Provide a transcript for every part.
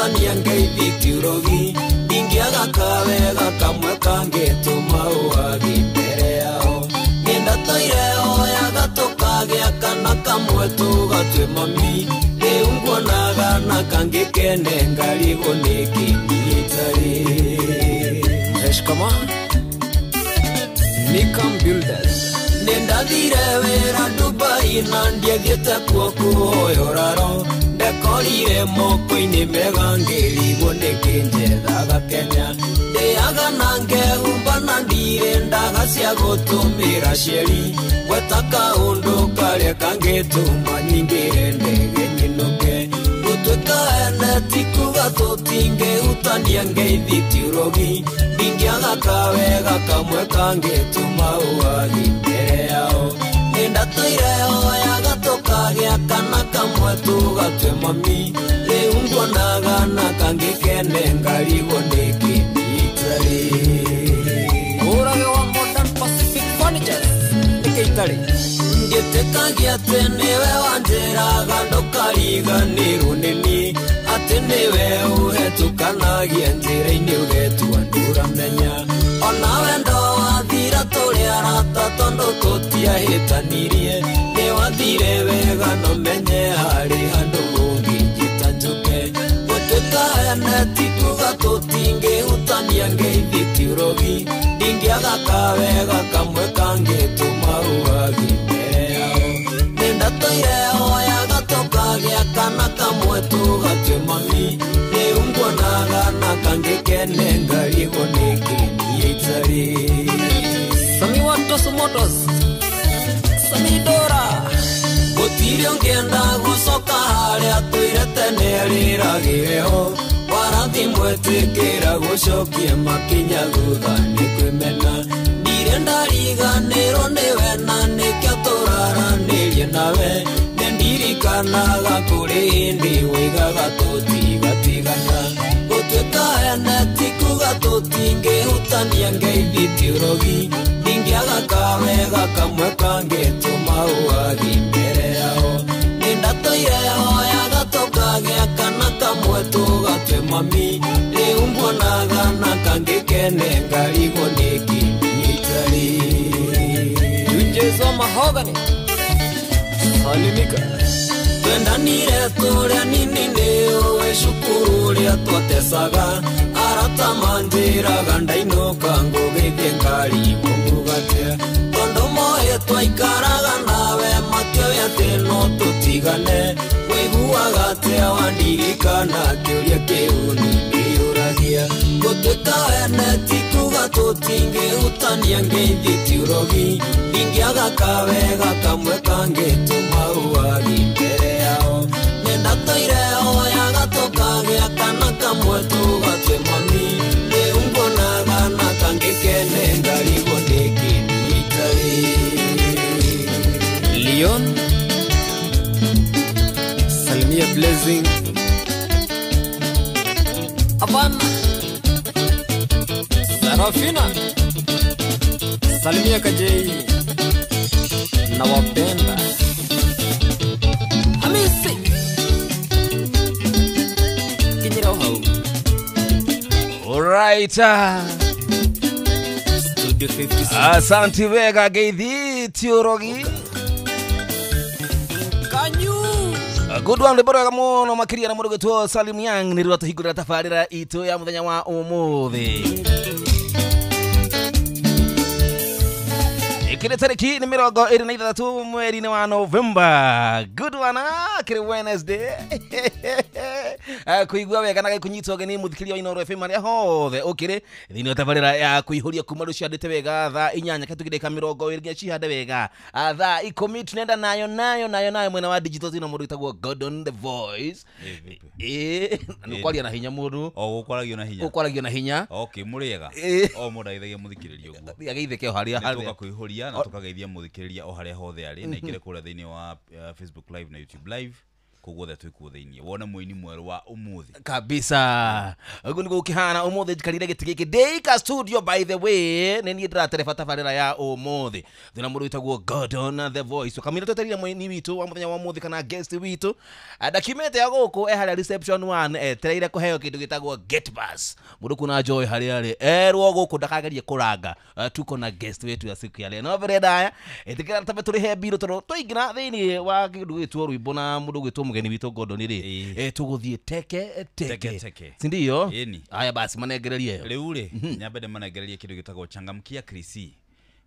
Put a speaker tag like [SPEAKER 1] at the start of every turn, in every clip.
[SPEAKER 1] Tũngĩhutania ngeithi ti ũrogi ndingĩaga kawega kamwe kangĩtũma ũwagi mbere yao nĩndatũire oyaga tũkagĩa kana kamwe tũgatue mami rĩu nguonaga na kangĩ kene ngarigwo nĩkĩ niĩ itarĩ.
[SPEAKER 2] Eshkama Nikam Builders.
[SPEAKER 1] Nĩndathire wĩra Dubai na ndiathiĩte kuo kũhoya ũraro ndekorire moko-inĩ mega ngĩrigwo nĩkĩ njethaga Kenya ndĩaga na ngehumba na ndirĩ ndaga cia gũtũmĩra cieri gweta kaũndũ karĩa kangĩtũma nyingĩre ndege nyinũke gũtuĩka ene ti kuga tũtingĩhutania ngeithi ti ũrogi ndingĩaga kawega kamwe kangĩtũma ũwagi mbere yao nĩndatũire oyaga tũkagĩa kana kamwe tũgatue mami rĩu nguonaga na kangĩ kene ngarigwo nĩkĩ niĩ itarĩ.
[SPEAKER 2] Ũrage wa Modern Pacific Furnitures nĩkĩ itarĩ.
[SPEAKER 1] Ngĩtĩkagia atĩ nĩwe wanjĩraga ndũkariganĩrwo nĩ niĩ atĩ nĩwe ũhetũkanagia njĩra-inĩ ũgetua ndũramenya ona wendo wathira tũrĩ arata tondũ tũtiahĩtanirie nĩwathire wega no menye harĩ handũ ũngĩnjĩta njũke gũtuĩka ene ti kuga tũtingĩhutania ngeithi ti ũrogi ndingĩaga kawega kamwe kangĩtũma ũwagi mbere yao nĩndatũire oyaga tũkagĩa kana kamwe tũgatue mami rĩu nguonaga na kangĩ kene ngarigwo nĩkĩ niĩ itarĩ.
[SPEAKER 2] Sami wa Tosu Motors Sami Dora.
[SPEAKER 1] Gũtirĩ ũngĩenda gũcoka harĩa tũire tene rĩragĩre ho warathi mwetĩkĩra gũcokia makinya thutha nĩ kwĩmena ndirĩ ndariganĩrwo nĩwe na nĩkĩo tũraranĩrie nawe nĩndirikanaga kũrĩ hĩndĩ woigaga tũtigatigana gũtuĩka ene ti kuga tũtingĩhutania ngeithi ti ũrogi ndingĩaga kawega kamwe kangĩtũma ũwagi mbere yao nĩndatũire oyaga tũkagĩa kana kamwe tũgatue mami rĩu nguonaga na kangĩ kene ngarigwo nĩkĩ niĩ itarĩ.
[SPEAKER 2] Junjezo Mahogany Salimika.
[SPEAKER 1] Twendanire tũrĩ anini nĩũĩ cukuru ũrĩa twatecaga arata manjĩraga ndainũka ngũgĩthiĩ ngarigwo ngugatia tondũ moĩ twaikaraga nawe matioĩ atĩ no tũtigane wĩiguaga atĩa wandirikana kĩũria kĩu nĩndĩyũragia gũtuĩka ene ti kuga tũtingĩhutania ngeithi ti ũrogi ndingĩaga kawega kamwe kangĩtũma ũwagi mbere yao nĩndatũire oyaga tũkagĩa kana kamwe tũgatue mami rĩu nguonaga na kangĩ kene ngarigwo nĩkĩ niĩ itarĩ.
[SPEAKER 2] Leon Salimia Blessing Avan Sarafina Salimia Kajei nawapenda Hamisi Kinyira hau.
[SPEAKER 3] Alright.
[SPEAKER 2] Studio 56.
[SPEAKER 3] Asante wega ngeithi ti ũrogi.
[SPEAKER 2] Kanyu.
[SPEAKER 3] Good one rwĩmbo rwega mũno makĩria na mũndũ gwĩtwo Salim Young nĩ rwatũhingũrĩra tabarĩra itũ ya mũthenya wa ũmũthĩ. Ikĩrĩ tarĩki nĩ 26 mweri-inĩ wa November. Good one kĩrĩ Wednesday. Kũigua wega na gĩkũnyitwo ũgeni mũthikĩria wa Inooro FM harĩa hothe ũkĩrĩ thĩinĩ wa tabarĩra ya kũihũria kuma rũciandĩte wega thaa 8 katũgĩrĩka 20 nginya cihande wega thaa 10 tunaenda nayo nayo nayo nayo mwena wa digital thĩinĩ mũndũ wĩtagwo Gordon the Voice. Nĩ ũkwaria na hinya mũndũ.
[SPEAKER 4] O gũkwaragio na hinya.
[SPEAKER 3] Ũkwaragio na hinya.
[SPEAKER 4] Okay, mũrĩega. O mũndũ ageithagia mũthikĩrĩria ũguo.
[SPEAKER 3] Ageithĩke o harĩa
[SPEAKER 4] harĩa. Nĩtũka kũihũria na tũkageithia mũthikĩrĩria o harĩa hothe arĩ na ingĩre kũrĩa thĩinĩ wa Facebook Live na YouTube Live. Koguo othe twĩkuo thĩinĩ wone mũini mwerũ wa ũmũthĩ
[SPEAKER 3] kabisa. Ũguo nĩguo gũkĩhana. Ũmũthĩ njikarire gĩtĩ gĩkĩ ndĩika studio. By the way, nĩ niĩ ndĩratereba tabarĩra ya ũmũthĩ. Thĩna mũndũ wĩtagwo Gordon the Voice kamĩra twetereire mũini witũ wa mũthenya wa ũmũthĩ kana guest witũ ndakiumĩte ya gũkũ e harĩa reception 1 etereire kũheo kĩndũ gĩtagwo get bus. Mũndũ kuna joy harĩa arĩ erwo gũkũ ndakagerie kũranga. Tuko na guest wetu ya siku ya leo no mbere ndaya ĩtĩkĩra tabe tũrĩhe mbirũ tondũ twaingĩra thĩinĩ wa kĩndũ gĩtwo rwĩmbo na mũndũ gwĩtwo mũgeni witũ Gordon rĩ, tũgũthiĩ teke teke.
[SPEAKER 4] Teke teke.
[SPEAKER 3] Si ndio?
[SPEAKER 4] Ĩni.
[SPEAKER 3] Haya basi, manengererie ĩyo.
[SPEAKER 4] Rĩu rĩ, nyambe ndĩmanengererie kĩndũ gĩtagwo Changamkia Krisi.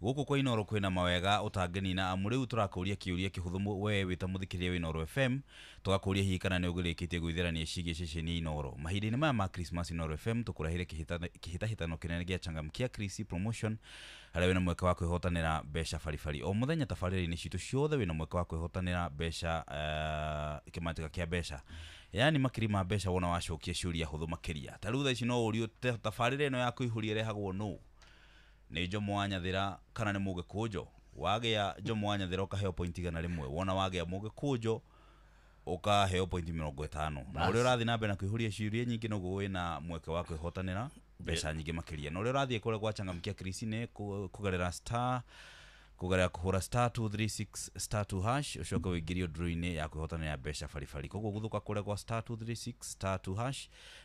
[SPEAKER 4] Gũkũ kwa Inoro kwĩna mawega ũtangĩnina, amu rĩu tũrakũria kĩũria kĩhũthũ we wĩta mũthikĩrĩria wa Inoro FM, tũgakũria hihi kana nĩ ũgĩrĩkĩtie gwĩthĩrania ciĩgiĩ ceceni ya Inoro. Mahinda-inĩ maya ma Christmas, Inoro FM tũkũreheire kĩhĩtahĩtano kĩnene gĩa Changamkia Krisi promotion, harĩa wĩna mweke wa kwĩhotanĩra mbeca baribari o mũthenya. Tabarĩra-inĩ citũ ciothe wĩna mweke wa kwĩhotanĩra mbeca, kĩmanjĩka kĩa mbeca, yaani makiri ma mbeca wona wacokia ciũria hũthũ makĩria. Ta rĩu thaa ici no ũrio tabarĩra ĩno ya kũihũria ĩrehagwo nũ, nĩ Jomo wa Nyathĩra kana nĩ Mũgĩkũnjo? Wagĩa Jomo wa Nyathĩra ũkaheo point 100, wona wagĩa Mũgĩkũnjo ũkaheo point 50. Na ũrĩa ũrathiĩ na mbere na kũihũria ciũria nyingĩ, noguo wĩna mweke wa kwĩhotanĩra mbeca nyingĩ makĩria. Na ũrĩa ũrathiĩ kũrĩa gwa Changamkia Krisi nĩ kũgerera star, kũgerera kũhũra *236*2#, ũcoke ũingĩrio draw-inĩ ya kwĩhotanĩra mbeca baribari. Koguo gũthũka kũrĩa gwa *236*2#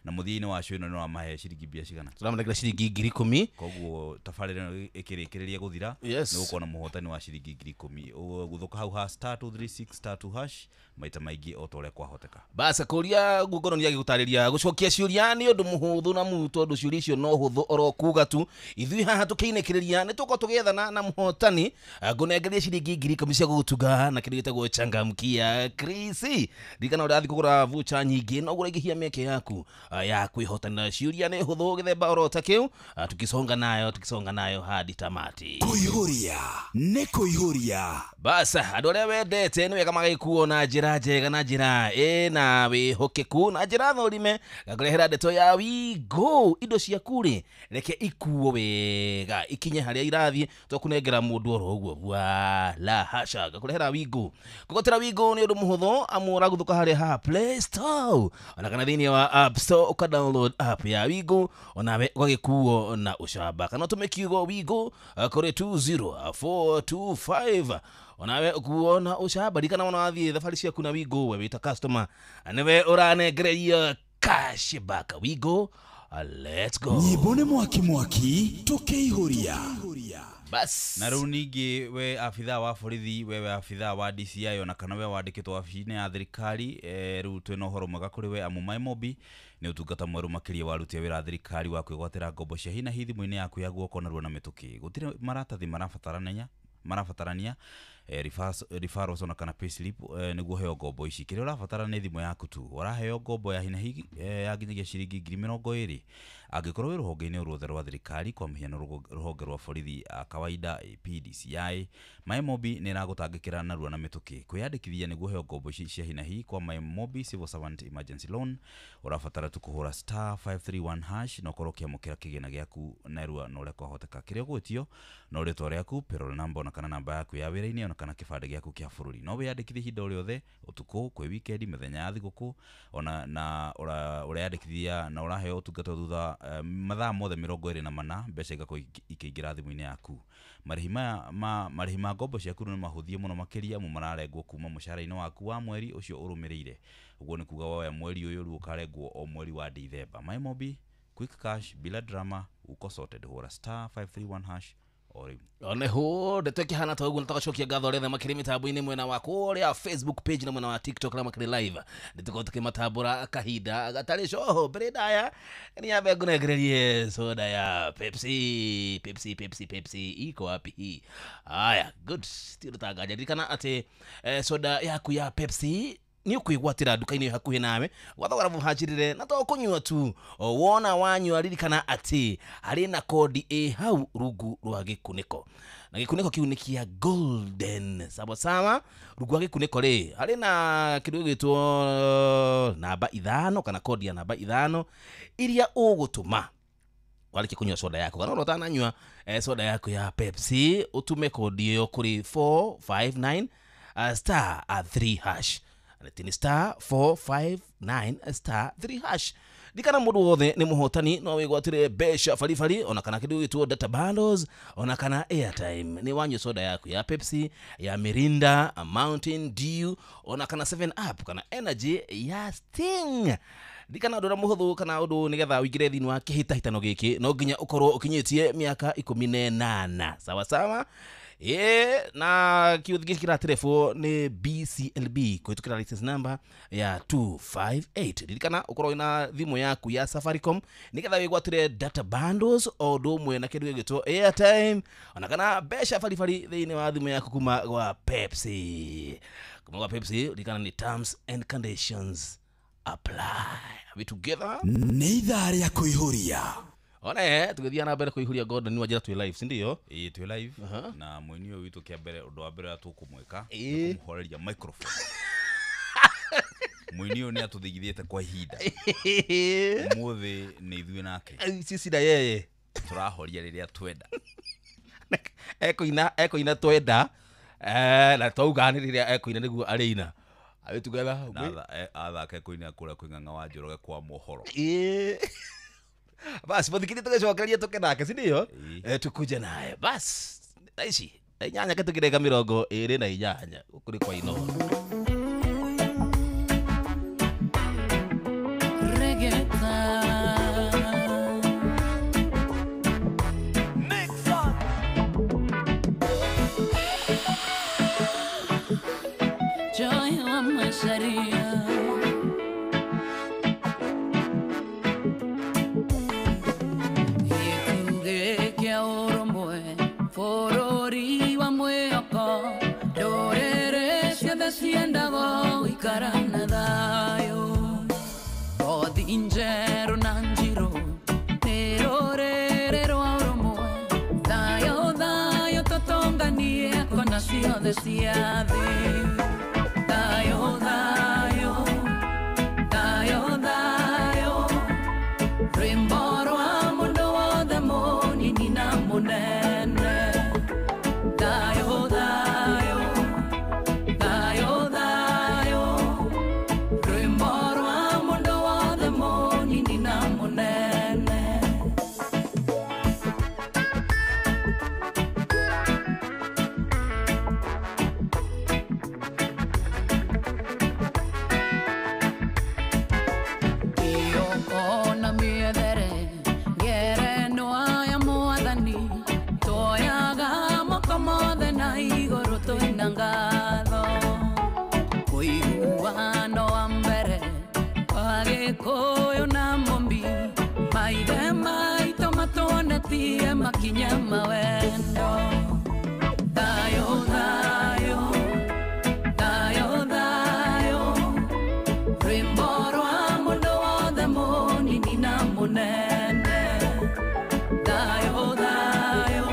[SPEAKER 4] na mũthia-inĩ wacio ĩno nĩ wamahe ciringi mbia cigana?
[SPEAKER 3] Tũramanengera ciringi 10,000.
[SPEAKER 4] Koguo tabarĩra ĩno ĩkĩrĩkĩrĩria gũthira nĩ gũkorwo na mũhotani wa ciringi 10,000. Gũthũka hau ha *236*2# maita maingĩ o ta ũrĩa kwahoteka.
[SPEAKER 3] Basa kũria Gordon agĩgũtarĩria gũcokia ciũria nĩ ũndũ mũhũthũ na mu tondũ ciũria icio no hũthũ oro kuga tu. Ithuĩ haha tũkĩinĩkĩrĩria nĩ tũkorwo tũgĩethana na mũhotani ngũnengerie ciringi 10,000 cia gũgũtunga na kĩndũ gĩtagwo Changamkia Krisi. Ririkana ũrathiĩ kũgũra voucher nyingĩ no ũraingĩhia mĩeke yaku ya kwĩhotanĩra. Ciũria nĩ hũthũ gĩthemba oro ta kĩu. Tukisonga nayo, tukisonga nayo hadi tamati.
[SPEAKER 5] Kũihũria nĩ kũihũria.
[SPEAKER 3] Basa andũ arĩa wendete nĩ wega magĩkuo na njĩra njega na njĩra ĩna wĩhokeku na njĩra thũrime. Ngakũrehera ndeto ya Wigo. Indo ciaku rĩ, reke ikuo wega ikinye harĩa irathiĩ, tũkũnengera mũndũ oro ũguo wala hasha. Ngakũrehera Wigo. Kũgotera Wigo nĩ ũndũ mũhũthũ, amu ũragũthũka harĩa ha Play Store ona kana thĩinĩ wa App Store ũka download app ya Wigo onawe ũgagĩkuo na ũcamba, kana ũtũme kiugo Wigo kũrĩ 20425 onawe ũkuo na ũcamba. Ririkana wona wathiĩ thabarĩ ciaku na Wigo, we wĩta customer nĩwe ũranengereria cashback. Wigo, let's go.
[SPEAKER 5] Nyĩmbo nĩ mwaki mwaki tũkĩihũria.
[SPEAKER 3] Bas
[SPEAKER 4] na rĩu ningĩ we abithaa wa borithi, wewe abithaa wa DCI ona kana we wandĩkĩtwo wabici-inĩ ya thirikari, rĩu twĩna ũhoro mwega kũrĩ we, amu MyMobi nĩ ũtungata mwerũ makĩria wa aruti a wĩra a thirikari wa kwĩgwatĩra ngombo cia hi na hi thimũ-inĩ yaku ya guoko narua na mĩtũkĩ. Gũtirĩ maratathi marabatarania, referrals ona kana payslip, nĩguo ũheo ngombo ici. Kĩrĩa ũrabatara nĩ thimũ yaku tu. Ũraheo ngombo ya hi na hi ya nginyagia ciringi 20,000 angĩkorwo wĩ rũhonge-inĩ ruothe rwa thirikari, kwa mũhiano rũhonge rwa borithi a kawaida, AP, DCI. MyMobi nĩ ĩragũtangĩkĩra narua na mĩtũkĩ. Kwĩyandĩkithia nĩguo ũheo ngombo ici cia hi na hi kwa MyMobi Civil Servant Emergency Loan, ũrabatara tu kũhũra *531# na ũkorwo ũkĩamũkĩra kĩgĩna gĩaku narua na ũrĩa kwahoteka. Kĩrĩa ũgwĩtio no rĩtwa rĩaku, payroll number ona kana namba yaku ya wĩra-inĩ ona kana kĩbandĩ gĩaku kĩa bũrũri. No wĩyandĩkithie ihinda o rĩothe, ũtukũ, kwĩ weekend, mĩthenya ya thigũkũ, ona na ũreyandĩkithia na ũraheo ũtungata thutha mathaa mothe 24, mbeca igakorwo ikĩingĩra thimũ-inĩ yaku. Marĩhi maya ma marĩhi ma ngombo ciaku nĩ mahũthie mũno makĩria, amu mararengwo kuma mũcara-inĩ waku wa mweri ũcio ũrũmĩrĩire. Ũguo nĩ kuga woya mweri ũyũ, rĩu ũkarengwo o mweri wa Dithemba. MyMobi, quick cash bila drama, uko sorted. Hũra *531# o rĩu.
[SPEAKER 3] Oneho ndeto ĩkĩhana ta ũguo. Nĩtũgacokia ngatho arĩa othe makĩrĩ mĩtambo-inĩ mwena wa kũrĩa Facebook page na mwena wa TikTok na makĩrĩ live. Nĩtũkorwo tũkĩmatambũra kahinda gatarĩ coho. Mbere ndaya nĩ ngũnengererie soda ya Pepsi. Pepsi, Pepsi, Pepsi iko wapi hii? Haya, good, ti ũndũ tanganja. Ririkana atĩ soda yaku ya Pepsi nĩ ũkwĩgwatĩra nduka-inĩ hakuhĩ nawe gwa thogora mũbacĩrĩre, na to kũnyua tu. O wona wanyua, ririkana atĩ harĩ na kodi ĩ hau rungu rwa gĩkunĩko, na gĩkunĩko kĩu nĩ kĩa golden sawa sawa. Rungu rwa gĩkunĩko rĩ, harĩ na kĩndũ gĩgwĩtwo namba 5 kana kodi ya namba 5 iria ũgũtũma warĩkia kũnyua soda yaku, kana ona ũtananyua soda yaku ya Pepsi, ũtũme kodi ĩyo kũrĩ 459 *3#. Ni star 459 star 3 hash. Dikana mundu wothe ni muhotani no wigwatire mbeca baribari ona kana kindu gitwo data bundles ona kana airtime. Ni wanywe soda yaku ya Pepsi, ya Mirinda, Mountain Dew ona kana 7 Up kana Energy ya Sting. Dikana undu muhuthu kana undu nigetha uingire thiini wa kihitahitano giki no nginya ukorwo ukinyitie miaka 18. Sawa sawa. Na kiuthi giki kiraterefwo ni BCLB kuhitukira license number ya 258. Ririkana ukorwo na thimu yaku ya Safaricom nigetha wigwatire data bundles o undu umwe na kindu gigitwo airtime ona kana mbeca baribari thiini wa thimu yaku kuma gwa Pepsi. Kuma gwa Pepsi ririkana ni terms and conditions apply. Are we together?
[SPEAKER 5] Nĩ ithaa rĩa kũihũria.
[SPEAKER 3] One tugithia na mbere kuihuria Gordon ni wajira twi live, si ndio?
[SPEAKER 4] Ĩĩ twi live. Na mwini ũyũ witũ kĩa mbere ũndũ wa mbere tũkũmwĩka nĩ kũmũhoreria microphone. Mwini ũyũ nĩ atũthigithĩte kwa ihinda. Ũmũthĩ nĩ ithuĩ nake.
[SPEAKER 3] Sisi na yeye
[SPEAKER 4] tũrahoria rĩrĩa twenda.
[SPEAKER 3] Ekuina twenda na twauga nĩ rĩrĩa ekuina nĩguo arĩina. Are we together?
[SPEAKER 4] Na athake kuina kũrĩa kwĩ Ng'ang'a wa Njoroge kwa mohoro.
[SPEAKER 3] Basi muthikiri tugicokeria tuke nake, si ndio? Tukuje naye. Bas thaa ici 8 ketukireka 28 guku ni kwa Inooro.
[SPEAKER 6] Dayo, dayo, dayo, dayo. Rwimbo rwa mundu wothe munini na munene. Dayo, dayo, dayo, dayo. Rwimbo rwa mundu wothe munini na munene. Makinya mawendo. Dayo, dayo, dayo, dayo. Rwimbo rwa mundu wothe munini na munene. Dayo, dayo,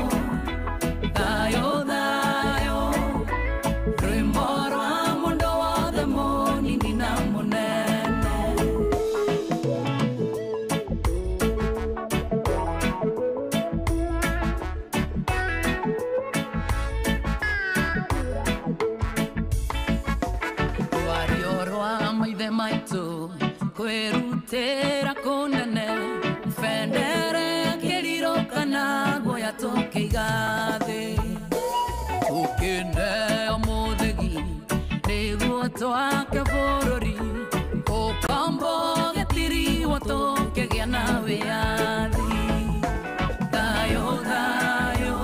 [SPEAKER 6] dayo, dayo. Rwimbo rwa mundu wothe munini na munene. Kwĩrutĩra kũnene bendera kĩrirũkana guoya tũkĩiga thĩ tũkĩneo mũthĩgi nĩguo twake bũrũri ũkombo gĩtiriwo tũkĩgĩa na wĩyathi. Thayo, thayo,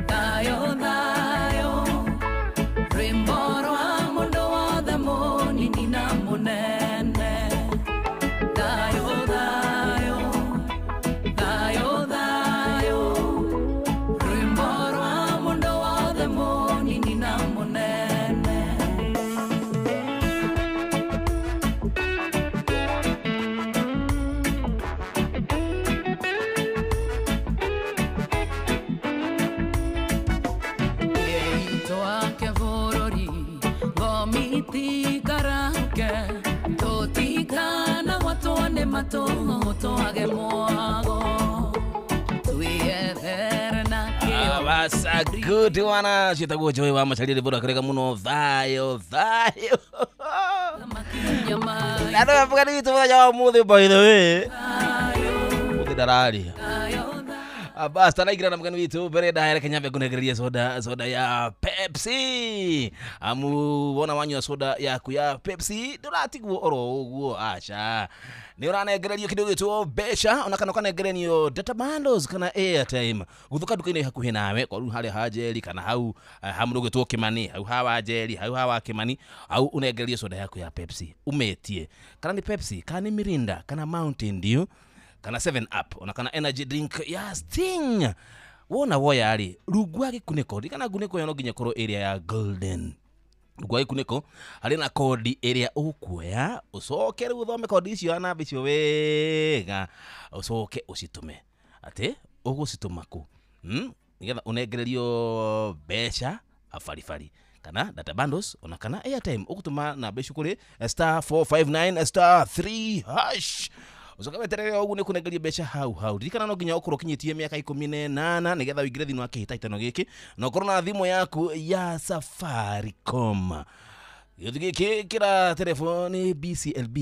[SPEAKER 6] thayo, thayo. Rwimbo rwa mundu wothe munini na munene. Thayo, thayo, thayo, thayo. Rwimbo rwa mundu wothe munini na munene. Twake bũrũri ngomiti karauke tũtikana gwatwo nĩ matũ twage mwago twĩethere na kĩo.
[SPEAKER 3] Basa good wana ciĩtagwo Joy wa Macharia rĩbũra karega mũno thayo thayo. Na no mugeni witũ mũthenya wa ũmũthĩ, by the way, ũmũthĩ ndararia. Bas taraingira na mugeni witũ mbere ndaya, reke nyambe ngũnengererie soda ya Pepsi, amu wona wanyua soda yaku ya Pepsi ndũratigwo oro ũguo, aca, nĩ ũranengererio kĩndũ gĩtwo mbeca, ona kana ũkanengererio data bundles kana airtime gũthũka nduka-inĩ hakuhĩ nawe, kwa rĩu harĩa ha Njeri kana hau ha mũndũ ũgwĩtwo Kĩmani, hau ha wa Njeri, hau ha wa Kĩmani, hau ũnengererio soda yaku ya Pepsi ũmetie, kana nĩ Pepsi, kana nĩ Mirinda, kana Mountain Dew, kana 7 Up, ona kana energy drink ya Sting. Wona woya rĩ, rungu wa gĩkunĩko, ririkana ngunĩko ĩyo no nginya ĩkorwo ĩrĩa ya golden. Rungu wa gĩkunĩko harĩ na kodi ĩrĩa ũkuoya, ũcoke rĩu ũthome kodi icio na namba icio wega, ũcoke ũcitũme. Atĩ ũgũcitũma kũ? Nĩgetha ũnengererio mbeca baribari kana data bundles ona kana airtime, ũgũtũma namba icio kũrĩ *459 *3#. Ucoke weterere ũguo nĩ kũnengeria mbeca hau hau. Ririkana no nginya ũkorwo ũkinyĩtie mĩaka 18 nĩgetha ũingĩre thĩinĩ wa kĩhĩtahĩtano gĩkĩ, na ũkorwo na thimũ yaku ya Safaricom. Gĩũthi gĩkĩ kĩra telefoni BCLB,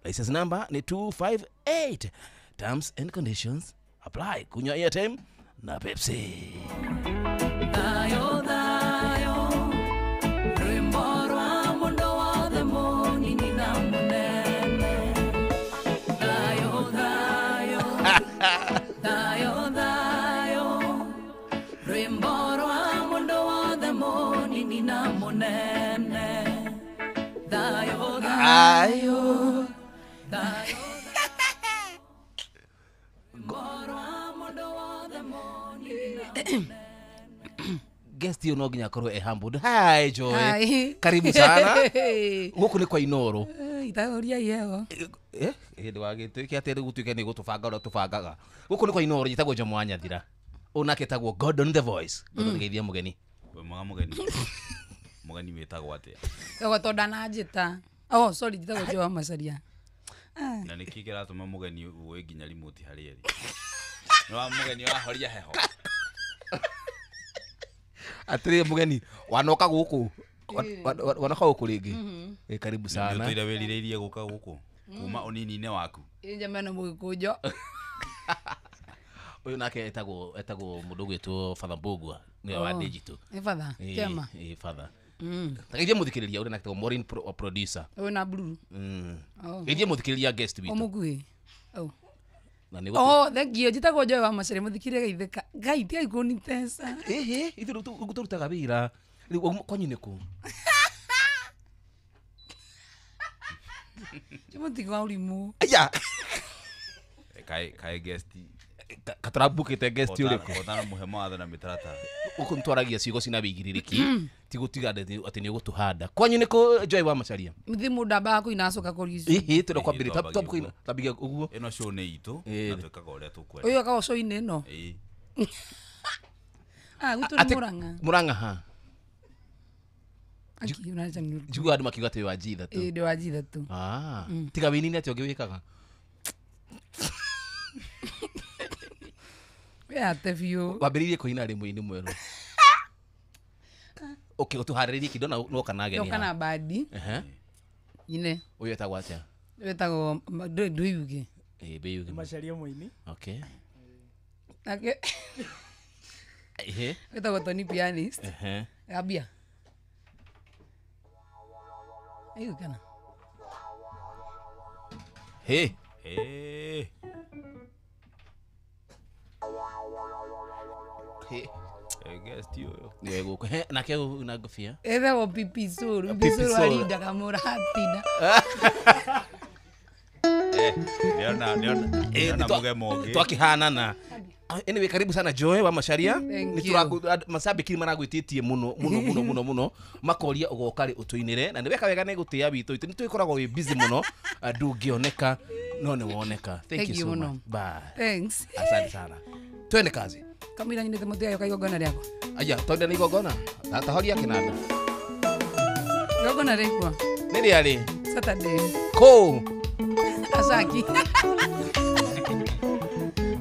[SPEAKER 3] license number nĩ 258. Terms and conditions apply. Kunywa airtime na Pepsi.
[SPEAKER 6] Thayo thayo rwĩmbo rwa mũndũ wothe mũnini na mũnene. Thayo thayo thayo thayo rwĩmbo rwa mũndũ wothe mũnini na mũnene. Thayo thayo thayo rwĩmbo rwa mũndũ wothe mũnini na mũnene.
[SPEAKER 3] Guest yo no nginya akorwo e humbled. Hi Joy.
[SPEAKER 7] Hi.
[SPEAKER 3] Karibu sana. Gũkũ nĩ kwa Inoro.
[SPEAKER 7] Itaũria iheo.
[SPEAKER 3] Ndũgagĩtuĩke atĩ rĩu gũtuĩke nĩ gũtũbanga ũrĩa tũbangaga. Gũkũ nĩ kwa Inoro, njĩtagwo Jomo wa Nyathira. Ũyũ nake etagwo Gordon the Voice. Gordon, geithia mũgeni.
[SPEAKER 4] Wĩ mwega mũgeni. Mũgeni wĩtagwo atĩa?
[SPEAKER 7] Ego to ndananjĩta. Oh, sorry, njĩtagwo Joy wa Macharia.
[SPEAKER 4] Na nĩkĩ kĩratũma mũgeni ũĩ nginya remote harĩa ĩrĩ? Nĩ wa mũgeni wahoria heho.
[SPEAKER 3] Atĩrĩ mũgeni, wanoka gũkũ? Wanoka gũkũ rĩngĩ? Karibu sana.
[SPEAKER 4] Nĩ ũtũire wĩrirĩirie gũka gũkũ kuma ũnini-inĩ waku?
[SPEAKER 7] Ĩ njamena mũgĩkũnjo.
[SPEAKER 3] Ũyũ nake etagwo mũndũ ũgwĩtwo Father Mbũgua, nĩwe wa digital.
[SPEAKER 7] Nĩ Father, kĩama.
[SPEAKER 3] Father. Geithia mũthikĩrĩria ũrĩa nake etagwo Maureen producer.
[SPEAKER 7] Ũyũ na blue.
[SPEAKER 3] Geithia mũthikĩrĩria guest witũ.
[SPEAKER 7] Ũmũkuhĩ. Oh.
[SPEAKER 3] Na nĩ
[SPEAKER 7] Oh, thank you. Njĩtagwo Joy wa Macharia, mũthikĩrĩria geithĩka. Ngai tigai kũnitesa.
[SPEAKER 3] Ĩhĩ, ithuĩ rĩu tũrutaga wĩra. Rĩu kwanyu nĩ kũ?
[SPEAKER 7] Mũtigo wa ũrimũ.
[SPEAKER 3] Aya.
[SPEAKER 4] Kaĩ guest
[SPEAKER 3] Katarabukĩte guest ũrĩkũ?
[SPEAKER 4] Ũtana mũhe mawatho na mĩtaratara.
[SPEAKER 3] Gũkũ nĩtwaragia ciugo cina wĩigĩrĩrĩki, ti gũtiga atĩ nĩ ũgũtũhanda. Kwanyu nĩ kũ Joy wa Macharia?
[SPEAKER 7] Mũthĩ mũndũ ambaga kũina acoka kũria icio.
[SPEAKER 3] Ĩhĩ, twenda kwambĩrĩria.
[SPEAKER 4] Twambagia
[SPEAKER 3] Twambagia
[SPEAKER 4] ũguo.
[SPEAKER 3] twambagia ũguo.
[SPEAKER 4] Ĩno show nĩ itũ na twĩkaga ũrĩa tũkwenda.
[SPEAKER 7] Ũyũ akaga show-inĩ ĩno?
[SPEAKER 4] Ĩĩ.
[SPEAKER 7] Ah, gwitũ nĩ Mũrang'a.
[SPEAKER 3] Mũrang'a ha?
[SPEAKER 7] Aki, ũrarecha nĩ ũrĩkũ?
[SPEAKER 3] Njiguaga andũ makiuga atĩ wĩ wa G3.
[SPEAKER 7] Ĩĩ, ndĩ wa G3.
[SPEAKER 3] Ah, tiga wĩini atĩa ũngĩ wĩkaga?
[SPEAKER 7] We ate biũ.
[SPEAKER 3] Wambĩrĩirie kũina rĩ mũini mwerũ? Okay, ũtũharĩrĩrie kĩndũ na woka na ageni
[SPEAKER 7] Ndoka na
[SPEAKER 3] haha.
[SPEAKER 7] bandi.
[SPEAKER 3] Ehe.
[SPEAKER 7] Nyine.
[SPEAKER 3] Ũyũ etagwo atĩa?
[SPEAKER 7] Wĩtagwo Ndũyuge.
[SPEAKER 3] Ĩĩ, Ndũyuge.
[SPEAKER 8] Macharia mũini.
[SPEAKER 3] Okay.
[SPEAKER 7] Nake.
[SPEAKER 3] Ehe.
[SPEAKER 7] Wĩtagwo Tony Pianist.
[SPEAKER 3] Ehe.
[SPEAKER 7] Gambia. Aigua kana?
[SPEAKER 3] He.
[SPEAKER 4] He.
[SPEAKER 3] He.
[SPEAKER 4] Guest ũyũ.
[SPEAKER 3] Nĩwe gũkũ. He, nake ũyũ na ngobia.
[SPEAKER 7] Etagwo Pipi Suru.
[SPEAKER 3] Pipi
[SPEAKER 7] Pipi Suru
[SPEAKER 3] Suru.
[SPEAKER 7] arindaga mũratinda.
[SPEAKER 4] Ndĩrona mũgemo ũngĩ.
[SPEAKER 3] Twakihanana. Anyway, karibu sana Joy wa Macharia.
[SPEAKER 7] Thank you.
[SPEAKER 3] Mashabiki maragwĩtĩtie mũno mũno mũno mũno mũno, makoria ũgoka rĩ ũtũinĩre, na nĩ weka wega nĩ gũtĩĩa witũ. Itũ nĩtwĩkoragwo wĩ busy mũno, ndũngĩoneka no nĩ woneka. Thank
[SPEAKER 7] Thank
[SPEAKER 3] you
[SPEAKER 7] you
[SPEAKER 3] so
[SPEAKER 7] mũno.
[SPEAKER 3] much. Bye.
[SPEAKER 7] Thanks.
[SPEAKER 3] Asante sana. Twende kazi.
[SPEAKER 7] Kamũira nyinĩte mũtĩ ayoka igongona rĩakwa.
[SPEAKER 3] Aya, twende na igongona. Tahoria kĩnanda.
[SPEAKER 7] Igongona rĩkwa.
[SPEAKER 3] Nĩ rĩa rĩ?
[SPEAKER 7] Saturday.
[SPEAKER 3] Kũ?
[SPEAKER 7] Acaki.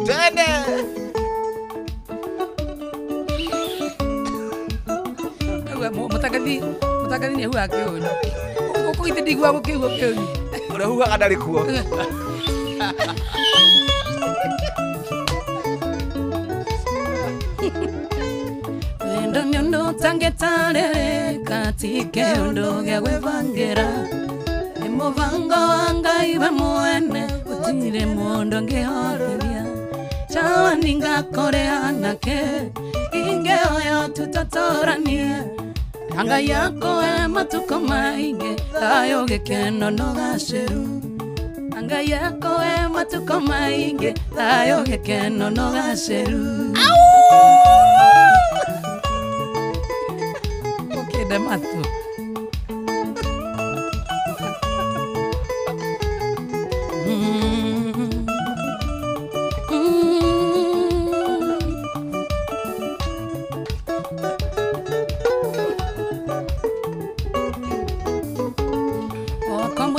[SPEAKER 3] Twende. Mũtangathi
[SPEAKER 7] nĩ ahuhaga kĩhũni. Kũgitĩ ndigua gũkĩigua kĩũru.
[SPEAKER 3] Ũrĩa huhaga ndarĩ kuo.
[SPEAKER 6] Wendo nĩ ũndũ ũtangĩtarĩrĩka, ti kĩũndũ gĩa gwĩbangĩra. Nĩ mũbango wa Ngai we mwene, gũtirĩ mũndũ ũngĩhorithia. Chawa ningakore anake, ingĩoya tũtatũranie. Na Ngai akũhe matukũ maingĩ, thayũ gĩkeno na ũgacĩru. Na Ngai akũhe matukũ maingĩ, thayũ gĩkeno na ũgacĩru.
[SPEAKER 7] Ũkĩende matũ.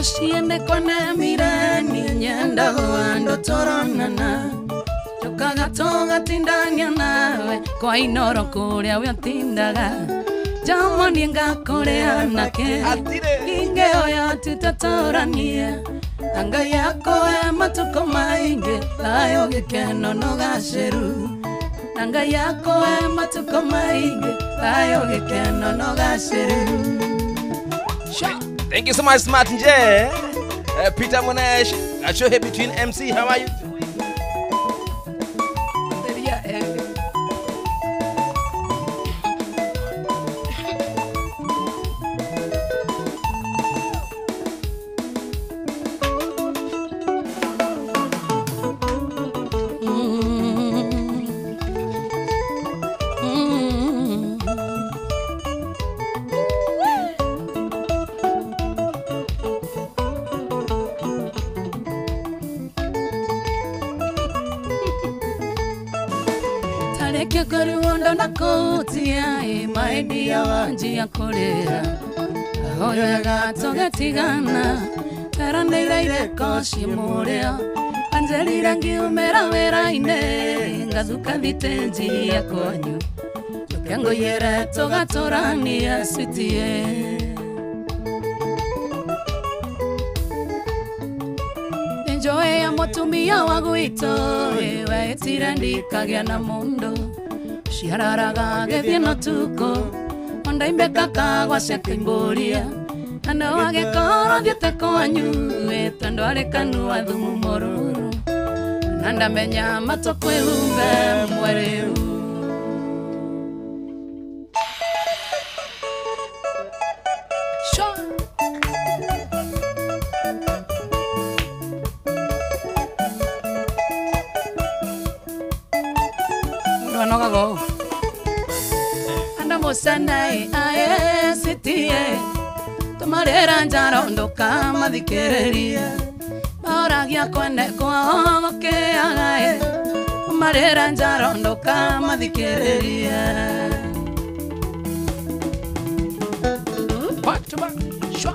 [SPEAKER 7] Mũciĩ kona mirani nyenda andũ tũronana tũkaga tũgatindania nawe kwa inoro kũrĩa we ũtindaga Jamo ningakore anake ingĩoya tũtatũranie na Ngai akũhe matukũ maingĩ thayũ gĩkeno na ũgacĩru na Ngai akũhe matukũ maingĩ thayũ gĩkeno na ũgacĩru.
[SPEAKER 3] Thank you so much, Smart Nje. Peter Monash, I show here between MC. How are you doing?
[SPEAKER 6] Maidia wanjia kũrĩra ahoyaga tũgatigana teranĩire ireko ciĩ anjĩrire ngiumĩra wĩra-inĩ ngathuka thitĩnji ya kwanyu njũke ngũiyĩre tũgatũrania citie. Nĩnjũĩ ya mũtumia wa gwitũ wetire ndikagĩa na mũndũ ciararaga gĩthiĩ na ũtukũ ondaimbe kaka gwaciakĩmbũria na no agĩkorwo thiĩte kwanyu tondũ arĩ kanua thumu mũrũrũ na ndamenya matũ kwĩhumbe mwerĩu.
[SPEAKER 7] Anogago.
[SPEAKER 6] Andamusanai ae sitie tumarera njaro ndukamathikireria maoragia kwende kwao gũkĩagae tumarera njaro ndukamathikireria.
[SPEAKER 7] Back to back. Shwa.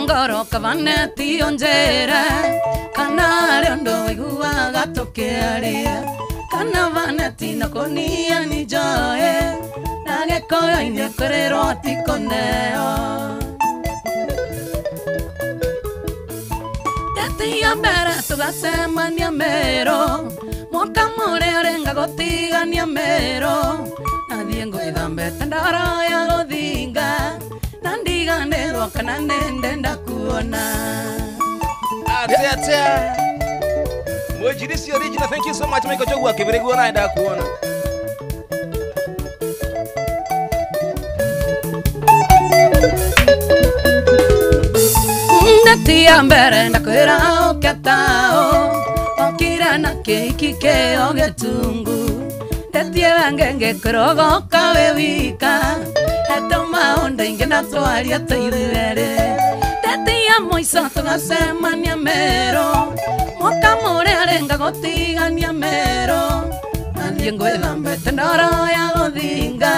[SPEAKER 6] Ngoro kavaneti onjera kana rĩondo waiguaga tũkĩaria kana vaneti na kũnia ni njoe na gĩkũyũ-inĩ kwĩrĩrwo ti kũneo. Ndetia mbere tũgacemania Meru mwaka mũrĩa ũrĩnga gũtigania Meru nathiĩ ngwĩthambĩte ndoro ya gũthinga na ndiganĩrwo kana nĩndenda kuona.
[SPEAKER 3] Atia atia. Mwejirisi original, thank you so much Michael Chogu akibiriguo na enda kuona.
[SPEAKER 6] Ndetia mbere ndakwĩra ũke tao okira na kĩiki kĩo gĩtungu ndetie wangenge kũrogoka wĩ wika heto maũndũ ingĩ na twaria tũithuerĩ Tetia moiso tũgacemania Meru mwaka mũrĩa renga gũtigania Meru na niĩ ngwĩthambĩte ndoro ya gũthinga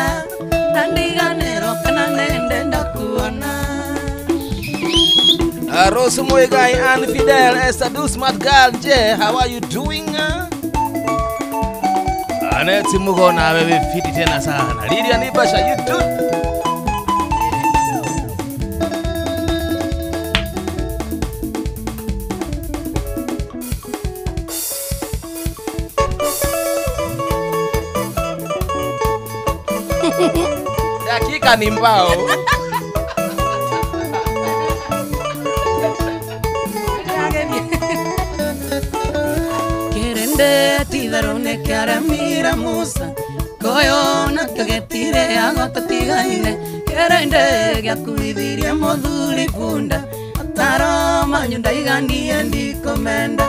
[SPEAKER 6] na ndiganĩrwo kana nĩ ndakuona.
[SPEAKER 3] Rose Muigai and Fidel Esther Do Smart Girl J, how are you doing? Aneti Mugona wewe fiti tena sana. Lydia Nibasha, you do. Dakika ni mbao.
[SPEAKER 6] Tidarone kiaramira Musa koyona kagetire agotatigaire kerende gyakuithirie muthuri bunda ataro manyu ndaiganie ndikomenda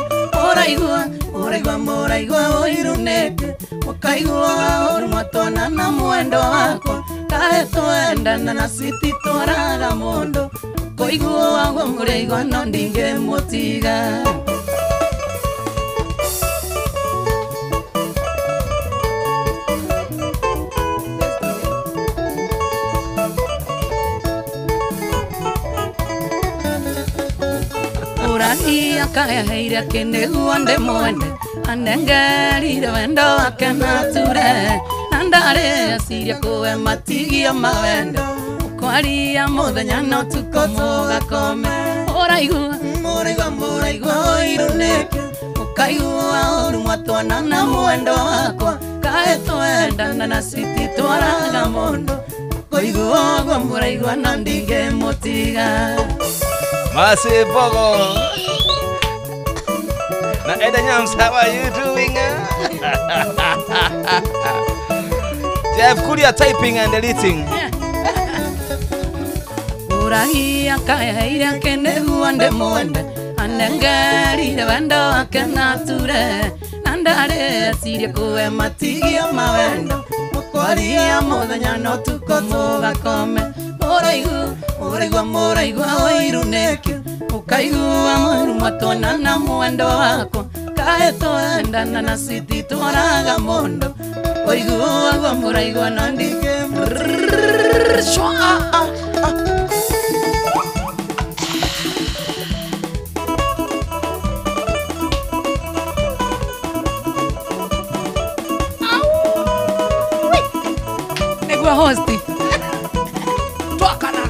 [SPEAKER 6] uraigua uraigua muraigua uiruneke ukaigua urumwatwana na mwendo wakwa kae twendana na sititwaraga mundu koigua gwo muraigua no ndingimutiga. Akaheire kiniguo ndimwende anengerire wendo wake nature na ndarĩ eciria kũwe matigia mawendo ũkwaria mũthenya na ũtukũ mũgakome ũraigua mũraigua mũraigua ũirũnĩke ũkaigua ũru mwatwana na mwendo wakwa kaĩ twendana na cititwaraga mũndũ ũkũigua ũguo mũraigua na ndingĩmũtiga.
[SPEAKER 3] Masi Bogo na Eda Nyams, how are you doing? Jeff Kuria typing and deleting.
[SPEAKER 6] Urahi akaheire kiniguo ndimwende anengerire wendo wake nature na ndarĩ eciria kũwe matigia mawendo mũkwaria mũthenya na ũtukũ tũgakome mũraigua mũraigua mũraigua ũirũnĩke ũkaigua mũru mwatwana na mwendo wakwa kaĩ twendana na cititwaraga mũndũ ũigua guo mũraigua na ndingĩmũtiga. Nĩguo hosti twakana.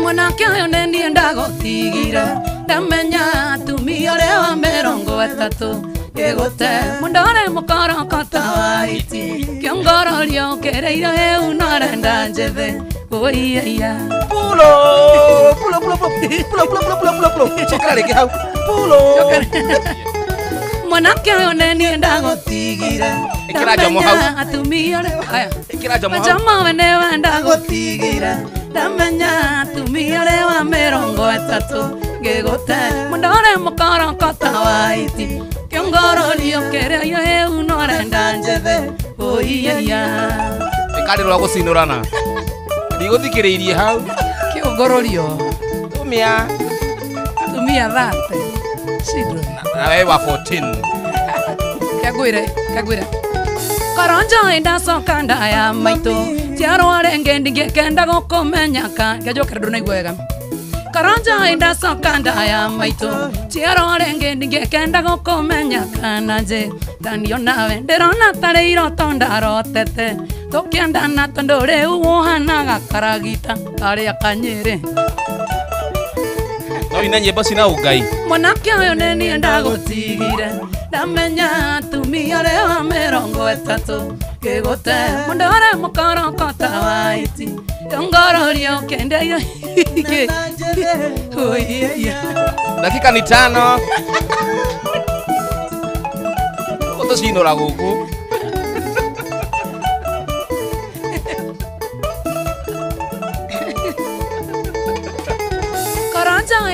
[SPEAKER 6] Mwanake ũyũ nĩ niĩ ndagũtigire ndamenya atumia ũrĩa wa mĩrongo ĩtatũ gĩgũte mũndore mũkoroko ta wa iti kĩongororio ũkĩrĩire hĩu no arenda njĩthĩ ũiyaia.
[SPEAKER 3] Pulo pulo pulo pulo pulo pulo pulo pulo cokera rĩngĩ hau pulo.
[SPEAKER 6] Mwanake ũyũ nĩ niĩ ndagũtigire ndamenya atumia ũrĩa aya
[SPEAKER 3] ĩkĩra njomo hau
[SPEAKER 6] njomo we nĩwe ndagũtigire ndamenya atumia ũrĩa wa mĩrongo ĩtatũ ngĩgũte mũndore mũkoroko ta wa iti kĩongororio kĩrĩa hĩu no arenda njĩthĩ ũiyaia.
[SPEAKER 3] Ĩkarĩrwa gũcinũrana ndigũthikĩrĩirie hau
[SPEAKER 7] kĩongororio
[SPEAKER 3] tumia
[SPEAKER 7] tumia thate children
[SPEAKER 3] na wewe wa 14
[SPEAKER 7] kagwire kagwire
[SPEAKER 6] Koronjo ndacoka ndaya maitũ njiarwa rĩngĩ ndingĩkenda gũkũmenya ka
[SPEAKER 7] ngĩnjokera ndũnaigua wega.
[SPEAKER 6] Koronjo ndacoka ndaya maitũ njiarwa rĩngĩ ndingĩkenda gũkũmenya kana nje ndanio nawe ndĩrona tarĩ iroto ndarotete tũkĩendana tondũ rĩu ũhanaga karagita karĩa kanyĩrĩ.
[SPEAKER 3] No ine nyĩmbo cina ũngai.
[SPEAKER 6] Mwanake ũyũ nĩ niĩ ndagũtigire ndamenya atumia ũrĩa wa mĩrongo ĩtatũ gĩgũte mũndore mũkoroko ta wa iti kĩongororio kĩendeire.
[SPEAKER 3] Dakika ni 5. Atucinora guku.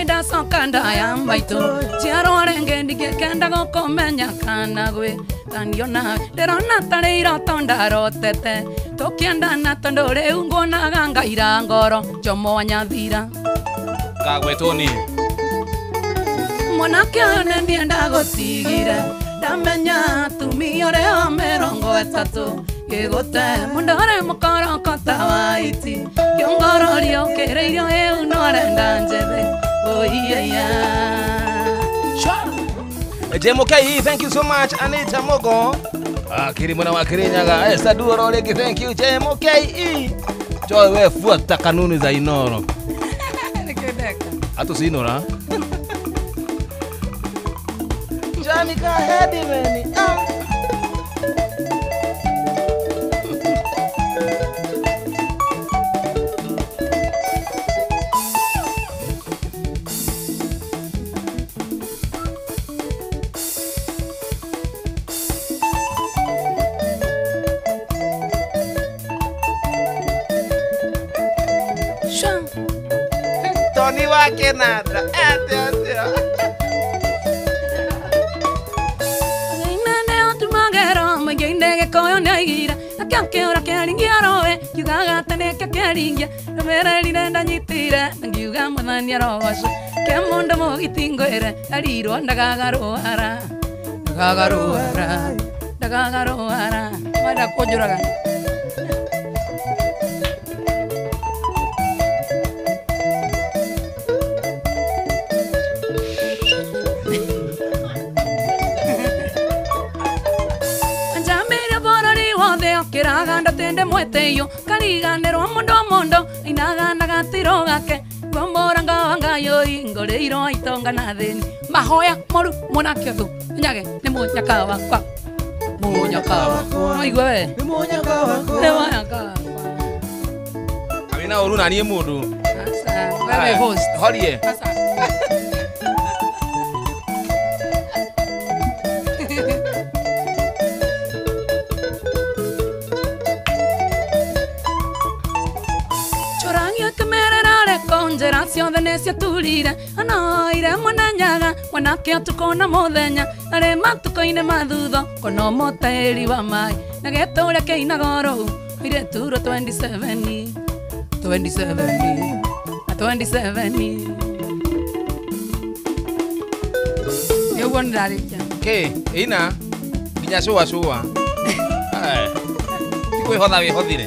[SPEAKER 6] Ndacoka ya maitũ njiarwo rĩngĩ ndingĩkenda gũkũmenya kana gwĩtanio nawe ndĩrona tarĩ iroto ndarotete tũkĩendana tondũ rĩu nguonaga ngaira ngoro njomo wa nyathira
[SPEAKER 3] kagwetwo niĩ
[SPEAKER 6] mwanake ũyũ nĩ ndienda gũtigire ndamenya atumia ũrĩa wa 30 gĩgũte mũndũ ũrĩ mũkoroko ta wa iti kĩongororio ũkĩrĩirio ĩu no arenda njĩthĩ. Oh yeah, yeah.
[SPEAKER 3] Sure. JMK, thank you so much. Anita Mogo. Akiri mwana wa Kirinyaga. Esther Duoro rĩngĩ, thank you JMK. Joy we fuata kanuni za Inoro.
[SPEAKER 7] Nikendeka.
[SPEAKER 3] Atucinora. Janika Hedimeni. Tony wa Kenanda. Ate.
[SPEAKER 6] Inene otumagero maigende gĩkũyũ nĩaigire akĩũra kĩaringia rũĩ ngiugaga atĩ nĩkĩo kĩaringia ndũmĩrĩrire ndanyitire na ngiuga mwathani arogocwo ke mũndũ mũgiti ngwĩre arirwo ndagagarũara ndagagarũara ndagagarũara
[SPEAKER 7] Wenda kũnjũraga.
[SPEAKER 6] Kĩraga ndatende mweteiyo kariganĩrwo mũndũ mũndũ ainaga na gatiro gake ngomboranga wangayoi ngorĩirwo itonga na thĩni mahoya moru mwanake ũthũ nyage nĩ mũnyaka wakwa mũnyaka wakwa no igue we
[SPEAKER 1] nĩ mũnyaka wakwa
[SPEAKER 6] nĩ mũnyaka wakwa
[SPEAKER 3] wĩna ũru na niĩ mũndũ
[SPEAKER 7] Aca, wewe host.
[SPEAKER 3] Horie.
[SPEAKER 7] Aca.
[SPEAKER 6] Njĩra ciothe nĩciaturire anoire mwanenyaga mwanake ũtukũ na mũthenya arĩ matukũ-inĩ ma thutha kono mũtĩri wa maĩ na gĩtũrĩa kĩinaga rũu ireturo 27 27 na 27
[SPEAKER 7] Nĩ ũguo nĩndarĩkia.
[SPEAKER 3] Kĩ ina nginya cũa cũa. Ti kwĩhotha wĩhothire.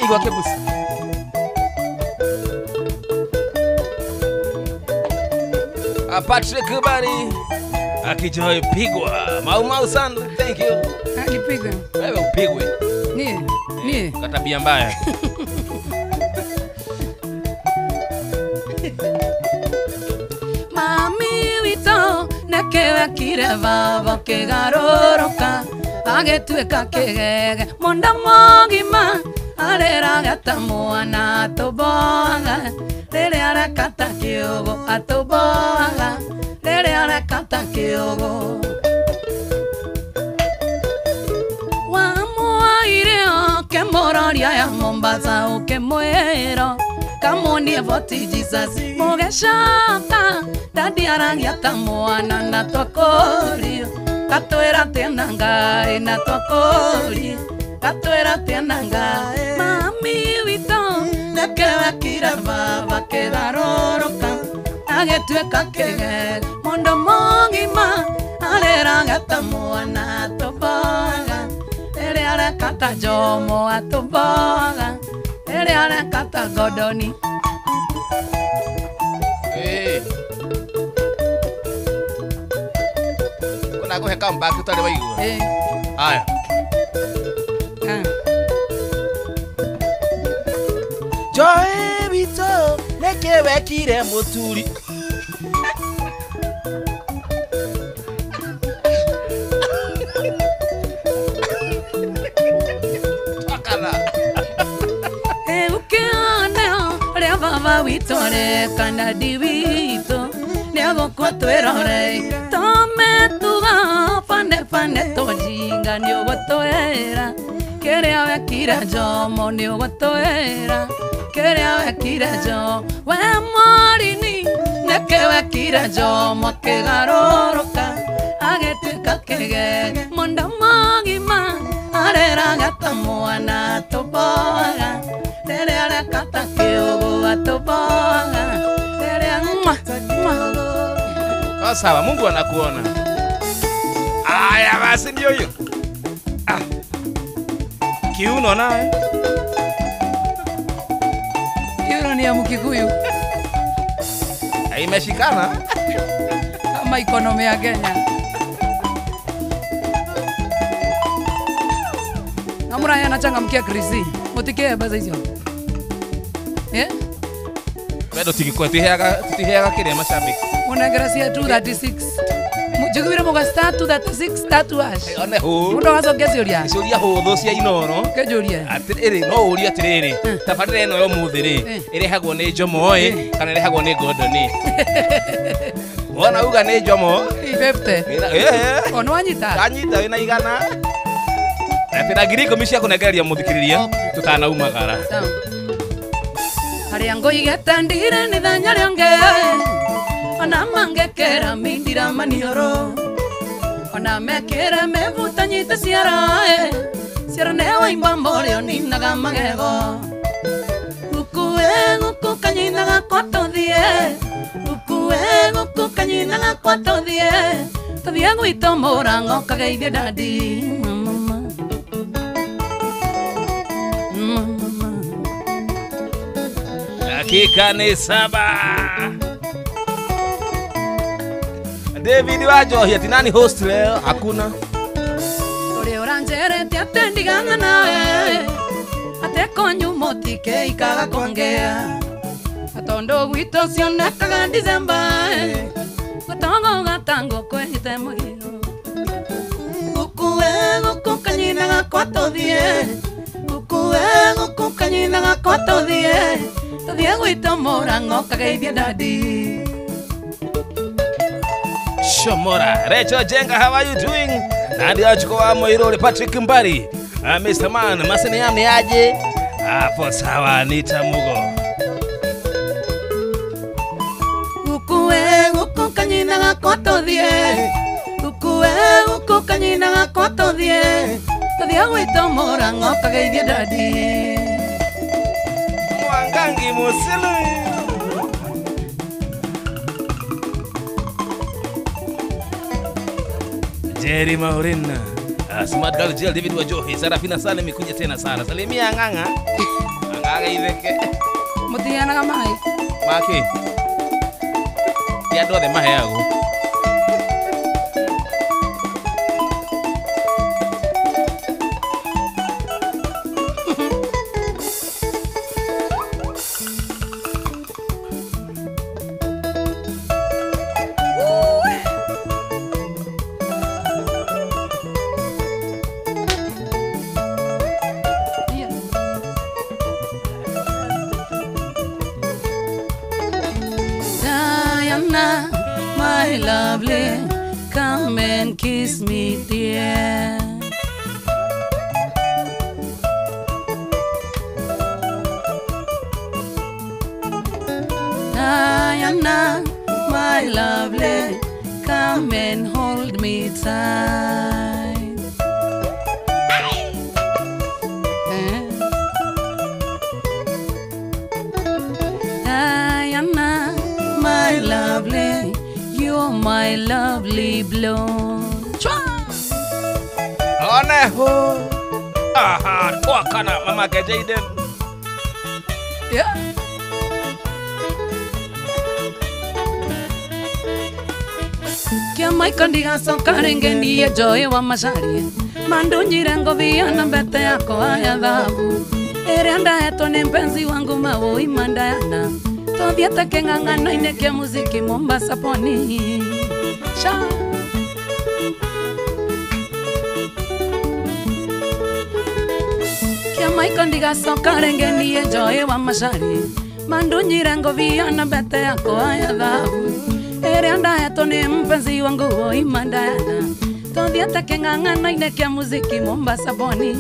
[SPEAKER 3] Igua kebusi. Patrick Kubari akijoy pigwa. Mau mau sana. Thank you.
[SPEAKER 7] Nipigwe.
[SPEAKER 3] Wewe upigwe.
[SPEAKER 7] Nie. Nie.
[SPEAKER 3] Kwa tabia mbaya.
[SPEAKER 6] Mami wito nekewe kire baba kigaroroka agĩtuĩka kĩgege mũndũ mũgima arĩraga ta mwana atũmboaga rĩrĩa areka ta kĩũgũ atũmboaga rĩrĩa areka ta kĩũgũ wamwoire ũkĩmũroria ya Mombasa ũkĩmwĩra kamuonie voti Jesus mũgĩcoka dadi aragia ta mwana na twakũrio katwĩra tena Ngai na twakũrio katwĩra tena Ngai mami witũ nĩkĩwe kire baba kĩgarũrũka agĩtuĩka kĩgege mũndũ mũgima arĩraga ta mwana atũmboaga rĩrĩa areka ta Jomo atũmboaga rĩrĩa areka ta Godoni.
[SPEAKER 3] Kuna kuhe comeback utarĩ waigua. Haya. Joy witũ nĩkĩ wekire mũturi.
[SPEAKER 6] Baba witũ kana ndi witũ nĩagũkua twĩrore tũmetuga bane bane tũjinga nĩũgũtwĩra kĩrĩa wekire Jomo nĩũgũtwĩra kĩrĩa wekire Jomo we Morini nĩkĩ wekire Jomo kĩgarũrũka agĩtuĩka kĩgege mũndũ mũgima areraga ta mwana tũboga
[SPEAKER 3] Sawa, Mungu anakuona. Aya basi ndio hiyo. Ah. Kiuno naye.
[SPEAKER 7] Kiuno ni ya Mkikuyu.
[SPEAKER 3] Imeshikana
[SPEAKER 7] kama ekonomi ya Kenya. Namura anachangamkia Krisi. Mutike basa hizo. Eh?
[SPEAKER 3] Bado tikikwa tutiheaga kile mashabiki.
[SPEAKER 7] Una gracia 236. Mujugwire muga star 236 tatu hash.
[SPEAKER 3] One hu.
[SPEAKER 7] Mundu agacokia ciũria.
[SPEAKER 3] Ciũria hũthũ cia Inooro.
[SPEAKER 7] Kĩnjũrie.
[SPEAKER 3] Atĩrĩrĩ no ũrie atĩrĩrĩ. Tabarĩra ĩno ya ũmũthĩ rĩ, ĩrehagwo nĩ Jomo ĩ kana ĩrehagwo nĩ Gordon ĩ? Wona uga nĩ Jomo.
[SPEAKER 7] 50.
[SPEAKER 3] Eh.
[SPEAKER 7] Ono wanyita.
[SPEAKER 3] Anyita wĩna igana. Atĩ ngiri ikũmi cia kũnengereria mũthikĩrĩria tutanaumagara.
[SPEAKER 6] Harĩa ngoigĩte ndire nĩ ithenya rĩonge ona mangekera mindira manioro ona mekera mevuta nyite ciara ciara newa imbamborio ninaga magego gukue guku kanyinaga kwa tuthie gukue guku kanyinaga kwa tuthie tuthie gwitũ mũrango kageithie dadi mama mama.
[SPEAKER 3] Dakika ni 7. David Wajohi ati nani host leo? Hakuna.
[SPEAKER 6] Ore oranjerete atendiganga nawe ate konyu motike ikaga kongea atondo gwito cionekaga December gotongo gatango kwenyite mugiro gukue guku kanyinaga kwa tuthie gukue guku kanyinaga kwa tuthie tuthie gwitũ mũrango kageithie dadi.
[SPEAKER 3] Shomora, Rachel Jenga, how are you doing? Nandi Achuko wa Moirori, Patrick Mbari, Mr. Man, Masini yami aje? Hapo sawa, Nita Mugo.
[SPEAKER 6] Gukue, guku kanyinaga kwa tuthie. Gukue, guku kanyinaga kwa tuthie. Tuthie gwitũ mũrango kageithie dadi.
[SPEAKER 3] Mwangangi Musilu. Jerry Maurina, Smart Girl Jill, David Wajohi, Sarafina Salim ikuja tena sana. Salimia nganga. Nganga itheke.
[SPEAKER 7] Mutianaga mai.
[SPEAKER 3] Maki. Ti andu othe maheagwo.
[SPEAKER 6] My lovely, come and kiss me, dear. Diana, my lovely, come and hold me tight. Diana, my lovely, you're my lovely blonde.
[SPEAKER 3] One ho. Aha, twakana mama ke Jaden.
[SPEAKER 7] Yeah.
[SPEAKER 6] Kia maiko ndigacoka rĩngĩ niĩ Joy wa Macharia mandunyire ngobia na mbete yakwa ya thahabu Ĩrĩa ndahetwo nĩ mpenzi wangu Maũi Mandayana. Tũthiĩte kĩng'ang'ano-inĩ kĩa muziki Mombasa pwani. Sha. Kĩa Michael ndigacoka rĩngĩ niĩ Joy wa Macharia. Mandunyire ngobia na mbete yakwa ya thahabu. Ĩrĩa ndahetwo nĩ mpenzi wangu Oi Mandayana. Tũthiĩte kĩng'ang'ano-inĩ kĩa muziki Mombasa pwani.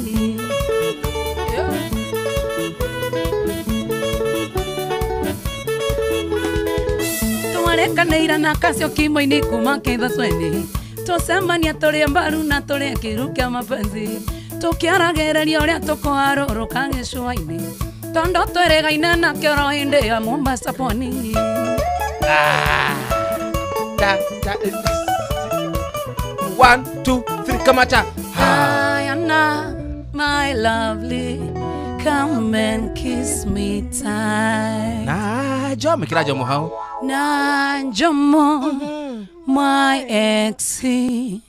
[SPEAKER 6] Twarekanĩira na kacio kimo-inĩ kuma kĩthacweni. Tũcemania tũrĩ mbaru na tũrĩ kĩru kĩa mapenzi. Tũkĩaragĩrĩria ũrĩa tũkũharũrũka gĩcũa-inĩ. Tondũ twĩrĩgaine nakĩo oro hĩndĩ ya Mombasa pwani.
[SPEAKER 3] Ta, ta, 1 2 3 kamata.
[SPEAKER 6] Diana, my lovely, come and kiss me tight.
[SPEAKER 3] Na jomo kira jomo hau.
[SPEAKER 6] Na jomo, my exie,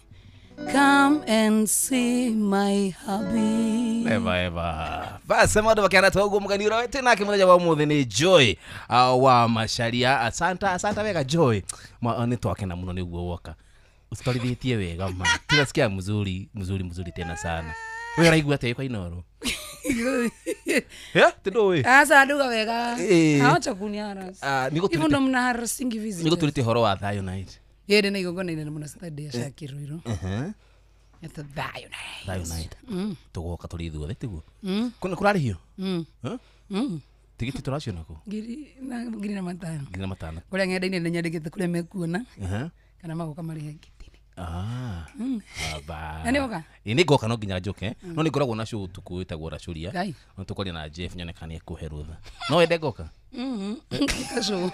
[SPEAKER 6] come and see my hubby.
[SPEAKER 3] Never ever. Basi maũndũ makĩhana ta ũguo mũgeni ũrĩa twĩ nake mũthenya wa ũmũthĩ nĩ Joy wa Macharia. Asanta, asanta wega Joy. Nĩ twakena mũno nĩguo woka. Ũtwarithĩtie wega ma. Tunasikia mzuri, mzuri, mzuri tena sana. Wewe ũraigua atĩa kwa Inooro? Yeah, tindũĩ.
[SPEAKER 7] Asa nduga wega. Acha kuniara. Hivyo ndo mna harasingi visitors.
[SPEAKER 3] Nĩgũtũrĩte ũhoro wa Thayo Night.
[SPEAKER 7] Yeye na igongona inene mũno Saturday ya Shakiro iro. Eta Thayo Night.
[SPEAKER 3] Thayo Night. Tũgoka tũrĩ ithuothe tiguo. Kuna kũrarĩhio? Tigiti tũracio nako?
[SPEAKER 7] Ngiri na matano.
[SPEAKER 3] Ngiri na matano.
[SPEAKER 7] Kũrĩa ng'enda-inĩ nĩ nyandĩkĩte kũrĩa mekuona. Kana magoka marĩhe ngitini.
[SPEAKER 3] Aba.
[SPEAKER 7] Na nĩũka?
[SPEAKER 3] Ĩ nĩ ngoka no nginya njũke. No nĩ ngoragwo na show ũtukũ ĩtagwo Racũria. No tũkwaria na Jeff nyone kana nĩ ekũhe rũtha. No wende ngoka?
[SPEAKER 7] Kasho.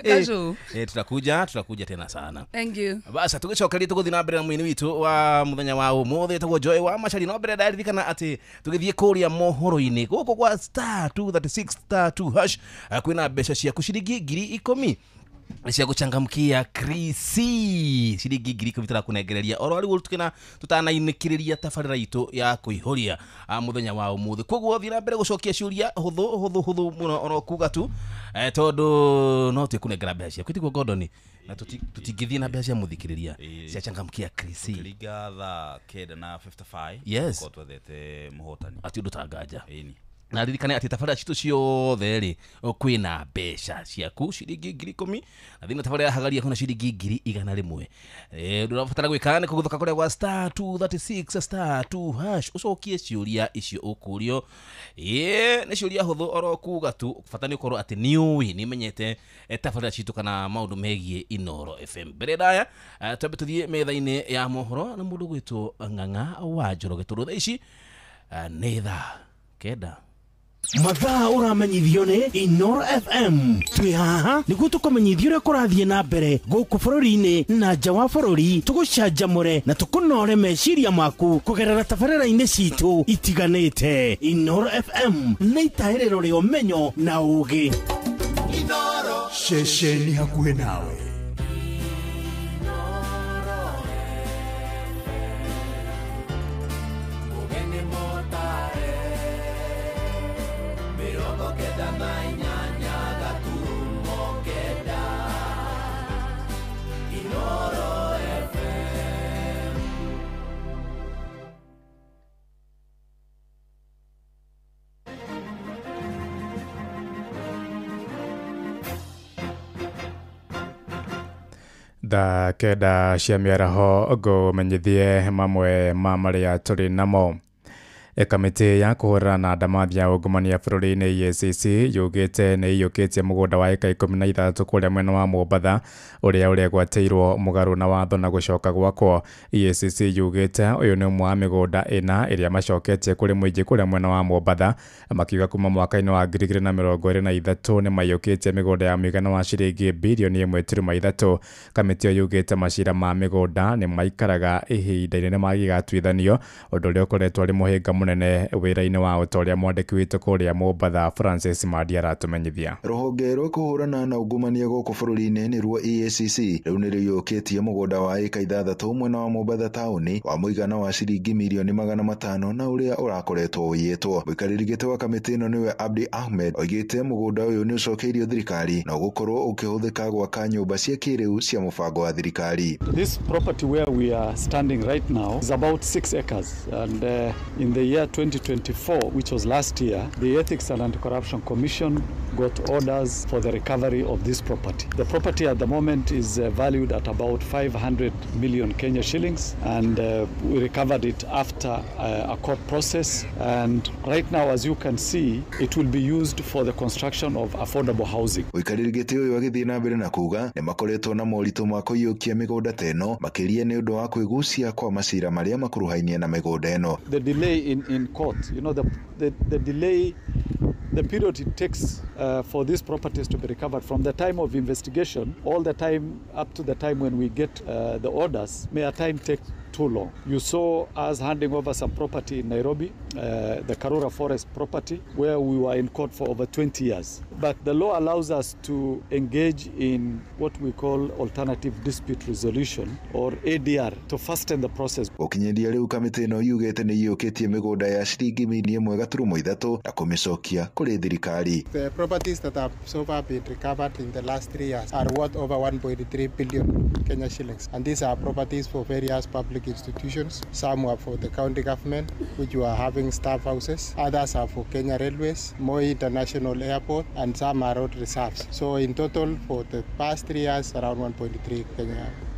[SPEAKER 7] Kasho.
[SPEAKER 3] Tutakuja tena sana.
[SPEAKER 7] Thank you.
[SPEAKER 3] Basa tũgĩcokeria tũgũthiĩ na mbere na mũini witũ wa mũthenya wa ũmũthĩ ĩtagwo Joy wa Macharia. No mbere ndaririkana atĩ tũgĩthiĩ kũrĩa mohoro-inĩ gũkũ kwa *236 *2 hash kwĩna mbeca ciaku ciringi 10,000 cia gũchangamkia Krisi ciringi 10,000 tũrakũnengereria oro rĩu tukĩna tũtanainĩkĩrĩria tabarĩra itũ ya kũihũria mũthenya wa ũmũthĩ. Koguo thiĩ na mbere gũcokia ciũria hũthũ hũthũ hũthũ mũno oro kuga tu tondũ no twĩkũnengera mbeca ciaku tiguo Gordon, na tũtingĩthiĩ na mbeca cia mũthikĩrĩria cia changamkia Krisi.
[SPEAKER 4] Kĩringa thaa 9:55.
[SPEAKER 3] Yes.
[SPEAKER 4] Ko twethete mũhotani
[SPEAKER 3] ati ũndũ ta nganja.
[SPEAKER 4] Ĩni.
[SPEAKER 3] Na ririkane atĩ tabarĩra citũ ciothe rĩ kwĩna mbeca ciaku ciringi 10,000 na thĩinĩ tabarĩra ya Hagaria kwĩna ciringi 100,000. Ũndũ ũrabatara gwĩka nĩ kũgũthũka kũrĩa gwa *236 *2 hash ũcokie ciũria icio ũkũrio. Nĩ ciũria hũthũ oro kuga tu, bata nĩ ũkorwo atĩ nĩ ũĩ nĩ ũmenyete tabarĩra citũ kana maũndũ megiĩ Inooro FM. Mbere ndaya twambe tũthiĩ metha-inĩ ya mohoro na mũndũ gwĩtwo Ng'ang'a wa Njoroge tondũ thaa ici nĩ thaa 9.
[SPEAKER 5] Mathaa ũramenyithio nĩ Inooro FM. Twĩ haha nĩguo tũkũmenyithia ũrĩa kũrathiĩ na mbere gũkũ bũrũri-inĩ na nja wa bũrũri, tũgũcanjamũre na tũkũnore meciria maku kũgerera tabarĩra-inĩ citũ itiganĩte. Inooro FM nĩ itahĩrĩro rĩa ũmenyo na ũũgĩ.
[SPEAKER 8] Ceceni hakuhĩ nawe.
[SPEAKER 9] Thaa 9 cia mĩaraho ngũmenyithie mamwe ma marĩa tũrĩ namo. Kamĩtĩ ya kũhũrana na ndamathia ungumania bũrũri-inĩ EACC yugĩte nĩ ĩiyũkĩtie mũgũnda wa ĩka 16 kũrĩa mwena wa Mombatha ũrĩa ũregwatĩirwo mũgarũ na watho na gũcoka gwakwo. EACC yugĩte ũyũ nĩ ũmwe wa mĩgũnda ĩna ĩrĩa macoketie kũrĩ mũingĩ kũrĩa mwena wa Mombatha, makiuga kuma mwaka-inĩ wa 2023 nĩ maiyũkĩtie mĩgũnda ya mũigana wa ciringi birioni 1.3. Kamĩtĩ ĩyo yugĩte macira ma mĩgũnda nĩ maikaraga ihinda inene magĩgatuithanio, ũndũ ũrĩa ũkoretwo ũrĩ mũhĩnga mũnene mũnene wĩra-inĩ wa ũtoria. Mwandĩki witũ kũrĩa Mombatha Francis Madi aratumenyithia.
[SPEAKER 8] Rũhonge rwa kũhũrana na ungumania gũkũ bũrũri-inĩ nĩruo EACC rĩu nĩrũiyũkĩtie mũgũnda wa ĩka 6 mwena wa Mombatha taũni wa mũigana wa ciringi mirioni 500 na ũrĩa ũrakoretwo ũiyĩtwo. Mũikarĩri gĩtĩ wa kamĩtĩ ĩno nĩwe Abdi Ahmed oigĩte mũgũnda ũyũ nĩ ũcokeirio thirikari na ũgũkorwo ũkĩhũthĩka gwaka nyũmba cia kĩrĩu cia mũbango wa thirikari.
[SPEAKER 10] This property where we are standing right now is about 6 acres, and in the year 2024, which was last year, the Ethics and Anti-Corruption Commission got orders for the recovery of this property. The property at the moment is valued at about 500 million Kenya shillings, and we recovered it after a court process, and right now, as you can see, it will be used for the construction of affordable housing.
[SPEAKER 8] Mũikarĩri gĩtĩ ũyũ agĩthiĩ na mbere na kuga nĩ makoretwo na moritũ ma kũiyũkia mĩgũnda ta ĩno makĩria nĩ ũndũ wa kwĩgucia kwa macira marĩa makuruhainie na mĩgũnda ĩno.
[SPEAKER 10] The delay in court, you know, the delay, the period it takes for these properties to be recovered from the time of investigation all the time up to the time when we get the orders may at time take too long. You saw us handing over some property in Nairobi, the Karura Forest property, where we were in court for over 20 years. But the law allows us to engage in what we call alternative dispute resolution, or ADR, to fasten the process.
[SPEAKER 8] Gũkinyĩria rĩu kamĩtĩ ĩno yugĩte nĩ iyũkĩtie mĩgũnda ya ciringi mirioni 1.3 na kũmĩcokia kũrĩ thirikari.
[SPEAKER 11] The properties that have so far been recovered in the last 3 years are worth over 1.3 billion Kenya shillings, and these are properties for various public institutions. Some were for the county government, which were having staff houses. Others are for Kenya Railways, Moi International Airport, and some are road reserves. So in total, for the past 3 years, around 1.3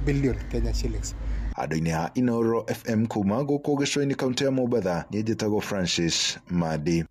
[SPEAKER 11] billion Kenya shillings.
[SPEAKER 8] Andũ-inĩ a Inoro FM kuma gũkũ gĩcũa-inĩ kaunti ya Mombatha, niĩ njĩtagwo Francis Madi.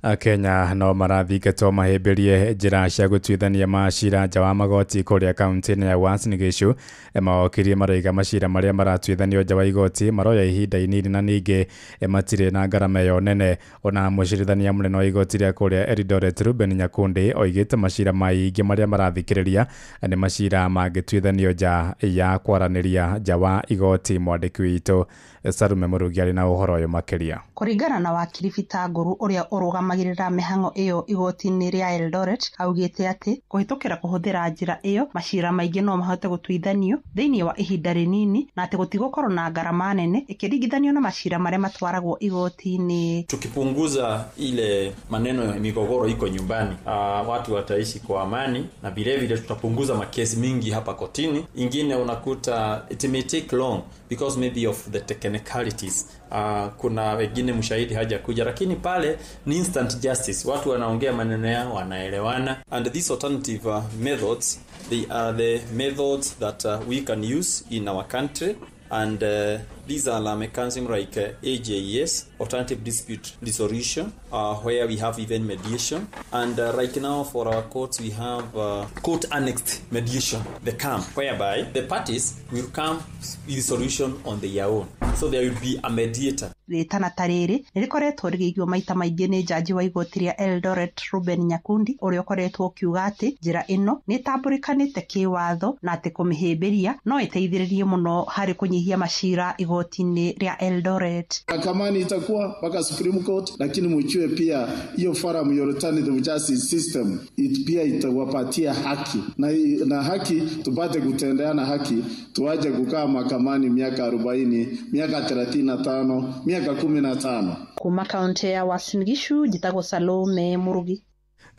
[SPEAKER 9] Akenya no marathingatwo mahĩmbĩrie njĩra cia gũtuithania macira nja wa magoti kũrĩa kaunti-inĩ ya Uasin Gishu. Maokirie maroiga macira marĩa maratuithanio nja wa igoti maroya ihinda inini na ningĩ matirĩ na ngarama ĩyo nene. Ona mũcirithania mũnene wa igoti rĩa kũrĩa Eldoret Ruben Nyakundi oigĩte macira maingĩ marĩa marathikĩrĩria nĩ macira mangĩtuithanio nja ya kwaranĩria nja wa igoti. Mwandĩki witũ Sarume Mũrugi arĩ na ũhoro ũyũ makĩria.
[SPEAKER 12] Kũringana na wakiri Peter Nguru ũrĩa ũrũgamagĩrĩra mĩhang'o ĩyo igoti-inĩ rĩa Eldoret, augĩte atĩ kũhĩtũkĩra kũhũthĩra njĩra ĩyo macira maingĩ no mahote gũtuithanio thĩinĩ wa ihinda rĩnini na atĩ gũtigũkorwo na ngarama nene ĩkĩringithanio na macira marĩa matwaragwo igoti-inĩ.
[SPEAKER 13] Tukipunguza ile maneno ya migogoro iko nyumbani, watu wataishi kwa amani, na vile vile tutapunguza makesi mingi hapa kotini. Ingine unakuta it may take long because maybe of the technicalities. Kuna wengine mshahidi hajakuja, lakini pale ni instant justice, watu wanaongea maneno yao, wanaelewana. And these alternative methods, they are the methods that we can use in our country, and these are mechanisms like AJS, alternative dispute resolution, where we have even mediation. And right now for our courts we have court annexed mediation, the CAM, whereby the parties will come with solution on their own. So there will be a mediator.
[SPEAKER 12] Rĩtana ta rĩrĩ nĩrĩkoretwo rĩgĩigwo maita maingĩ nĩ njanji wa igoti rĩa Eldoret Ruben Nyakundi ũrĩa ũkoretwo ũkiuga atĩ njĩra ĩno nĩ ĩtambũrĩkanĩte kĩwatho na atĩ kũmĩhĩmbĩria no ĩteithĩrĩrie mũno harĩ kũnyihia macira igoti-inĩ rĩa Eldoret.
[SPEAKER 14] Mahakamani itakuwa mpaka Supreme Court, lakini mjue pia hiyo forum ya alternative justice system pia itawapatia haki na haki tupate kutendeana haki, tuaje kukaa mahakamani miaka 40, miaka 35, miaka 15.
[SPEAKER 12] Kuma kaunti ya Uasin Gishu njitagwo Salome Murugi.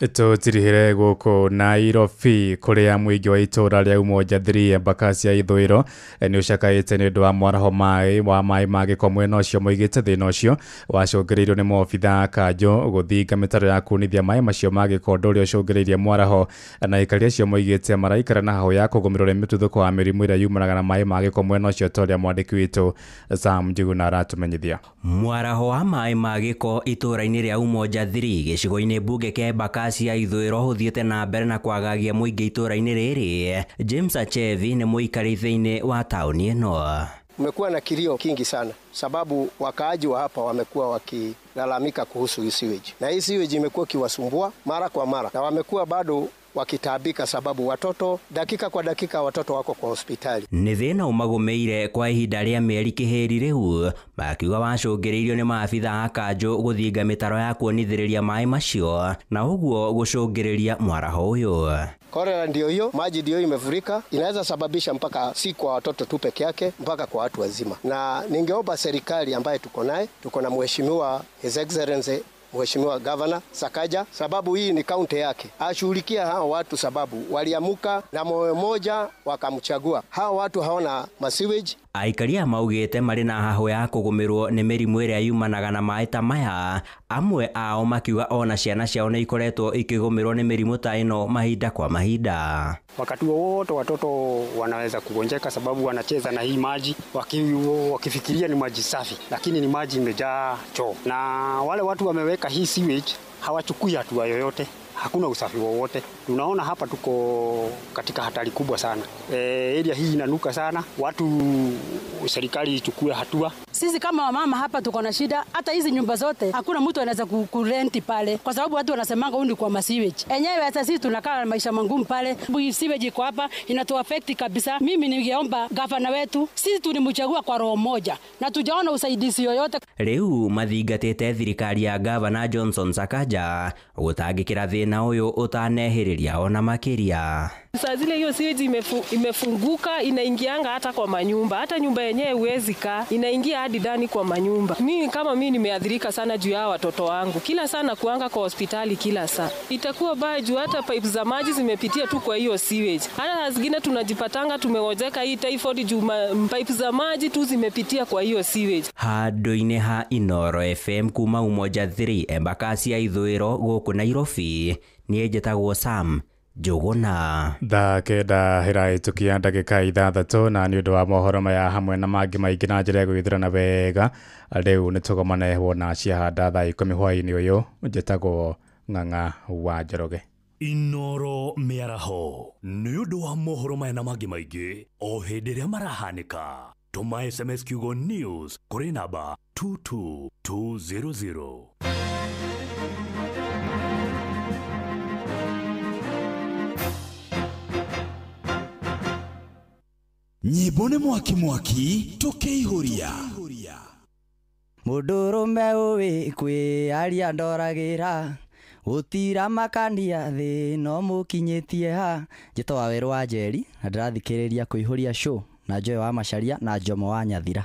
[SPEAKER 9] Tũtirihire gũkũ Nairobi kũrĩa mũingĩ wa itũũra rĩa Umoja 3 Embakasi ya ithũĩro nĩ ũcakaĩte nĩ ũndũ wa mwaraho wa maĩ ma gĩko mwena ũcio. Moigĩte thĩna ũcio wacũngĩrĩirio nĩ maobitha a kanjũ gũthinga mĩtaro ya kunithia maĩ macio ma gĩko, ũndũ ũrĩa ũcũngĩrĩirie mwaraho, na aikari acio moigĩte maraikara na hau ya kũgũmĩrwo nĩ mĩtuthũko wa mĩrimũ ĩrĩa yumanaga na maĩ ma gĩko mwena ũcio, ta ũrĩa mwandĩki witũ Sam Njuguna aratũmenyithia.
[SPEAKER 15] Mwaraho wa maĩ ma gĩko itũũra-inĩ rĩa Umoja 3 gĩcigo-inĩ mbunge kĩa Embakasi ya ithũĩro ũthiĩte na mbere na kwagagia mũingĩ itũũra-inĩ rĩrĩ. James Achevi nĩ mũikari thĩinĩ wa taũni ĩno.
[SPEAKER 16] Kumekuwa na kilio kingi sana sababu wakaaji wa hapa wamekuwa wakilalamika kuhusu hii sewage, na hii sewage imekuwa kiwasumbua mara kwa mara, na wamekuwa bado wakitaabika, sababu watoto dakika kwa dakika watoto wako kwa hospitali.
[SPEAKER 15] Nĩ thĩna ũmagũmĩire kwa ihinda rĩa mĩeri kĩhĩri rĩu makiuga wacũngĩrĩirio nĩ maabitha a kanjũ gũthinga mĩtaro ya kuonithĩrĩria maĩ macio na ũguo gũcũngĩrĩria mwaraho ũyũ.
[SPEAKER 16] Kolera ndio hiyo, maji ndio imefurika, inaweza sababisha mpaka si kwa watoto tu peke yake, mpaka kwa watu wazima. Na ningeomba serikali ambaye tuko naye, tuko na Mheshimiwa His Excellency Mheshimiwa Governor Sakaja, sababu hii ni kaunti yake, ashughulikia hawa watu, sababu waliamuka na moyo moja wakamchagua. Hawa watu hawana masewage.
[SPEAKER 15] Aikaria maugĩte marĩ na hahũ ya kũgũmĩrwo nĩ mĩrimũ ĩrĩa yumanaga na maĩ ta maya, amwe ao makiuga ona ciana ciao nĩ ikoretwo ikĩgũmĩrwo nĩ mĩrimũ ta ĩno mahinda kwa mahinda.
[SPEAKER 17] Wakati wowote watoto wanaweza kugonjeka sababu wanacheza na hii maji wakifikiria ni maji safi, lakini ni maji imejaa choo. Na wale watu wameweka hii sewage hawachukui hatua yoyote, hakuna usafi wowote. Tunaona hapa tuko katika hatari kubwa sana. Area hii inanuka sana. Watu, serikali ichukue hatua.
[SPEAKER 6] Sisi kama wamama hapa tuko na shida, hata hizi nyumba zote hakuna mtu anaweza kurenti pale kwa sababu watu wanasemanga huyu ni kwa sewage. Enyewe hata sisi tunakaa maisha magumu pale. Hii sewage iko hapa inatu affect kabisa. Mimi ningeomba gavana wetu, sisi tulimchagua kwa roho moja na tujaona usaidizi yoyote.
[SPEAKER 15] Rĩu mathingatĩte thirikari ya Gavana Johnson Sakaja gũtangĩkĩra thĩna ũyũ ũtanehĩrĩria ona makĩria.
[SPEAKER 18] Saa zile hiyo sewage imefunguka inaingianga hata kwa manyumba, hata nyumba yenyewe huwezi kaa, inaingia hadi ndani kwa manyumba. Mimi kama mimi nimeathirika sana juu ya watoto wangu, kila saa na kuanga kwa hospitali kila saa. Itakuwa baya juu hata pipe za maji zimepitia tu kwa hiyo sewage. Hata zingine tunajipatanga tumegojeka hii typhoid juu pipe za maji tu zimepitia kwa hiyo sewage.
[SPEAKER 15] Handũ-inĩ ha Inoro FM kuma Umoja 3 Embakasi ya Ithũĩro gũkũ Nairobi, niĩ njĩtagwo Sam Njũgũna.
[SPEAKER 9] Thaa kenda ĩrahĩtũkia ndagĩka 6 na nĩ ũndũ wa mohoro maya hamwe na mangĩ maingĩ na njĩra ya gũgĩthurana wega, rĩu nĩ tũgomane wona ciahanda thaa 10 hwaĩ-inĩ ũyũ. Njĩtagwo Ng'ang'a wa Njoroge.
[SPEAKER 19] Inoro mĩaraho nĩ ũndũ wa mohoro maya na mangĩ maingĩ o hĩndĩ ĩrĩa marahanĩka. Tũma SMS kiugo news kũrĩ namba 22200.
[SPEAKER 20] Nyĩmbo nĩ mwaki mwaki tũkĩihũria.
[SPEAKER 21] Mũndũrũme ũĩ kwĩaria ndoragĩra gũtira makania thĩ no mũkinyĩtie ha. Njĩtagwo Wawerũ wa Njeri na ndĩrathikĩrĩria kũihũria show na Joy wa Macharia na Jomo wa Nyathira.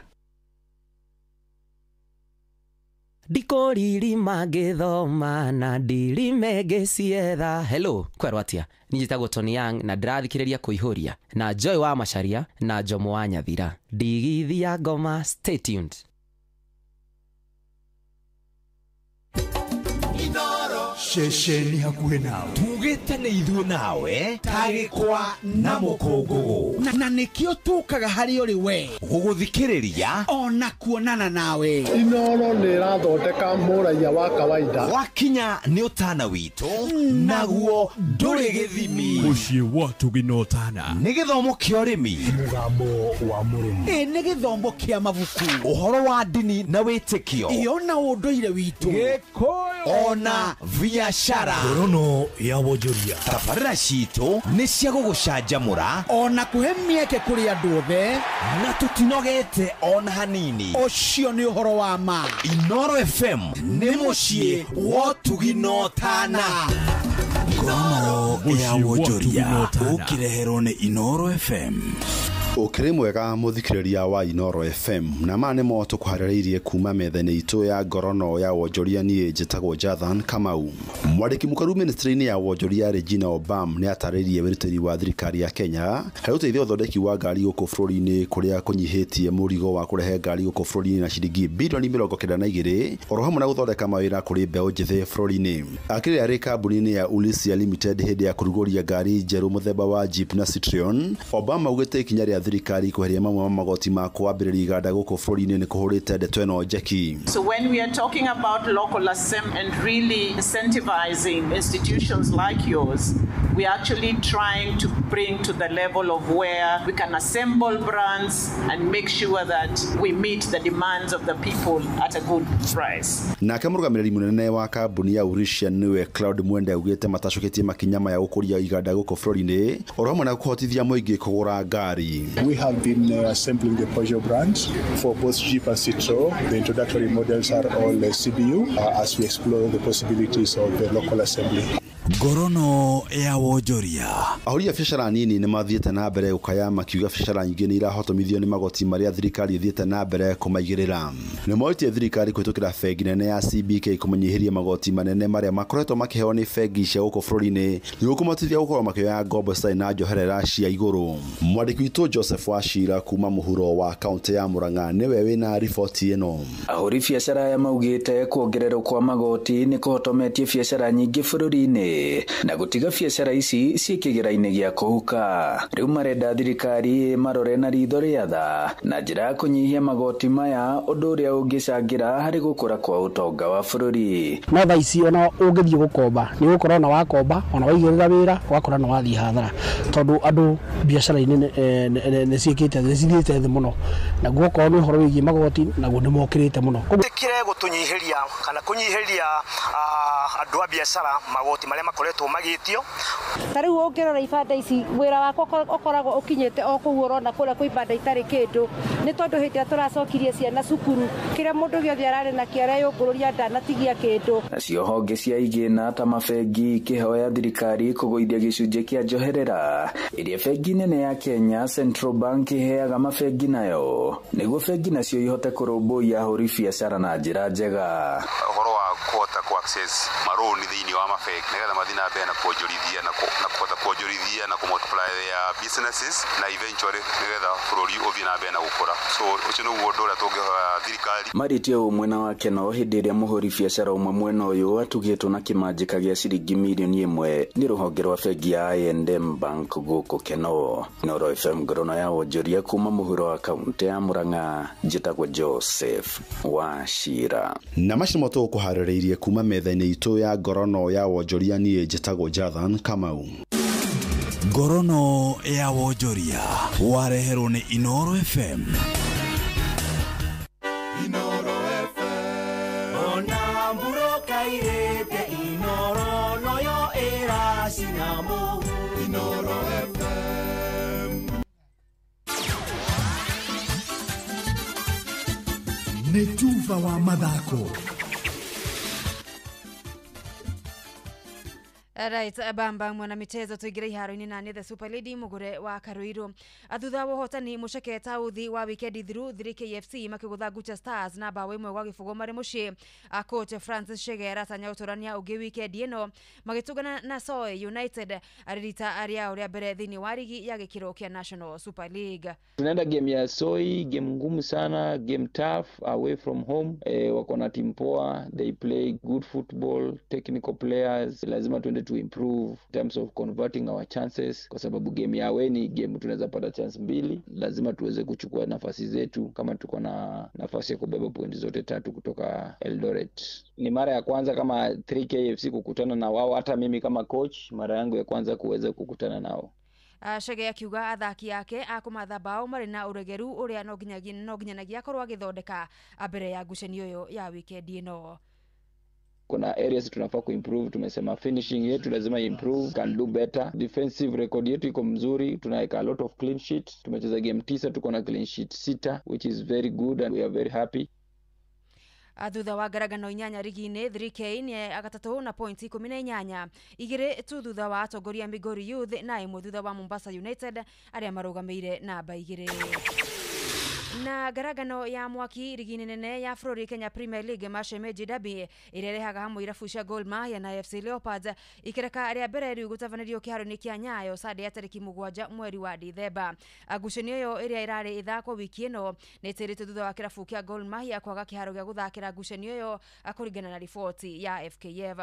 [SPEAKER 22] Ndikũririma ngĩthoma na ndirime ngĩcietha. Hello, kwerwo atĩa? Niĩ njĩtagwo Tony Young na ndĩrathikĩrĩria kũihũria na Joy wa Macharia na Jomo wa Nyathira. Ndigithia ngoma, stay tuned.
[SPEAKER 20] Ceceni hakuhĩ nawe tugĩte nĩ ithuĩ nawe tagĩkwa na mũkũngũgũ
[SPEAKER 5] na nĩkĩo tũkaga harĩ ũrĩ we
[SPEAKER 20] gũgũthikĩrĩria
[SPEAKER 5] ona kuonana nawe.
[SPEAKER 23] Inoro nĩ ĩrathondeka mũraiya wa kawaida
[SPEAKER 20] wakinya nĩ ũtana witũ naguo ndũrĩ gĩthimi.
[SPEAKER 19] Mũciĩ wa Ũtugi na Ũtana
[SPEAKER 20] nĩ gĩthomo kĩa ũrĩmi,
[SPEAKER 19] mũgambo wa mũrĩmi,
[SPEAKER 5] ĩ nĩ gĩthomo kĩa mabuku,
[SPEAKER 20] ũhoro wa ndini na wĩtĩkio,
[SPEAKER 5] ĩ ona ũndũire witũ,
[SPEAKER 20] Gĩkũyũ ona biashara.
[SPEAKER 19] Ngorono ya wonjoria.
[SPEAKER 20] Tabarĩra citũ nĩ cia gũgũcanjamũra
[SPEAKER 5] ona kũhe mĩeke kũrĩ andũ othe,
[SPEAKER 20] na tũtinogete ona hanini.
[SPEAKER 5] Ũcio nĩ ũhoro wa ma.
[SPEAKER 20] Inoro FM nĩ mũciĩ wa Ũtugi na Ũtana. Ngorono ya wonjoria ũkĩreherwo nĩ Inoro FM.
[SPEAKER 24] Ũkĩrĩ mwega mũthikĩrĩria wa Inoro FM na ma nĩmo tũkũharĩrĩirie kuma metha-inĩ itũ ya ngorono ya wonjoria. Niĩ njĩtagwo Jathan Kamau. Mwandĩki mũkaru ministry-inĩ ya wonjoria Regina Obam nĩ atarĩirie wĩrutĩri wa thirikari ya Kenya harĩ ũteithio ũthondeki wa ngari gũkũ bũrũri-inĩ kũrĩa kũnyihĩtie mũrigo wa kũrehe ngari gũkũ bũrũri-inĩ na ciringi bilioni 92 oro hamwe na gũthondeka mawĩra kũrĩ mbeũ njĩthĩ bũrũri-inĩ. Akĩrĩ arĩ kambuni-inĩ ya Ulisia Limited hĩndĩ ya kũrugũria ngari njerũ mũthemba wa Jeep na Citroen. Obama augĩte ikinya rĩa thirikari kweheria mamwe ma magoti ma kwambĩrĩria iganda gũkũ bũrũri-inĩ nĩ kũhũrĩte ndeto ĩno njeki.
[SPEAKER 25] So when we are talking about local assembly and really incentivizing institutions like yours
[SPEAKER 1] We are actually trying to bring to the level of where we can assemble brands and make sure that we meet the demands of the people at a good price.
[SPEAKER 24] Nake mũrũgamĩrĩri mũnene wa kambuni ya Urisha niwe Cloud Mwende augĩte matacoketie makinya maya gũkũria iganda gũkũ bũrũri-inĩ oro hamwe na kũhotithia mũingĩ kũgũra ngari.
[SPEAKER 2] We have been assembling the Peugeot brands for both Jeep and Citroën. The introductory models are all CBU as we explore the possibilities of the local assembly.
[SPEAKER 20] Ngorono ya wonjoria.
[SPEAKER 24] Ahũri a biacara nini nĩ mathiĩte na mbere gũkaya makiuga biacara nyingĩ nĩ irahotomithio nĩ magoti marĩa thirikari ĩthiĩte na mbere kũmaigĩrĩra. Nĩ moĩtie thirikari kũhĩtũkĩra bengi nene ya CBK kũmanyihĩria magoti manene marĩa makoretwo makĩheo nĩ bengi cia gũkũ bũrũri-inĩ nĩguo kũmahotithia gũkorwo makĩoya ngombo citarĩ na njoherera cia igũrũ. Mwandĩki witũ Joseph Wachira kuma mũhuro wa kaũntĩ ya Murang'a nĩwe wĩna riboti ĩno.
[SPEAKER 4] Ahũri biacara aya maugĩte kuongererwo kwa magoti nĩ kũhotometie biacara nyingĩ bũrũri-inĩ na gutiga biacara ici ciĩ kĩgĩra-inĩ gĩa kũhuka. Rĩu marenda thirikari marore na ritho rĩa tha na njĩra ya kũnyihia magoti maya, ũndũ ũrĩa ũngĩcangĩra harĩ gũkũra kwa ũtonga wa bũrũri.
[SPEAKER 7] No thaa ici ona ũngĩthiĩ gũkomba nĩ ũgũkorwo na wakomba ona waigĩrĩra wĩra ũgakora nĩ wathiĩ hathara, tondũ andũ biacara-inĩ nĩ ciĩkĩte nĩ cithiĩte thĩ mũno, naguo okorwo nĩ ũhoro wĩgiĩ magoti naguo nĩ mokĩrĩte mũno.
[SPEAKER 25] Tĩkire gũtũnyihĩria kana kũnyihĩria andũ a biacara magoti marĩa makoretwo magĩtio.
[SPEAKER 26] Ta rĩu ũngĩrora ibanda ici wĩra wakwa ũkoragwo ũkinyĩte o kũu ũrona kũrĩa kwĩ ibanda itarĩ kĩndũ, nĩ tondũ hĩndĩ ĩrĩa tũracokirie ciana cukuru kĩrĩa mũndũ gĩothe ararĩ nakĩo areyũngũrũria ndanatigia kĩndũ.
[SPEAKER 4] Nacio honge cia igĩna ta mabengi ikĩhoya thirikari kũgũithia gĩcunjĩ kĩa njoherera ĩrĩa bengi nene ya Kenya Central Bank ĩheaga mabengi nayo nĩguo bengi nacio ihote kũrũmbũiya ahũri biacara na njĩra njega.
[SPEAKER 27] Ũhoro wa kũhota ku access marũni thĩinĩ wa mabengi nĩgetha mathiĩ na mbere na kuonjorithia na kũhota kuonjorithia na kũ-multiply their businesses na eventually nĩgetha bũrũri ũthiĩ na mbere na gũkũra. So ũcio nĩguo ũndũ ũrĩa tũngĩhoya thirikari.
[SPEAKER 4] Marĩtie ũũ mwena wa Keno hĩndĩ ĩrĩa mũhũri biacara ũmwe mwena ũyũ atugĩtwo na kĩmanjĩka gĩa ciringi mirioni 1 nĩ rũhonge rwa bengi ya I&M Bank gũkũ Keno. Inooro FM ngorono ya wonjoria kuma mũhuro wa kaũntĩ ya Murang'a, njĩtagwo Joseph Wachira.
[SPEAKER 24] Na macio nĩmo tũgũkũharĩrĩirie kuma metha-inĩ itũ ya ngorono ya wonjoria. Niĩ njĩtagwo Jathan Kamau.
[SPEAKER 20] Ngorono ya wonjoria wareherwo nĩ Inooro FM.
[SPEAKER 28] Inooro FM ona mburoka irĩte Inooro noyo ĩracina mũhu. Inooro FM
[SPEAKER 20] nĩ tuba wa mathako.
[SPEAKER 29] Right, bamba mwana michezo tuingire iharo-inĩ na nĩ the Super Lady mugure wa Karuiru. Thutha wa ũhotani mũceke tauthi wa wikendi thiru 3KFC makĩgũtha Gucha Stars na bao 1-0 marĩ mũciĩ. Coach Francis Shegera tanya ũtũrania ũngĩ wikendi ĩno magĩtũngana na Soy United arĩrita rĩao rĩa mbere thĩinĩ wa rigi ya gĩkĩro kĩa National Super League.
[SPEAKER 30] Tunaenda game ya Soy, game ngumu sana, game tough away from home. Wako na timu poa, they play good football, technical players. Lazima tuende to improve in terms of converting our chances, kwa sababu game ya away ni game tunaweza pata chance mbili. Lazima tuweze kuchukua nafasi zetu kama tuko na nafasi ya kubeba pointi zote tatu kutoka Eldoret. Ni mara ya kwanza kama 3KFC kukutana na wao, hata mimi kama coach mara yangu ya kwanza kuweza kukutana nao.
[SPEAKER 29] Chege akiuga athaki ake akũmatha bao marĩ na ũregeru ũrĩa no nginyanagia akorwo agĩthondeka mbere ya ngucanio ĩyo ya wikendi ĩno.
[SPEAKER 30] Kuna areas tunafaa kuimprove. Tumesema finishing yetu lazima improve, can do better. Defensive record yetu iko mzuri, tunaweka a lot of clean sheet. Tumecheza game 9 tuko na clean sheet 6, which is very good and we are very happy.
[SPEAKER 29] Thutha wa ngaragano 8 rigi-inĩ 3K nĩ agatatũ na point 18 igĩrĩ tu thutha wa atongoria Migori Youth na 1 thutha wa Mombasa United arĩa marũgamĩire namba 2. Na ngaragano ya mwaki rigi-inĩ nene ya bũrũri Kenya Premier League Mashemeji Derby ĩrĩa ĩrehaga hamwe irabu cia Gor Mahia na FC Leopards ikereka rĩa mbere rĩu gũtabanĩrio kĩharo-inĩ kĩa Nyayo Sunday ya tarĩki 7 mweri wa Dithemba. Ngucanio ĩyo ĩrĩa ĩrarĩ ĩthakwo wiki ĩno nĩ ĩtĩrĩtwo thutha wa kĩrabu kĩa Gor Mahia kwaga kĩharo gĩa gũthakĩra ngucanio ĩyo kũringana na riboti ya FKF.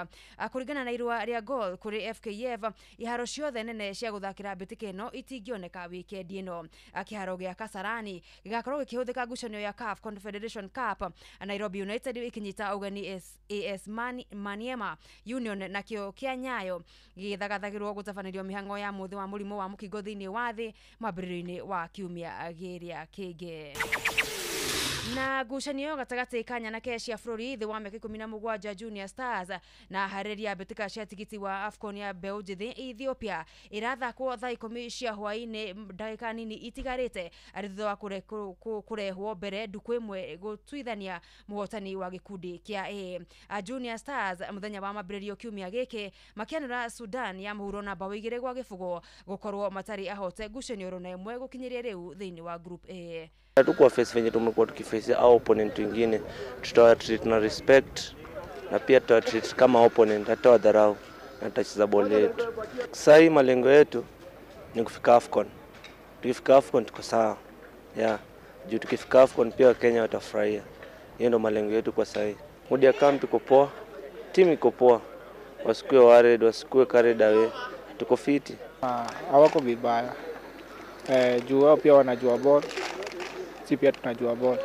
[SPEAKER 29] Kũringana na irũa rĩa Gor kũrĩ FKF, iharo ciothe nene cia gũthakĩra mbĩtĩka ĩno itingĩoneka wikendi ĩno. Kĩharo gĩa Kasarani gĩgakorwo gĩkĩhũthĩka ngucanio ya CAF Confederation Cup. Nairobi United ĩkĩnyita ũgeni AS Maniema Union, nakĩo kĩa Nyayo gĩthagathagĩrwo gũtabanĩrio mĩhang'o ya mũthĩ wa mũrimũ wa mũkingo thĩinĩ wa thĩ mwambĩrĩrio-inĩ wa kiumia gĩrĩa kĩngĩ. Na ngucanio gatagatĩ ka nyanake cia bũrũri thĩ wa mĩaka 17 Junior Stars na harĩria mbĩtĩka cia tigiti wa AFCON ya mbeũ njĩthĩ Ethiopia ĩrathakwo thaa 10 cia hwaĩ-inĩ ndagĩka nini itigarĩte arĩ thutha wa kũrehwo mbere ndukũ ĩmwe gũtuithania mũhotani wa gĩkundi kĩa A. Junior Stars mũthenya wa mambĩrĩrio kiumia gĩkĩ makĩanũra Sudan ya mũhuro na mbaũ 2-0 gũkorwo matarĩ ahote ngucanio rũna ĩmwe gũkinyĩria rĩu thĩinĩ wa Group A.
[SPEAKER 3] Hatukuwa face venye tumekuwa tukiface au opponent wengine, tutawa treat na respect na pia tutawa treat kama opponent, hatawadharau na tutacheza ball yetu. Sasa malengo yetu ni kufika AFCON. Tukifika AFCON tuko sawa. Yeah, juu tukifika AFCON pia Wakenya watafurahia. Hiyo ndio malengo yetu kwa sasa. Mudi ya camp iko poa, timu iko poa. Wasikue worried, wasikue carried away. Tuko fiti.
[SPEAKER 6] Hawako vibaya. Juu wao pia wanajua ball. Si pia tunajua ball.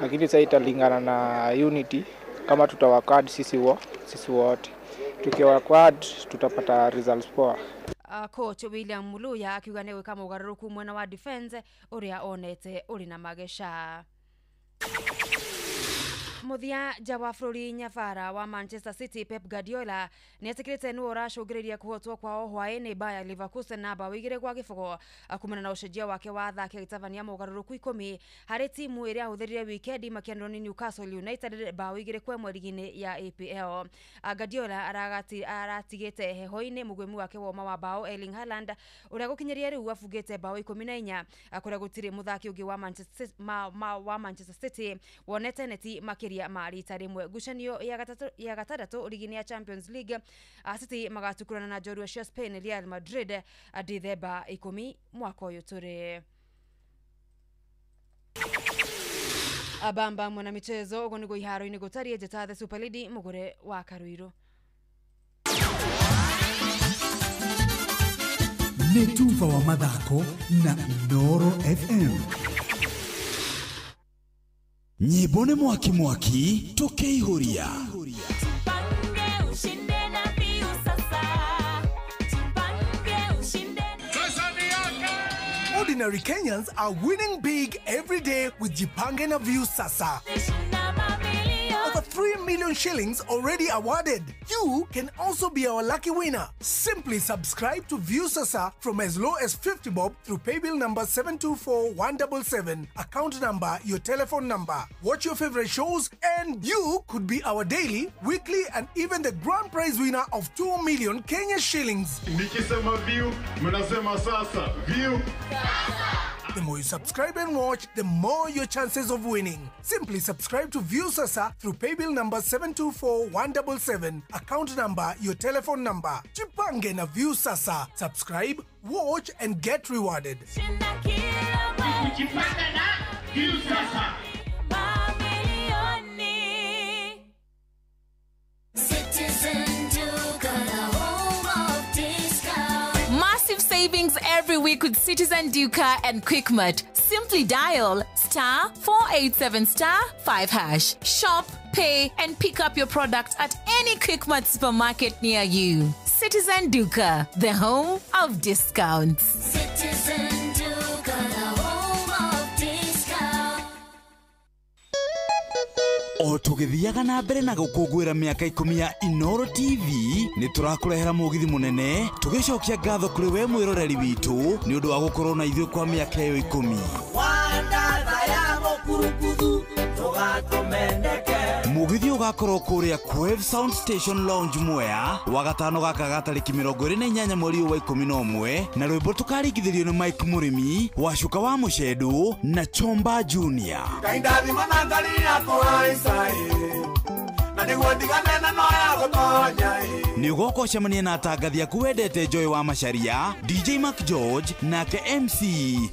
[SPEAKER 6] Lakini sasa italingana na unity kama tutawakad sisi wote. Tukiwakad tutapata results poa.
[SPEAKER 29] Coach William Muluya akiuga nĩ gwĩka mũgarũrũku mwena wa defense ũrĩa onete ũrĩ na mageca. Muthia nja wa bũrũri nyabara wa Manchester City Pep Guardiola nĩetĩkĩrĩte nĩwe ũracũngĩrĩria kũhotwo kwao hwaĩ-inĩ Bayer Leverkusen na mbaũ 2-0 kumana na ũcenjia wake wa athaki agĩtabania mogarũrũku 10 harĩ timu ĩrĩa ahũthĩrire wikendi makĩanĩrwo nĩ Newcastle United mbaũ 2-1 ligi-inĩ ya EPL. Guardiola aratigĩte heho-inĩ mũgwĩmi wake woma wa mbaũ Erling Haaland ũrĩa gũkinyĩria rĩu abungĩte mbaũ 14 kũrĩa gũtirĩ mũthaki ũngĩ wa Manchester City wonete neti makĩria marita rimwe. Ngucanio ya gatandatũ ligi-inĩ ya Champions League, City magatukurana na njorua cia Spain Real Madrid Dithemba 10 mwaka ũyũ tũrĩ. Abamba mwana michezo ũguo nĩguo iharo-inĩ gũtariĩ. Njĩta The Super Lady mũgũre wa Karuirũ.
[SPEAKER 8] Nĩ tuba wa mathako na Inooro FM.
[SPEAKER 20] Nyĩmbo nĩ mwaki mwaki tũkĩihũria.
[SPEAKER 10] Ordinary Kenyans are winning big every day with Jipange na Viusasa. Over 3 million shillings already awarded. You can also be our lucky winner. Simply subscribe to Viusasa from as low as 50 bob through paybill number 724177, account number, your telephone number. Watch your favorite shows and you could be our daily, weekly and even the grand prize winner of 2 million Kenya shillings.
[SPEAKER 11] Nikisema view, mnasema sasa. View.
[SPEAKER 10] The more you subscribe and watch, the more your chances of winning. Simply subscribe to Viusasa through paybill number 724177, account number, your telephone number. Jipange na Viusasa. Subscribe, watch and get rewarded.
[SPEAKER 11] Jipange na Viusasa.
[SPEAKER 12] Massive savings every week with Citizen Duka and Quickmart. Simply dial *487*5#. Shop, pay, and pick up your product at any Quickmart supermarket near you. Citizen Duka, the home of discounts.
[SPEAKER 13] Citizen Duka, the home of discounts.
[SPEAKER 20] O tũgĩthiaga na mbere na gũkũngũĩra mĩaka 10 ya Inooro TV nĩ tũrakũrehera mũgithi mũnene tũgĩcokia ngatho kũrĩ we mwĩroreri witũ nĩ ũndũ wa gũkorwo na ithuĩ kwa mĩaka ĩyo 10. Mũgithi ũgakorwo kũrĩa Quave Sound Station Lounge Mwea wagatano gaka ga tarĩki 28 mweri wa 11 na rwĩmbo tũkaringithĩrio nĩ Mike Mũrĩmi Wacuka wa Mũcendũ na Chomba Junior. Nĩ ũgoka ũcemanie na atangathi aku wendete Joy wa Macharia, DJ Mark George nake MC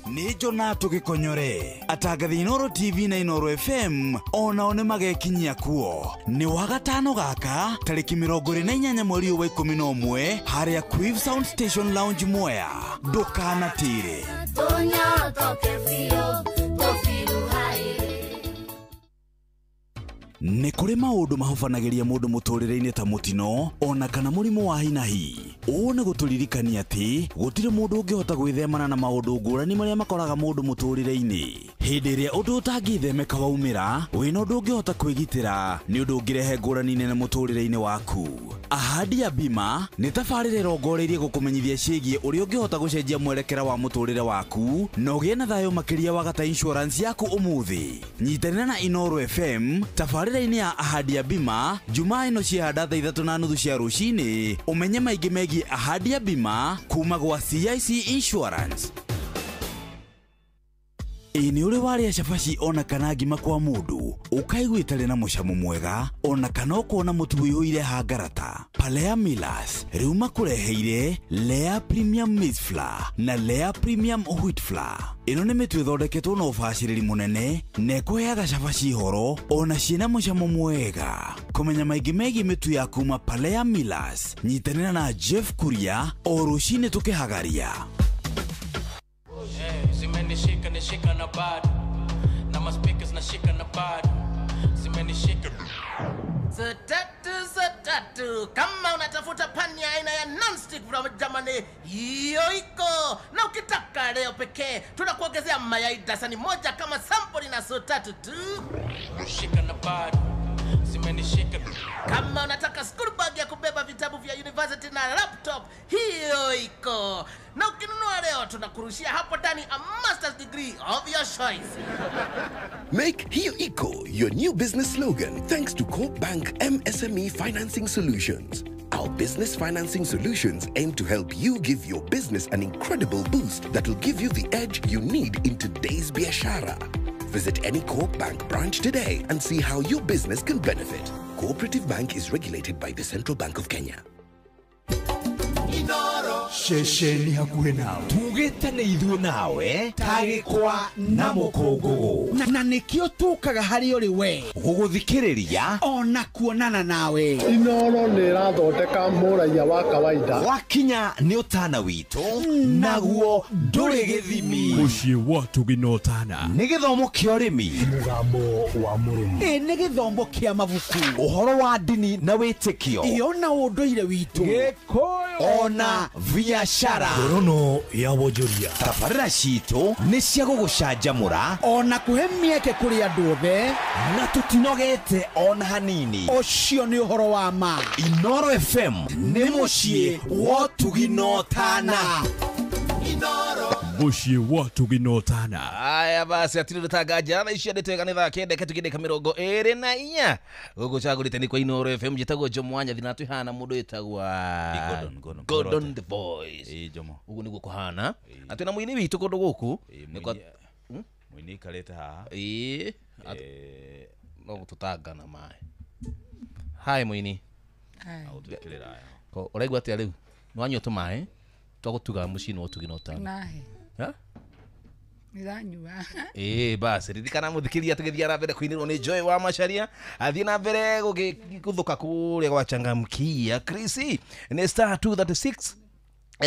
[SPEAKER 20] nĩ Jonato Gĩkonyore. Atangathi Inooro TV na Inooro FM onao nĩ magekinyia kuo. Nĩ wagatano gaka tarĩki 28 mweri wa 11 harĩa Quave Sound Station Lounge Mwea. Ndũkanatĩre.
[SPEAKER 13] Tũnyotoke biũ, tũbiru.
[SPEAKER 20] Nĩ kũrĩ maũndũ mahobanagĩria mũndũ mũtũrĩre-inĩ ta mũtino ona kana mũrimũ wa hinahi. Ũũ nĩ gũtũririkania atĩ gũtirĩ mũndũ ũngĩhota gwĩthemana na maũndũ ngũrani marĩa makoraga mũndũ mũtũrĩre-inĩ. Hĩndĩ ĩrĩa ũndũ ũtangĩthemeka waumĩra, wĩna ũndũ ũngĩhota kwĩgitĩra nĩ ũndũ ũngĩrehe ngũrani nene mũtũrĩre-inĩ waku. Ahadi ya Bima nĩ tabarĩra ĩrongoreirie gũkũmenyithia ciĩgiĩ ũrĩa ũngĩhota gũcenjia mwerekera wa mũtũrĩre waku na ũgĩe na thayũ makĩria wagata insurance yaku ũmũthĩ. Nyitanĩra na Inooro FM tabarĩra-inĩ ya Ahadi ya Bima Jumaa ĩno ciahanda thaa 3:30 cia rũcinĩ ũmenye maingĩ megiĩ Ahadi ya Bima kuma gwa CIC Insurance. Ĩ nĩ ũrĩ warĩa cabaci ona kana ngima kwa mũndũ ũkaigua ĩtarĩ na mũcamo mwega ona kana ũkona mũtu ũiyũire hangarata. Palea Millers rĩu makũreheire Lea Premium Maize Flour na Lea Premium Wheat Flour. Ĩno nĩ mĩtu ĩthondeketwo na ũbacĩrĩri mũnene na ĩkũheaga cabaci horo ona ciĩna mũcamo mwega. Kũmenya maingĩ megiĩ mĩtu ya kuma Palea Millers, nyitanĩra na Jeff Kuria o rũcinĩ tũkĩhagaria.
[SPEAKER 9] Zimenishika nishika na bado na maspeakers nashika na bado zimenishika.
[SPEAKER 14] Tatu kama unatafuta pani aina ya non-stick from Germany, hiyo iko. Na ukitaka leo pekee tunakuongezea mayai dasani moja kama sample na so tatu tu.
[SPEAKER 9] Shika na bado zimenishika.
[SPEAKER 14] Kama unataka school bag ya kubeba vitabu vya university na laptop, hiyo iko. Na ukinunua leo tunakurushia hapo ndani a master's degree of your choice.
[SPEAKER 15] Make Hiyo Iko your new business slogan thanks to Co-op Bank MSME Financing Solutions. Our business financing solutions aim to help you give your business an incredible boost that will give you the edge you need in today's biashara. Visit any Co-op Bank branch today and see how your business can benefit. Cooperative Bank is regulated by the Central Bank of Kenya.
[SPEAKER 8] Ceceni hakuhĩ nawe tugĩte nĩ ithuĩ nawe tagĩkwa na mũkũngũgũ na nĩkĩo tũkaga harĩ ũrĩ we gũgũthikĩrĩria ona kuonana nawe.
[SPEAKER 16] Inooro nĩ ĩrathondeka mũraiya wa kawaida.
[SPEAKER 8] Wakinya nĩ ũtana witũ naguo ndũrĩ gĩthimi.
[SPEAKER 17] Mũciĩ wa Tũgĩ Ũtana
[SPEAKER 8] nĩ gĩthomo kĩa ũrĩmi,
[SPEAKER 17] mũgambo wa mũrĩmi,
[SPEAKER 8] ĩ nĩ gĩthomo kĩa mabuku, ũhoro wa ndini na wĩtĩkio, ĩyo na ũndũire witũ, Gĩkũyũ ona biashara.
[SPEAKER 17] Ngorono ya wonjoria.
[SPEAKER 8] Tabarĩra citũ nĩ cia gũgũcanjamũra ona kũhe mĩeke kũrĩ andũ othe na tũtinogete ona hanini. Ũcio nĩ ũhoro wa ma. Inooro FM nĩ mũciĩ wa ũtugi na ũtana.
[SPEAKER 17] Mũciĩ wa ũtugi na ũtana.
[SPEAKER 18] Aya basi atirĩ tanganja thaa icio ndĩtwega nĩ thaa kenda tũkĩndĩka 24 gũkũ cagũrĩte nĩ kwa Inooro FM. Njĩtagwo Jomo Wanyathi na twĩhana mũndũ wĩtagwo Gordon the Voice. Ũguo nĩguo kũhana na twĩna mũini witũ kũndũ gũkũ
[SPEAKER 20] mũini ikarĩte haha
[SPEAKER 18] ĩĩ no gũtũtangana maĩ. Hi mũini. Ũraigua atĩa rĩu? Nĩ wanyua tũmaĩ twagũtuga mũciĩ wa ũtugi na ũtana?
[SPEAKER 19] Nahe. Nĩndanyua.
[SPEAKER 18] Ĩĩ basi ririkana mũthikĩria tũgĩthiĩ na mbere kũinĩrwo nĩ Joy wa Macharia athiĩ na mbere gũgĩgũthũka kũrĩa gwa Changamkia. Chris nĩ star 236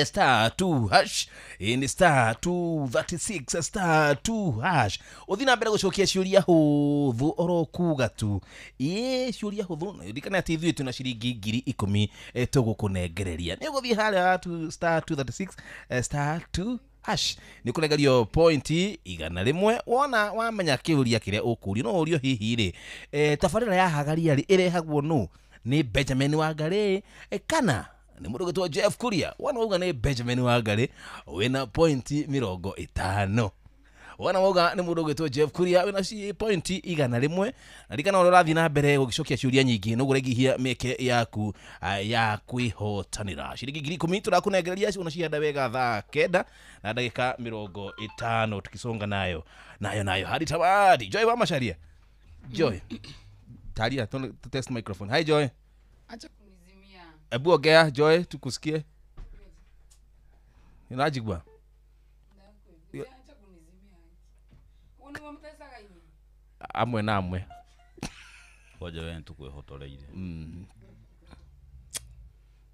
[SPEAKER 18] star 2 hash ni star 236 star 2 hash. Uthi na mbere gucokia ciuria huthu oro kuga tu ĩ ciuria huthu. Ririkana atĩ ithuĩ twĩna ciringi 10,000 tũgũkũnengereria. Nĩ ũgũthiĩ harĩa star 236 star 2 hash nĩ kũnengerio pointi 100 wona wamenya kĩũria kĩrĩa ũkũrio no ũrio hihi rĩ tabarĩra ya Hagaria rĩ ĩrehagwo nũ? Nĩ Benjamin Wangari kana nĩ mũndũ ũgwĩtwo Jeff Kuria? Wona wauga nĩ Benjamin Wangari wĩna pointi 50. Wona wauga nĩ mũndũ ũgwĩtwo Jeff Kuria wĩna pointi 100. Na ririkana ũrĩa ũrathiĩ na mbere gũgĩcokia ciũria nyingĩ noguo ũraingĩhia mĩeke yaku ya kwĩhotanĩra ciringi 10,000 tũrakũnengereria ona cihanda wega thaa 9 na ndagĩka 50 tukisonga nayo nayo nayo hadi tamati. Joy wa Macharia. Joy taria test microphone. Hi Joy.
[SPEAKER 19] Acha kunizimia.
[SPEAKER 18] Ebu ongea Joy tukusikie. Unajigwa?
[SPEAKER 19] Acha kunizimia. Unaona mtesa gani?
[SPEAKER 18] Amwe na amwe.
[SPEAKER 20] Ngoja wewe tukwehotoreire.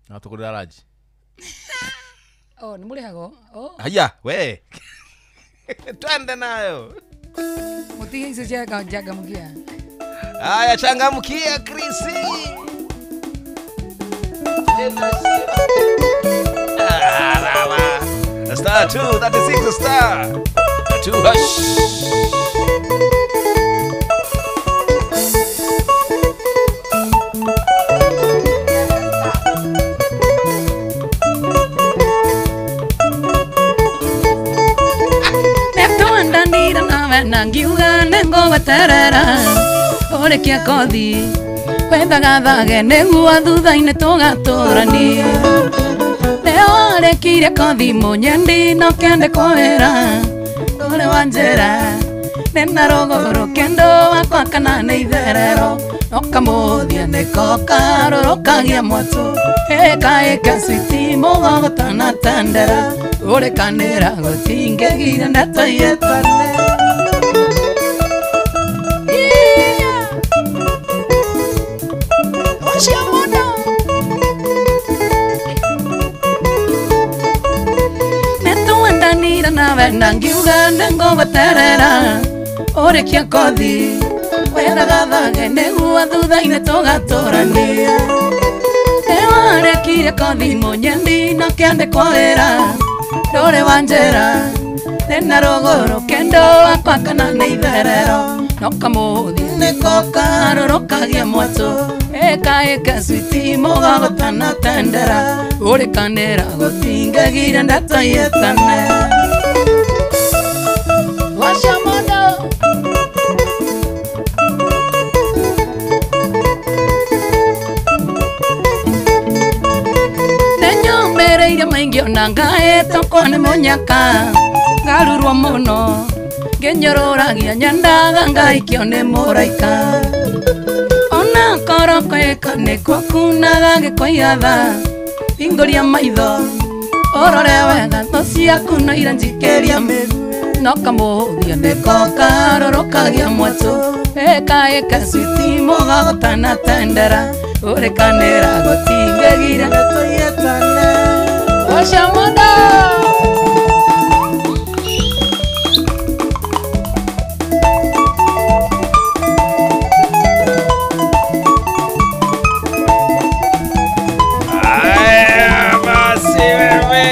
[SPEAKER 18] Na tukurira raji.
[SPEAKER 19] Oh, ni mulihago. Oh.
[SPEAKER 18] Haya, we. Twende nayo.
[SPEAKER 19] Mutige icio cia Changamkia.
[SPEAKER 18] Haya, changamkia Chris. Star 236 star 2 hash.
[SPEAKER 19] Nangiuga nĩngũgweterera ũrĩkie kothi wethagathage nĩguo thutha-inĩ tũgatũrania nĩ warĩkirie kothi mũnyendi no kĩandĩkwo wĩra ũrĩ wa njĩra nĩna rũgũrũ kĩndũ wakwa kana nĩ itherero no kamũthia nĩko karũrũkagia mwatũ ĩkaĩka switi mũgogotana tendera ũrĩkanĩra gũtingĩgire ndeto yetane. Nangiuga nĩngũgweterera ũrĩkie kothi wethagathage nĩguo thutha-inĩ tũgatũrania nĩ warĩkirie kothi mũnyendi no kĩandĩkwo wĩra ndũrĩ wa njĩra nĩna rũgũrũ kĩndũ wakwa kana nĩ itherero no kamũthi nĩko karũrũkagia mwatũ ĩkaĩka switi mũgogotana tendera ũrĩkanĩra gũtingĩgire ndeto yetane. Nenyomereire maingĩ ona ngaĩtũkwo nĩ mũnyaka ngarurwo mũno ngĩnyũrũragia nyendaga ngaikio nĩ mũraika ona korwo kwĩka nĩkuo kunaga gĩkũigatha hingũria maitho ũrore wega thũ ciaku no ira njikĩria mĩguĩ no kamũthia nĩko karũrũkagia mwatũ ĩkaĩka switi mũgogotana tendera ũrĩkanĩra gũtingĩgire ndeto yetane. Oshamondo.
[SPEAKER 18] Aya, basi wewe.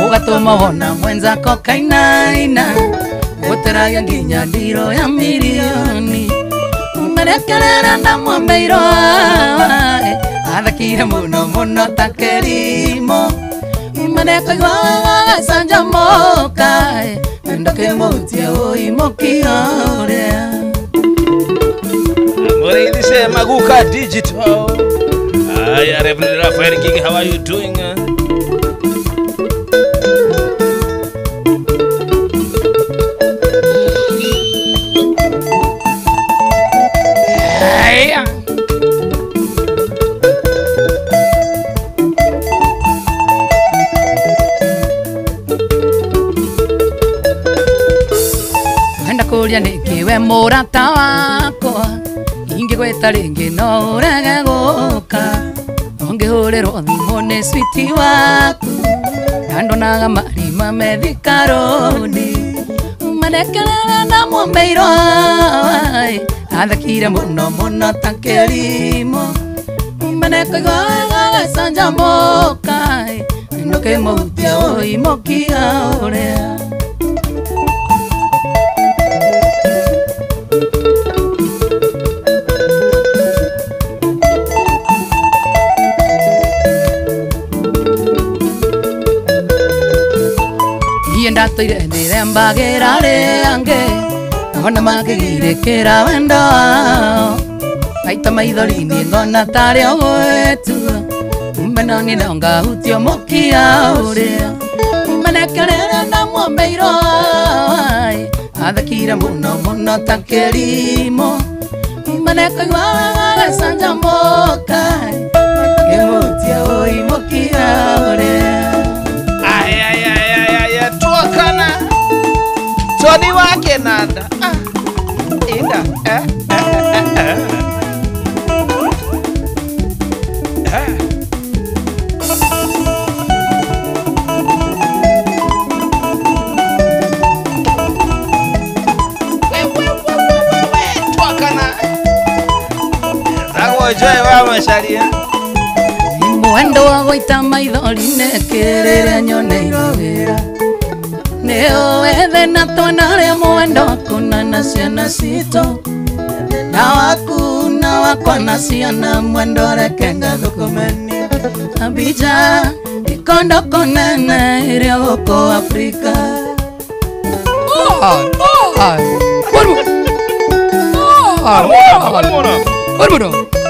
[SPEAKER 19] Ugatũma wona mwenzako kainaina gũteragia nginya ndiro ya mirioni umerekerera ndamwambeirwo athakire mũno mũno ta kĩrimũ umerekoigua gagacanjamũka ndũkĩmũhutie ũimũkia ũrĩa.
[SPEAKER 18] Muridhishe Maguka Digital. Aya, Reverend Raphael King, how are you doing?
[SPEAKER 19] Wenda kũria nĩkĩ we mũrata wakwa ingĩgwĩta rĩngĩ no ũrege gũka ũngĩhũrĩrwo thimũ nĩ switi waku na ndonaga marima me Thika Road marekerera ndamwambeirwo athakire mũno mũno ta kĩrimũ marekoigua gagacanjamũka ndũkĩmũhutie ũimũkia ũrĩa. Ndatũire ndĩrembagĩra arĩa angĩ ona makĩgirĩkĩra wendo wao Aita maithori niĩ ngona tarĩ o gwĩtua Umena nĩ ngahutio mũkia ũrĩa Umenekerere na mwombeirwo Athekire mũno mũno ta kĩrimũ Umenekaigua agacanjamũka Ngĩmutia ũimũkia ũrĩa
[SPEAKER 18] Aya tuokana Tony wake nanda Inda Joy wa Macharia
[SPEAKER 19] Mwendo wa gũita maithori nĩkĩrĩrĩa nyoneirwo wĩra Nĩũĩ thĩna twena arĩa mwendo wakuna na ciana citũ Na waku na wakwa na ciana mwendo reke ngathũkũmeni Abija ikondo kũnene ĩrĩa gũkũ Afrika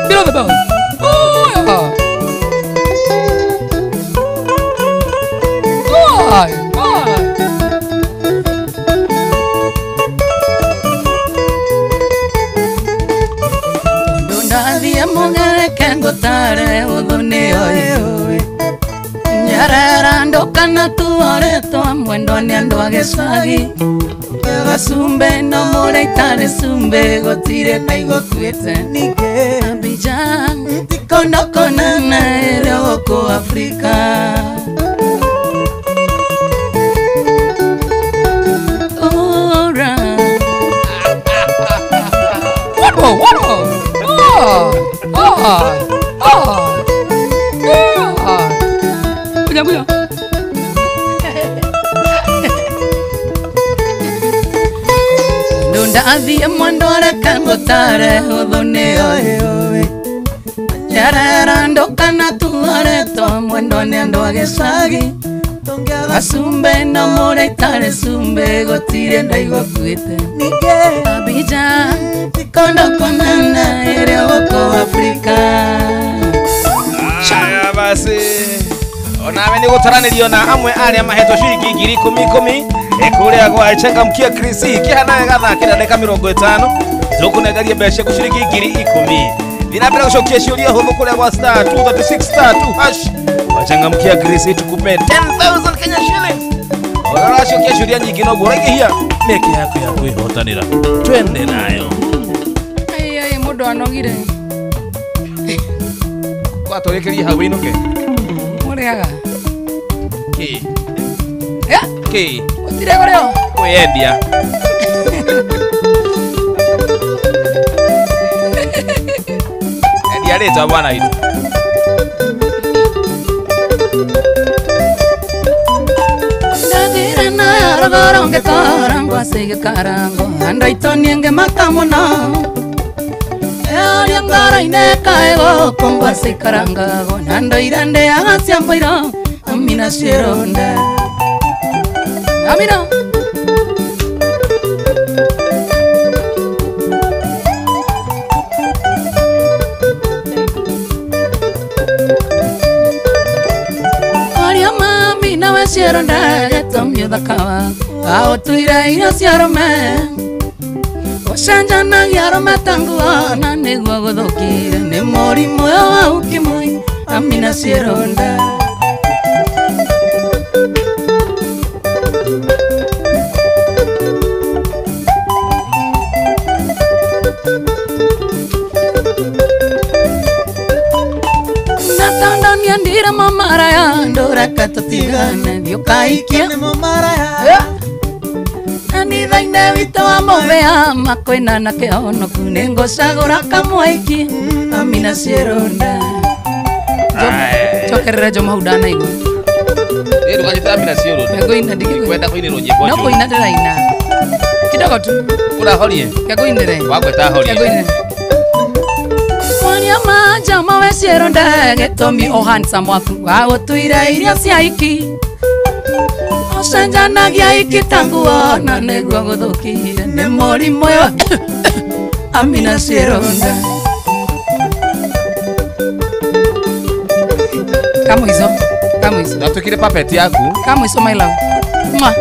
[SPEAKER 1] Get on the bone. Oh, yeah. Oh, oh.
[SPEAKER 19] Ndondathie mũgereke ngũtare ũthũ nĩoĩ Nyerera ndũkana tuoretwo mwendo nĩ andũ a gĩcagi Gacumbe no mũrĩa itarĩ cumbĩ gũtirĩ kaigũkuĩte Abidjan kondo konene ĩrĩa gũkũ Afrika Ora
[SPEAKER 1] What Oh oh oh yeah Kuya
[SPEAKER 19] Ndathiĩ mwendo reke ngũtare ũthũ nĩoĩ Nyerera ndũkana tuoretwo mwendo nĩ andũ a gĩcagi Gacumbe no mũrĩa itarĩ cumbĩ gũtirĩ ndaigũkuĩte Abidjan kondo kũnene ĩrĩa gũkũ Afrika
[SPEAKER 18] Aya basi onawe nĩ gũtaranĩrio na amwe arĩa mahetwo ciringi ngiri ikũmi ikũmi kuria gwa Changamkia Chris kihana gathakira ndagĩka 50 tukunengeria mbeca ciaku ciringi ngiri ikũmi thiĩ na mbere gũcokia ciũria hũthũ kũrĩa gwa star 236 star 2 hash wa Changamkia Chris tukupe 10000 Kenya shillings ũrĩa ũracokia ciũria nyingĩ noguo ũraingĩhia mĩeke yaku ya kwĩhotanĩra twende nayo
[SPEAKER 1] Ai mũndũ anogire
[SPEAKER 18] kwatũrĩkĩrie hau wĩinũke
[SPEAKER 1] Mũrĩaga
[SPEAKER 18] kĩ kĩ
[SPEAKER 1] Gũtirĩ kũrĩo
[SPEAKER 18] kwĩyendia endia rĩtwa bwana witũ
[SPEAKER 19] Ndathire na rũgoro ngĩkora ngwacĩ gĩkarango Andũ aitũ niĩ ngĩmaka mũno Eoria ngoro-inĩ kaĩ gũkũ ngwacĩ ikarangagwo Na ndoire ndĩaga cia mboiro amina ciĩronda
[SPEAKER 1] Amina
[SPEAKER 19] Oria mami nawe ciĩronda gĩtũmi ũthaka waku Aũtuire irio cia arũme Ũcenjanagia arũme ta nguo na nĩguo gũthũkire Nĩ mũrimũ ũyũ wa ukimwi amina ciĩronda Natandania mamaraya ndũreke tũtigane thiĩ ũkaikie Kanitha-inĩ witũ wa mũbĩa makwĩna na kĩhonoku nĩngũcagũra kamwaiki amina ciĩronda
[SPEAKER 1] Njokerere Jomo hau ndanaigua
[SPEAKER 18] Ndũkanjĩte amina ciĩronda
[SPEAKER 1] Ngũina ndigĩkũina
[SPEAKER 18] Kwenda kũinĩrwo nyĩmbo
[SPEAKER 1] No kũina ndĩraina kidogo tu
[SPEAKER 18] Ũrahorie
[SPEAKER 1] Ngũinĩre
[SPEAKER 18] Wagweta horie
[SPEAKER 1] Ngũinĩre
[SPEAKER 19] Mwaria majama we ciĩronda gĩtũmi o handsome waku wagũtuire irio cia iki Ũcenjanagia iki ta nguo na nĩguo gũthũkire Nĩ mũrimũ ũyũ amina ciĩronda
[SPEAKER 1] Kamwiso. Kamwiso.
[SPEAKER 18] Ndatukire puppet yaku.
[SPEAKER 1] Kamwiso my love. Mwah.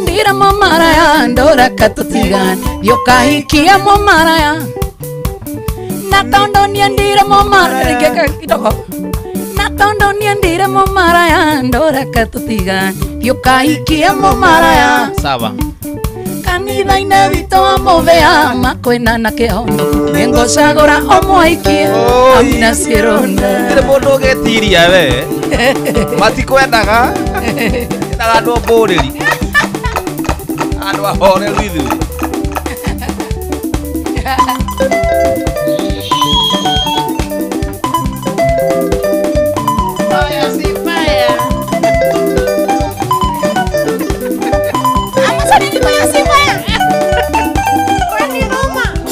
[SPEAKER 1] Ndira momaraya ndora katutigana yokahikia momaraya natondo niandira momaraya kidogo natondo niandira momaraya ndora katutigana yokahikia momaraya
[SPEAKER 18] sawa
[SPEAKER 19] kanitha ine wito wa muvea makwena na kihono ningocagura omwaikie amina cironda
[SPEAKER 18] ndire mundu ugetiria we matikwendaga endaga andu mbũrĩri andu ahoreru ithuĩ.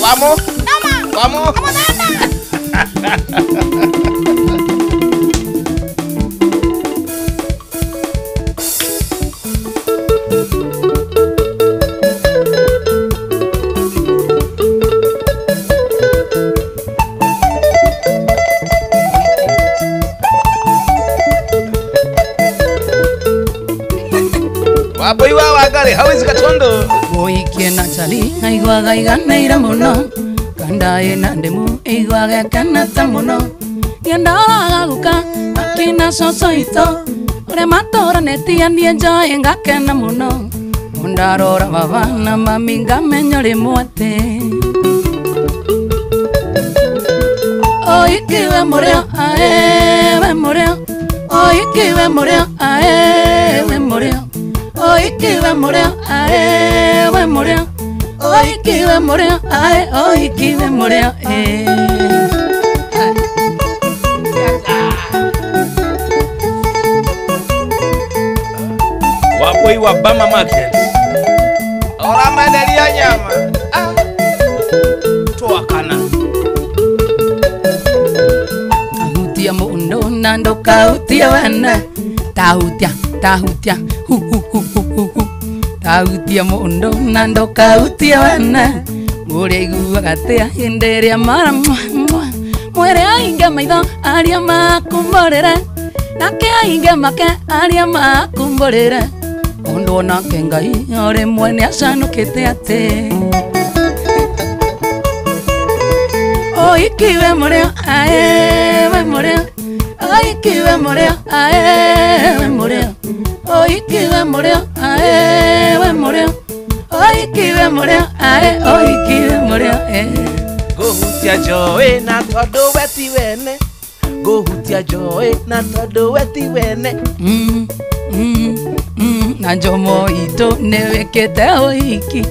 [SPEAKER 18] Vamos. Vamos. Waboi wa wagari hawezi katondo.
[SPEAKER 19] Boikie na chali aigwaga iganeira muno kandae na ndemu aigwaga kanata muno ngendoraga guka akina coco ito uria matũranetie niĩ njoĩ ngakena mũno ndarora baba na mami ngamenya rĩmwe atĩ oikiwe mũrĩo ae we mũrĩo oikiwe mũrĩo ae we mũrĩo oikiwe mũrĩo ae we mũrĩo oikiwe mũrĩo ae oikiwe mũrĩo eh.
[SPEAKER 18] Waboi wa Bama Market oramenderia nyama twakana
[SPEAKER 19] ahutia mũndũ na ndũkahutie wene tahutia tahutia hu hu hu hu hu hu tahutia mũndũ na ndũkahutie wene ũrĩa iguaga atĩa hĩndĩ ĩrĩa mara mwĩrĩ ainge maitho arĩa makumbũrĩre nake ainge make arĩa makumbũrĩre ũndũ onake Ngai o rĩmwe nĩacanũkĩte atĩ oikiwe mũrĩo ae we mũrĩo oikiwe mũrĩo ae we mũrĩo oikiwe mũrĩo ae we mũrĩo oikiwe mũrĩo ae oikiwe mũrĩo eh.
[SPEAKER 18] Ngũhutia njoĩ na tondũ we ti wene ngũhutia njoĩ na tondũ we ti wene
[SPEAKER 19] na njomo itũ nĩwĩkĩte ũhiki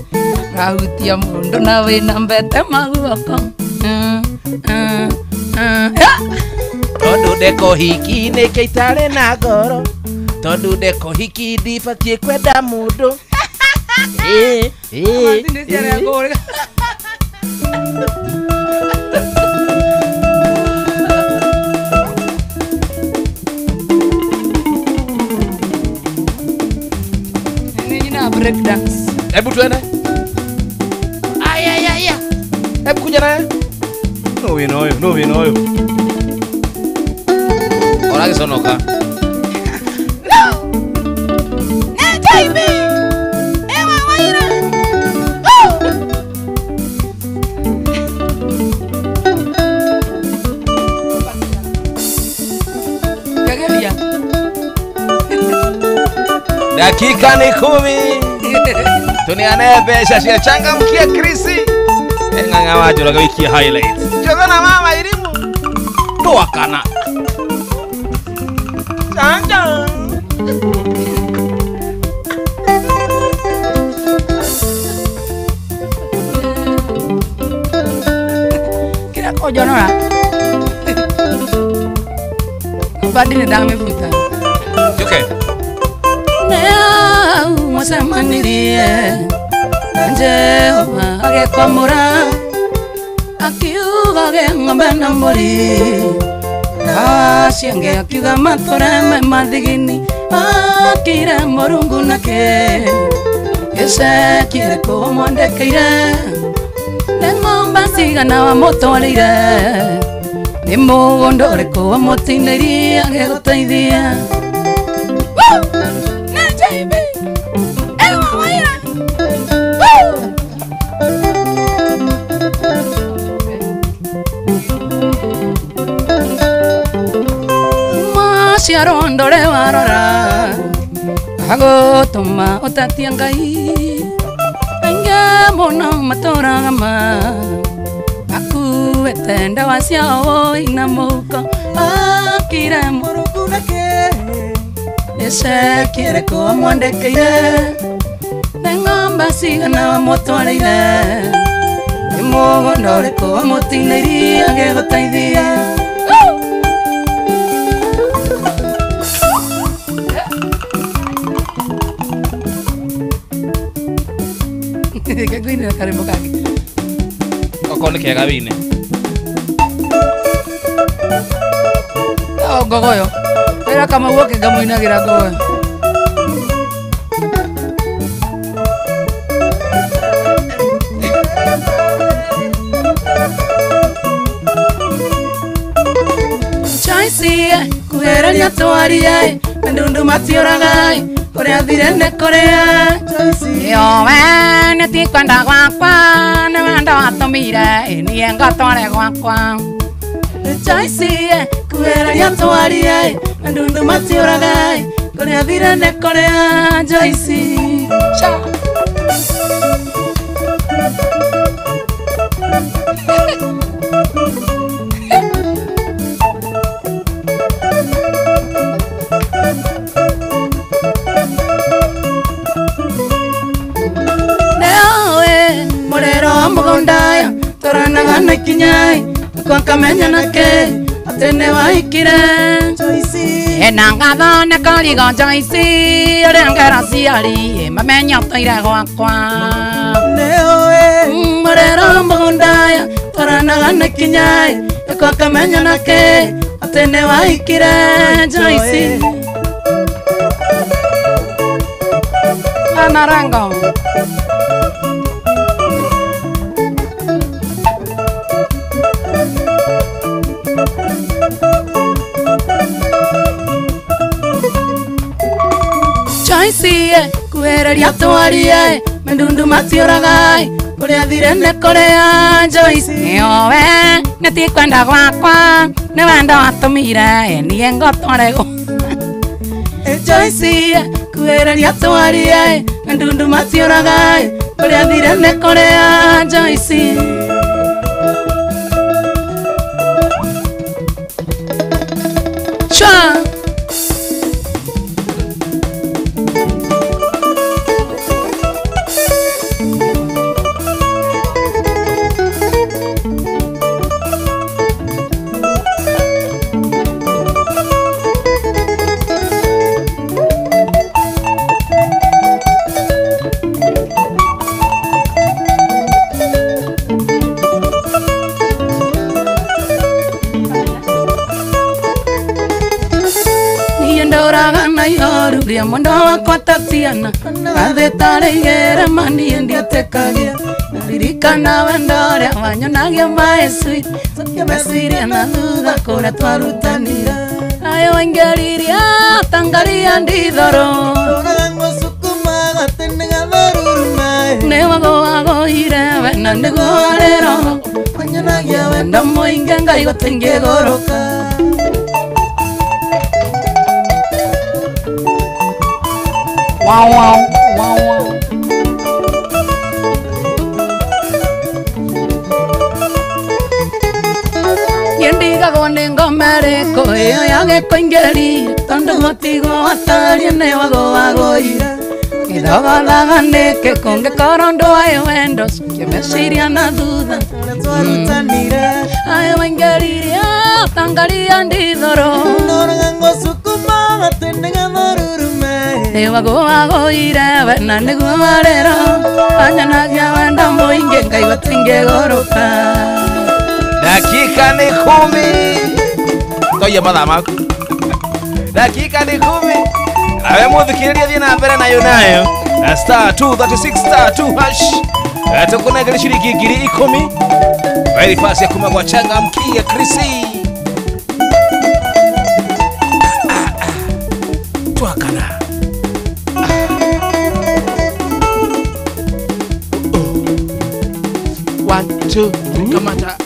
[SPEAKER 19] rahutia mũndũ na wĩna mbete maguoko
[SPEAKER 18] tondũ ndeko hiki nĩkĩo itarĩ na ngoro tondũ ndeko hiki ndibatiĩ kwenda mũndũ.
[SPEAKER 19] Break dance.
[SPEAKER 18] Hebu tuende. Aya aya aya. Hebu kuja naye. No we no no we no. Ora giconoka.
[SPEAKER 1] No. Na baby. Ewa waira. Oh.
[SPEAKER 19] Kageria.
[SPEAKER 18] Dakika ni 10. Tuniane mbeca cia changamkia Krisi. Ng'ang'a wa Njoroge wikie highlights. Njoroge na mama irimu. Twakana. Chanja.
[SPEAKER 19] Kira kojonora. Badi ni ndamivuta.
[SPEAKER 18] Okay.
[SPEAKER 19] Mwacemanirie na Jehova agĩkwamũra akiuga ge ng'ombe na mbũri aciangĩ akiuga matũreme mathigini akire Mũrungu nake gĩceki kĩrĩkũ mwandĩkĩire Nĩ ng'ombe cigana wamũtwarĩire, nĩ mũgũnda ũrĩkũ wamũtinĩrie agĩgũteithia.
[SPEAKER 1] Na JB. Ewa Waira.
[SPEAKER 19] Maciaro ndore warora agũtũma ũtatie Ngai. Aingĩ mũno matũraga ma makuĩte ndawa ciao ina mũhuko. Akire mũrungu nĩkĩ, nĩ ceki ĩrĩkũ wamwandĩkĩire, nĩ ng'ombe cigana wamũtwarĩire, nĩ mũgũnda ũrĩkũ wamũtinĩirie agĩgũteithia. Ngwinĩra karwĩmbo kangĩ.
[SPEAKER 18] Okorwo nĩ kega wĩine.
[SPEAKER 1] O ngogoyo. Wĩra Kamau oke ngamũinagĩra ngogoyo.
[SPEAKER 19] Joyce, kugereria twarie, ndundu matiũraga, kũrĩa thire nĩ kũrĩa.
[SPEAKER 1] Yowe nĩ ti kwenda gwakwa, nĩ wendo watũmire niĩ ngotware gwakwa.
[SPEAKER 19] Joyce, kugereria twarie, ndundu matiũraga, kũrĩa thire nĩ kũrĩa. Joyce.
[SPEAKER 1] Cha.
[SPEAKER 19] Mũrero mũgũnda tũranaga na ikinya twakamenya nake atĩ nĩ waikire.
[SPEAKER 1] Ena ngatho nĩ kũrigo Joyce, ũrĩa ngera ciari mamenya ũtũire gwakwa.
[SPEAKER 19] Mũrero mũgũnda tũranaga na ikinya twakamenya nake atĩ nĩ waikire. Joyce.
[SPEAKER 1] Ana Rango.
[SPEAKER 19] Joyce, kugereria twarie, ndundu matiũraga, kũrĩa thire nĩ kũrĩa. Joyce.
[SPEAKER 1] Yowe nĩ ti kwenda gwakwa, nĩ wendo watũmire niĩ ngotware gwakwa.
[SPEAKER 19] Joyce, kugereria twarie, ndundu matiũraga, kũrĩa thire nĩ kũrĩa. Joyce.
[SPEAKER 1] Cha.
[SPEAKER 19] Ria mwendo wakwa Tatiana gathĩtarĩ igere maniĩ ndietĩkagia. Ririkana wendo ũrĩa wanyonagia maĩ sweet, meciria na thutha kũrĩa twarutanire.
[SPEAKER 1] Nayo waingĩririe tangaria ndithoro,
[SPEAKER 19] nĩ wagũagũire we na nĩguo warĩ roho, wanyonagia wendo mũingĩ Ngai gũtingĩgũrũka.
[SPEAKER 1] Wow, wow, wow, wow.
[SPEAKER 19] Ndigagwo nĩ ngoma ĩrĩkũ ĩyo yagĩkũingĩrire, tondũ mũtigo watarie nĩ wagũagũire. Gĩthogothaga nĩkĩ kũngĩkorwo ndũĩ wendo, cokia meciria na thutha Ayo waingĩririe tangaria ndithoro, nĩ wagũagũire we na nĩguo warĩ roho, wanyonagia wendo mũingĩ Ngai gũtingĩgũrũka.
[SPEAKER 18] Dakika ni 10. Toia mathaa maku. Dakika ni 10. Nawe muthikiriria thiĩ na mbere nayo nayo. Na star 236 star 2 hash. Tukunengere ciringi 10,000. Very fast ya kuma gwa changamkia Chrissy. Twakana. 1 2 3 kamata.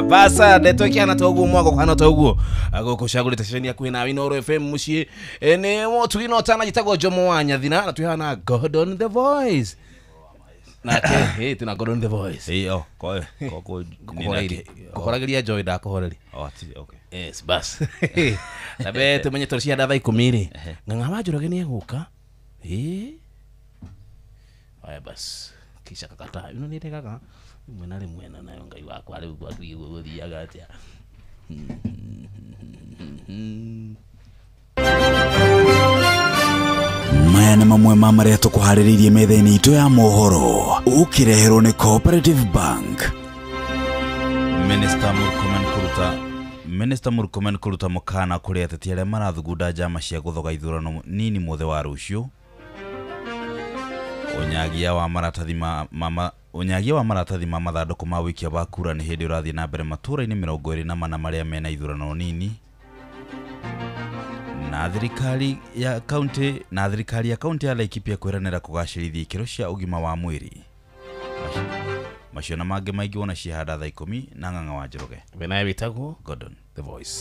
[SPEAKER 18] Basa ndeto ikiana toguo mwako kana toguo gukucagurite ceceni yaku na Inooro FM mucii ni motugi no tana jitagwo Jomo wa Nyathina na twihana God on the Voice nake tuna God on the Voice
[SPEAKER 20] iyo ko ko
[SPEAKER 18] kuhoragiria Joy ndakuhoreria.
[SPEAKER 20] Oh okay.
[SPEAKER 18] Yes bas na be tumenye tori cia thaa 10 ri ng'ang'a wa Njoroge ni eguka aya bas kisha kakata ino ni regaga mwena ri mwena nayo ngai wakwa riu gwatuigwo guthiaga atia.
[SPEAKER 20] Maya nĩ mamwe ma marĩa tũkũharĩrĩirie metha-inĩ itũ ya mohoro ũkĩreherwo nĩ Cooperative Bank. Minister Murkomen kũruta mũkana kũrĩ ateti arĩa marathugunda njama cia gũthoga ithurano nini mũthĩ wa rũciũ. Ũnyagia wa maratathi ma mathandũkũ ma wĩikia wa kura nĩ hĩndĩ ũrathiĩ na mbere matũũra-inĩ 24 marĩa mena ithurano nini. Na thirikari ya kaunti ya Laikipia kwĩranĩra kũgacĩrithia ikĩro cia ũgima wa mwĩrĩ. Macio na mangĩ maingĩ wona cihanda thaa 10 na Ng'ang'a wa Njoroge.
[SPEAKER 18] Naye wĩtagwo
[SPEAKER 20] Gordon
[SPEAKER 18] the Voice.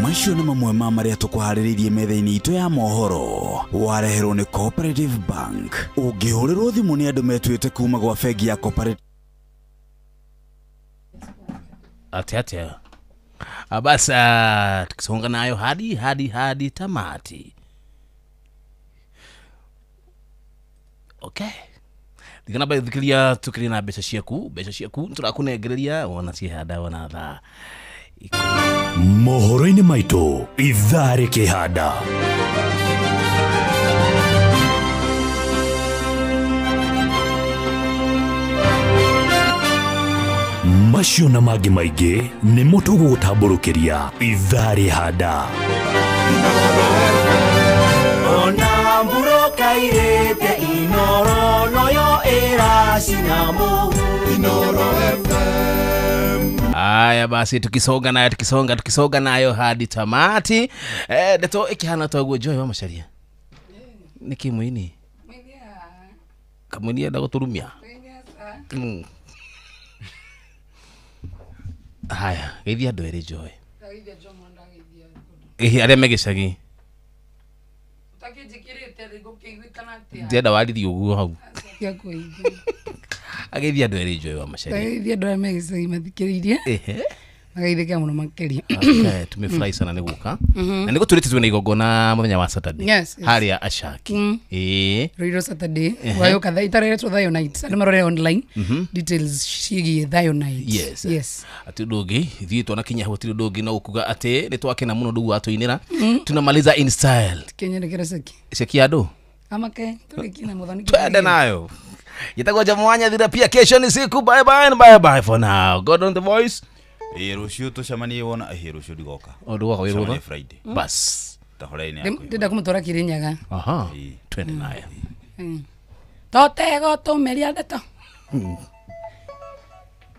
[SPEAKER 20] Macio nĩ mamwe ma marĩa tũkũharĩrĩirie metha-inĩ itũ ya mohoro wareherwo nĩ Cooperative Bank. Ũngĩhũrĩrwo thimũ nĩ andũ metuĩte kuma gwa bengi ya Cooperative.
[SPEAKER 18] Atia abasa tukisonga nayo hadi tamati. Okay, thigana ba thikiria tukiri na mbeca ciaku turakunengereria wona cihanda wona thaa
[SPEAKER 17] mohoro-inĩ maitũ ithaa rĩkĩhanda. Macio na mangĩ maingĩ nĩmo tũgũgũtambũrũkĩria ithaa rĩhanda.
[SPEAKER 28] Ona mburoka irĩte Inooro noyo ĩracina mũhu Inooro FM.
[SPEAKER 18] Aya basi tukisonga nayo hadi tamati. Ndeto ikihana toguo Joy wa Macharia. Niki mwini? Kamwini enda guturumia. Haya, geithia andũ erĩ Joy. Ĩhĩ arĩa me gĩcagi. Ndĩrenda warithie ũguo hau. Ageithia andũ erĩ Joy wa Macharia.
[SPEAKER 1] Ageithia andũ arĩa me gĩcagi mathikĩrĩirie.
[SPEAKER 18] Ehe.
[SPEAKER 1] Magaithĩka mũno makĩria.
[SPEAKER 18] Okay, tumefurahi sana nĩ gũka. Na nĩguo tũrĩte twĩna igongona mũthenya wa Saturday.
[SPEAKER 1] Yes.
[SPEAKER 18] Harĩa Ashaki.
[SPEAKER 1] Rũirũ Saturday. Wayoka thaa itareretwo Thayo Night. Andũ marore online. Details ciĩgiĩ Thayo Night.
[SPEAKER 18] Yes. Atĩ ũndũ ũngĩ ithuĩ twanakinya hau hatirĩ ũndũ ũngĩ no gũkuga atĩ nĩ twakena mũno ndũguo watũinĩra. Tunamaliza in style.
[SPEAKER 1] Tukenyerekera ceki.
[SPEAKER 18] Ceki ya andũ.
[SPEAKER 1] Amake tũrĩkie na mũthoni.
[SPEAKER 18] Twende nayo. Jitagwo Jomo wa Nyathira pia kesho ni siku. Bye bye and bye bye for now. God on the Voice.
[SPEAKER 20] Rũciũ tũcemanie wona rũciũ ndigoka.
[SPEAKER 18] O ndũgoka wĩ rũtha?
[SPEAKER 20] Friday.
[SPEAKER 18] Bas.
[SPEAKER 20] Tahora-inĩ yakwa.
[SPEAKER 1] Ndĩrenda kũmũtwara Kĩrĩnyaga.
[SPEAKER 18] Aha. Twende nayo.
[SPEAKER 1] Totego tũmeria ndeto.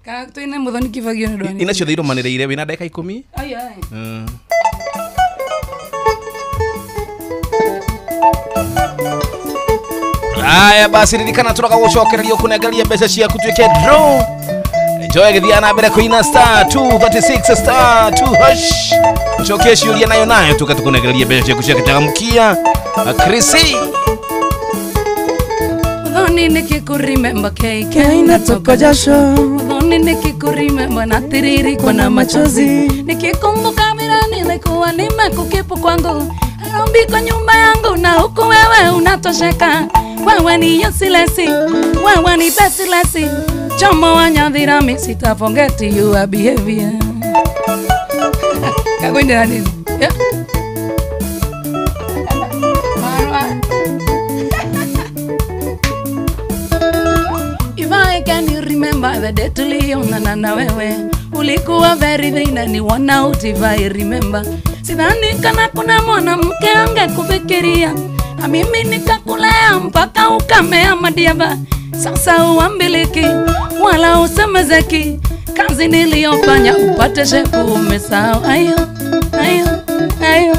[SPEAKER 1] Kana twĩna mũthoni kĩbagio nĩ ũndũ wa
[SPEAKER 18] Ina ciothe irũmanĩrĩire wĩna ndagĩka 10.
[SPEAKER 1] Ai ai.
[SPEAKER 18] Aya basi ririkana tũroka gũcokereria ũkũnengeria mbeca ciaku tuĩke draw. Joy agĩthiaga na mbere kũina star 236 star 2 hash. Cokia ciũria nayo tuka tũkũnengereria mbeca ciaku cia gĩchangamkia. Chrissy.
[SPEAKER 1] Muthoni nikikurimemba KK natoka jasho. Muthoni nikikurimemba natiririkwa na machozi. Nikikumbuka mira nilikuwa nimekukipu kwangu. Harambee kwa nyumba yangu na huku wewe unatosheka. Wewe ni useless, wewe ni bestless. Jomo wa Nyathira mi sita forget your behavior. Kakwendera nini? Yeah. If I can remember The day tulionana na wewe ulikuwa very vain and you wanna out if I remember. Sidhani kana kuna mwanamke angekufikiria, na mimi nikakulea mpaka ukamea madiaba. Sasa uambiliki wala usemezeki, kazi niliyofanya upate shepu umesahau. Ayo, ayo, ayo.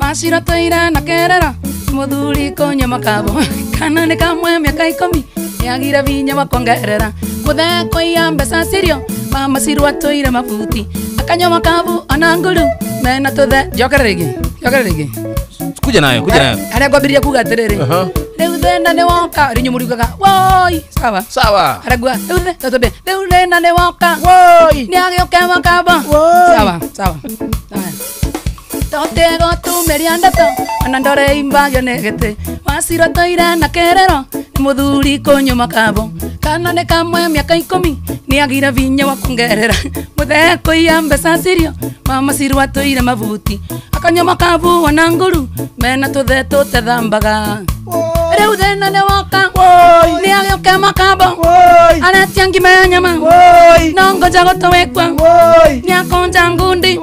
[SPEAKER 1] Wacira tũira na kerera muthuri kũnyua makabo kana nĩ kamwe mĩaka 10 nĩagire vinya wa kuongerera mũthee kũiya mbeca cirio mama cirwa tũire mabuti akanyua makabu ona nguru mena tũthe. Njokerera rĩngĩ, njokerera rĩngĩ.
[SPEAKER 18] Kuja nayo, kuja nayo.
[SPEAKER 1] Harĩa ngwambĩrĩria kuga atĩrĩrĩ, rĩu thĩna nĩ woka, rĩu inyuĩ mũriugaga woi. Sawa
[SPEAKER 18] sawa.
[SPEAKER 1] Harĩa nguga rĩu thĩ rĩu thĩna nĩ woka woi nĩagĩũke makabo. Sawa sawa. Totego tumeria ndeto ona ndore imbagio nĩ gĩtĩ wacira tũire na kerero nĩ mũthuri kũnyua makabo kana nĩ kamwe mĩaka 10 nĩagire vinya wa kuongerera mũthee kũiya mbeca cirio mama cirwa tũire mabuti akanyua makabu ona nguru mena tũthe tũtethambaga. Rĩu thĩna nĩ woka nĩagĩũke makabo aretia ngima ya nyama no ngoja gũtũwĩkwa nĩakũnja ngundi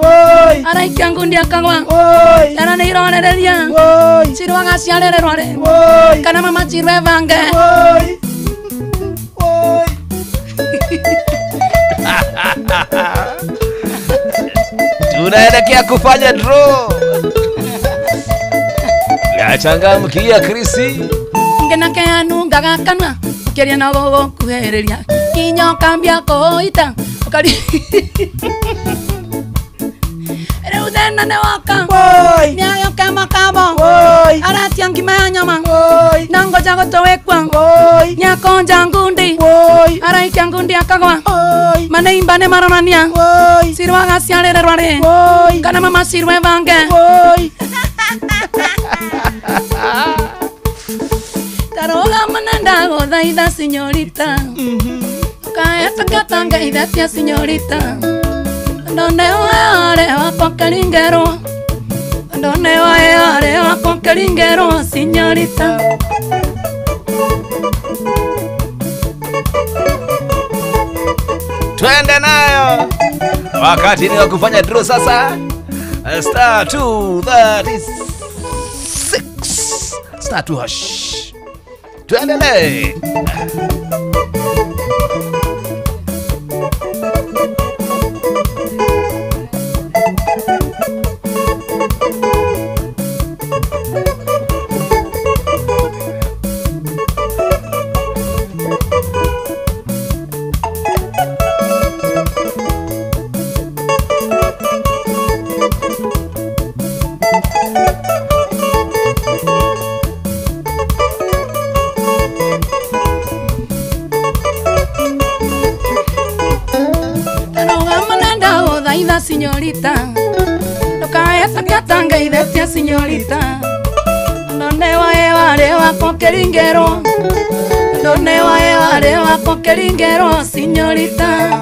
[SPEAKER 1] araikia ngundi akagwa ciana nĩ irorereria cirwa agaciarĩrĩrwo rĩ kana mama cirwa ebange.
[SPEAKER 18] Tunaelekea kufanya draw. Yachangamkia Chrissy.
[SPEAKER 1] Ngenake anungaga kanua ukiaria na gũgũkuhĩrĩria kinya ũkambia kũita ũkari. Rĩu thĩna nĩ woka nĩagĩũke makabo aretia ngima ya nyama no ngoja gũtũwĩkwa nĩakũnja ngundi araikia ngundi akagwa maneimba nĩ maronania cirwa agaciarĩrĩrwo rĩ kana mama cirwa ebange. Taroga mananda gothaitha señorita ukaetakatanga ithatia señorita ndone wae wakwa karingerwo ndone wae wakwa karingerwo señorita.
[SPEAKER 18] Twende nayo. Wakati ni wa kufanya draw sasa. Star 236 star 2 hash. Tuendelee.
[SPEAKER 1] Señorita, ndokaetakatanga ithetia señorita ndone wae ware wakwa kĩringĩrwo ndone wae ware wakwa kĩringĩrwo señorita.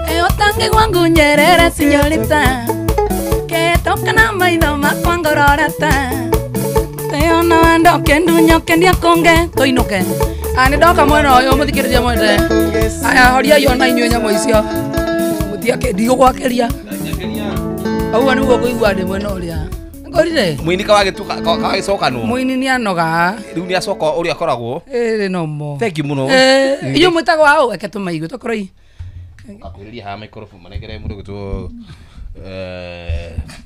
[SPEAKER 1] Eyo tange gwangu nyerere señorita toka na maitho makwa ngororete teona wendo kendunya kendia konge tuinuke. Nĩ ndoka mwena ũyũ mũthikĩrĩria mwende. Aya horia yona inyuĩ nyamũ icio mũtiake ndigũgwakĩria ũguo nĩguo ngũigua ndĩ mwena ũrĩa ngorire
[SPEAKER 18] Mũini kawagĩcokanwo
[SPEAKER 1] mũini nĩ anoga
[SPEAKER 18] rĩu nĩ acoka ũrĩa akoragwo
[SPEAKER 1] ĩrĩ nomo.
[SPEAKER 18] Thank you mũno.
[SPEAKER 1] Inyuĩ mwĩtagwo aũ eke tũmaigue tokorwo i
[SPEAKER 18] akwĩrĩria haha microphone manengere mũndũ gwĩtwo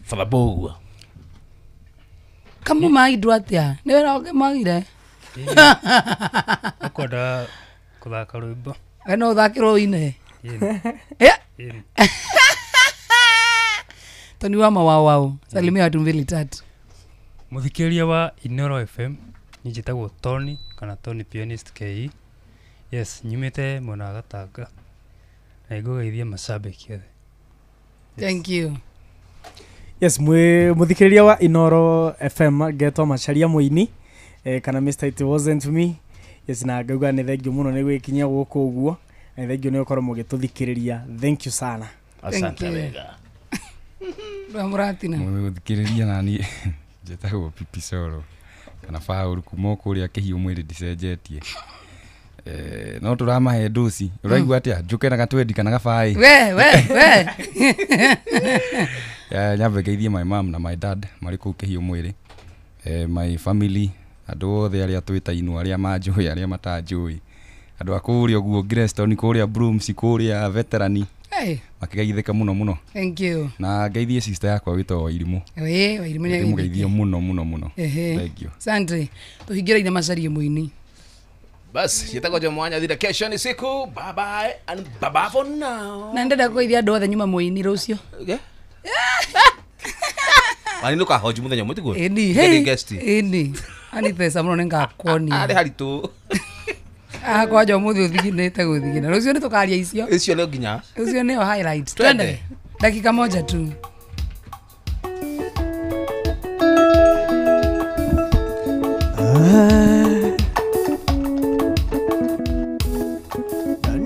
[SPEAKER 18] Father Bogua.
[SPEAKER 1] Kamu maindwo atĩa nĩ wĩra ũngĩ mwagire
[SPEAKER 2] Ũkwenda kũthaka rwĩmbo
[SPEAKER 1] no ũthakĩrwo ũine. Yeah. Tony wa mawawao. Salimia watu mbili tatu.
[SPEAKER 2] Muthikiria wa Inoro FM njitagwo Tony kana Tony Pianist KE. Yes, nyumite mwena wa Gatanga. Na ngũgeithia mashabiki othe.
[SPEAKER 1] Thank you.
[SPEAKER 4] Yes, muthikiriria wa Inoro FM ngetwo Macharia Muini kana Mr It Wasn't Me. Yes, na ngauga nĩ thank you mũno nĩ gwĩkinyia gũkũ ũguo. Na thank you nĩ gũkorwo mũgĩtũthikĩrĩria. Thank you sana.
[SPEAKER 18] Asante wega.
[SPEAKER 1] Ramuratina.
[SPEAKER 5] Muthikĩrĩria nani njĩtagwo Pipi Solo kana Faulu kuma kũrĩa kĩhiũ mwĩrĩ ndicenjetie. No tũramahe ndoci ũraigua atĩa njũke na gatwendi kana gabaĩ
[SPEAKER 1] we
[SPEAKER 5] nyambe ngeithie my mom na my dad marĩ kũu kĩhiũ mwĩrĩ, my family, andũ othe arĩa twĩtainwo, arĩa manjũĩ, arĩa matanjũĩ, andũ a kũrĩa ũguo Greston, kũrĩa Brooms, kũrĩa veterani makĩgeithĩka mũno mũno.
[SPEAKER 1] Thank you.
[SPEAKER 5] Na ngeithie sister yakwa wĩtagwo Wairimũ.
[SPEAKER 1] Wairimũ nĩ
[SPEAKER 5] mũgeithie mũno mũno mũno. Thank you.
[SPEAKER 1] Asante. Tũhingĩre Macharia Muini.
[SPEAKER 18] Bas, yetagwo jo mwanya thira kesho ni siku. Bye bye and bye bye for now.
[SPEAKER 1] Na ndenda kũgeithia andũ othe nyuma Muini rũcio.
[SPEAKER 18] Okay. Wani nuka hoji muthenya ũmwe tiguo?
[SPEAKER 1] Ĩni. Ĩni. Ani pesa mũno nĩngakuonia.
[SPEAKER 18] Arĩ haritũ.
[SPEAKER 1] Kwanja ũmũthĩ ũthiginĩte gũthigina. Rũcio nĩtũkaria icio.
[SPEAKER 18] Icio nĩ nginya.
[SPEAKER 1] Rũcio nĩyo highlight. Twende. Dakika moja tu.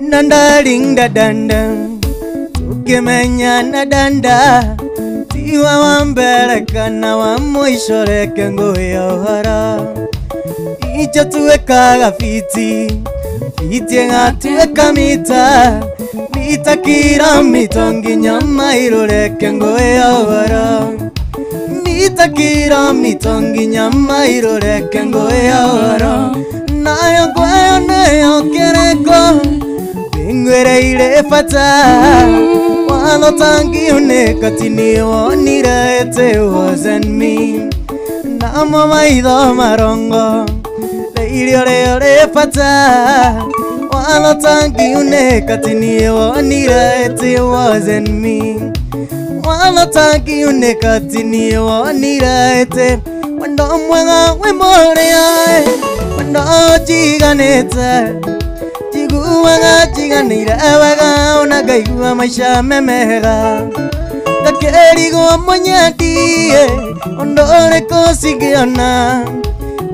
[SPEAKER 7] Nanda ringa danda tukimenya na danda tiwa wa mbere kana wa mwisho reke nguhe ũhoro icho tuwekaga fiti fiti ngatuweka mita mita kilomita nginya mairo reke nguhe ũhoro mita kilomita nginya mairo reke nguhe ũhoro nayo ngwayo nayo kereko ngwere ile fata wano tangiuneka tini wonire it wasn't me na mamaitho marongo irio rĩo fata wano tangiuneka tini wonire it wasn't me wano tangiuneka tini wonire it wendo mwega wĩ mũrĩa wendo njiganĩte njiguaga njiganĩire wega ona ngaigua maica me mega ngakĩrigwo mũnyendie ũndũ ũrĩkũ cingĩona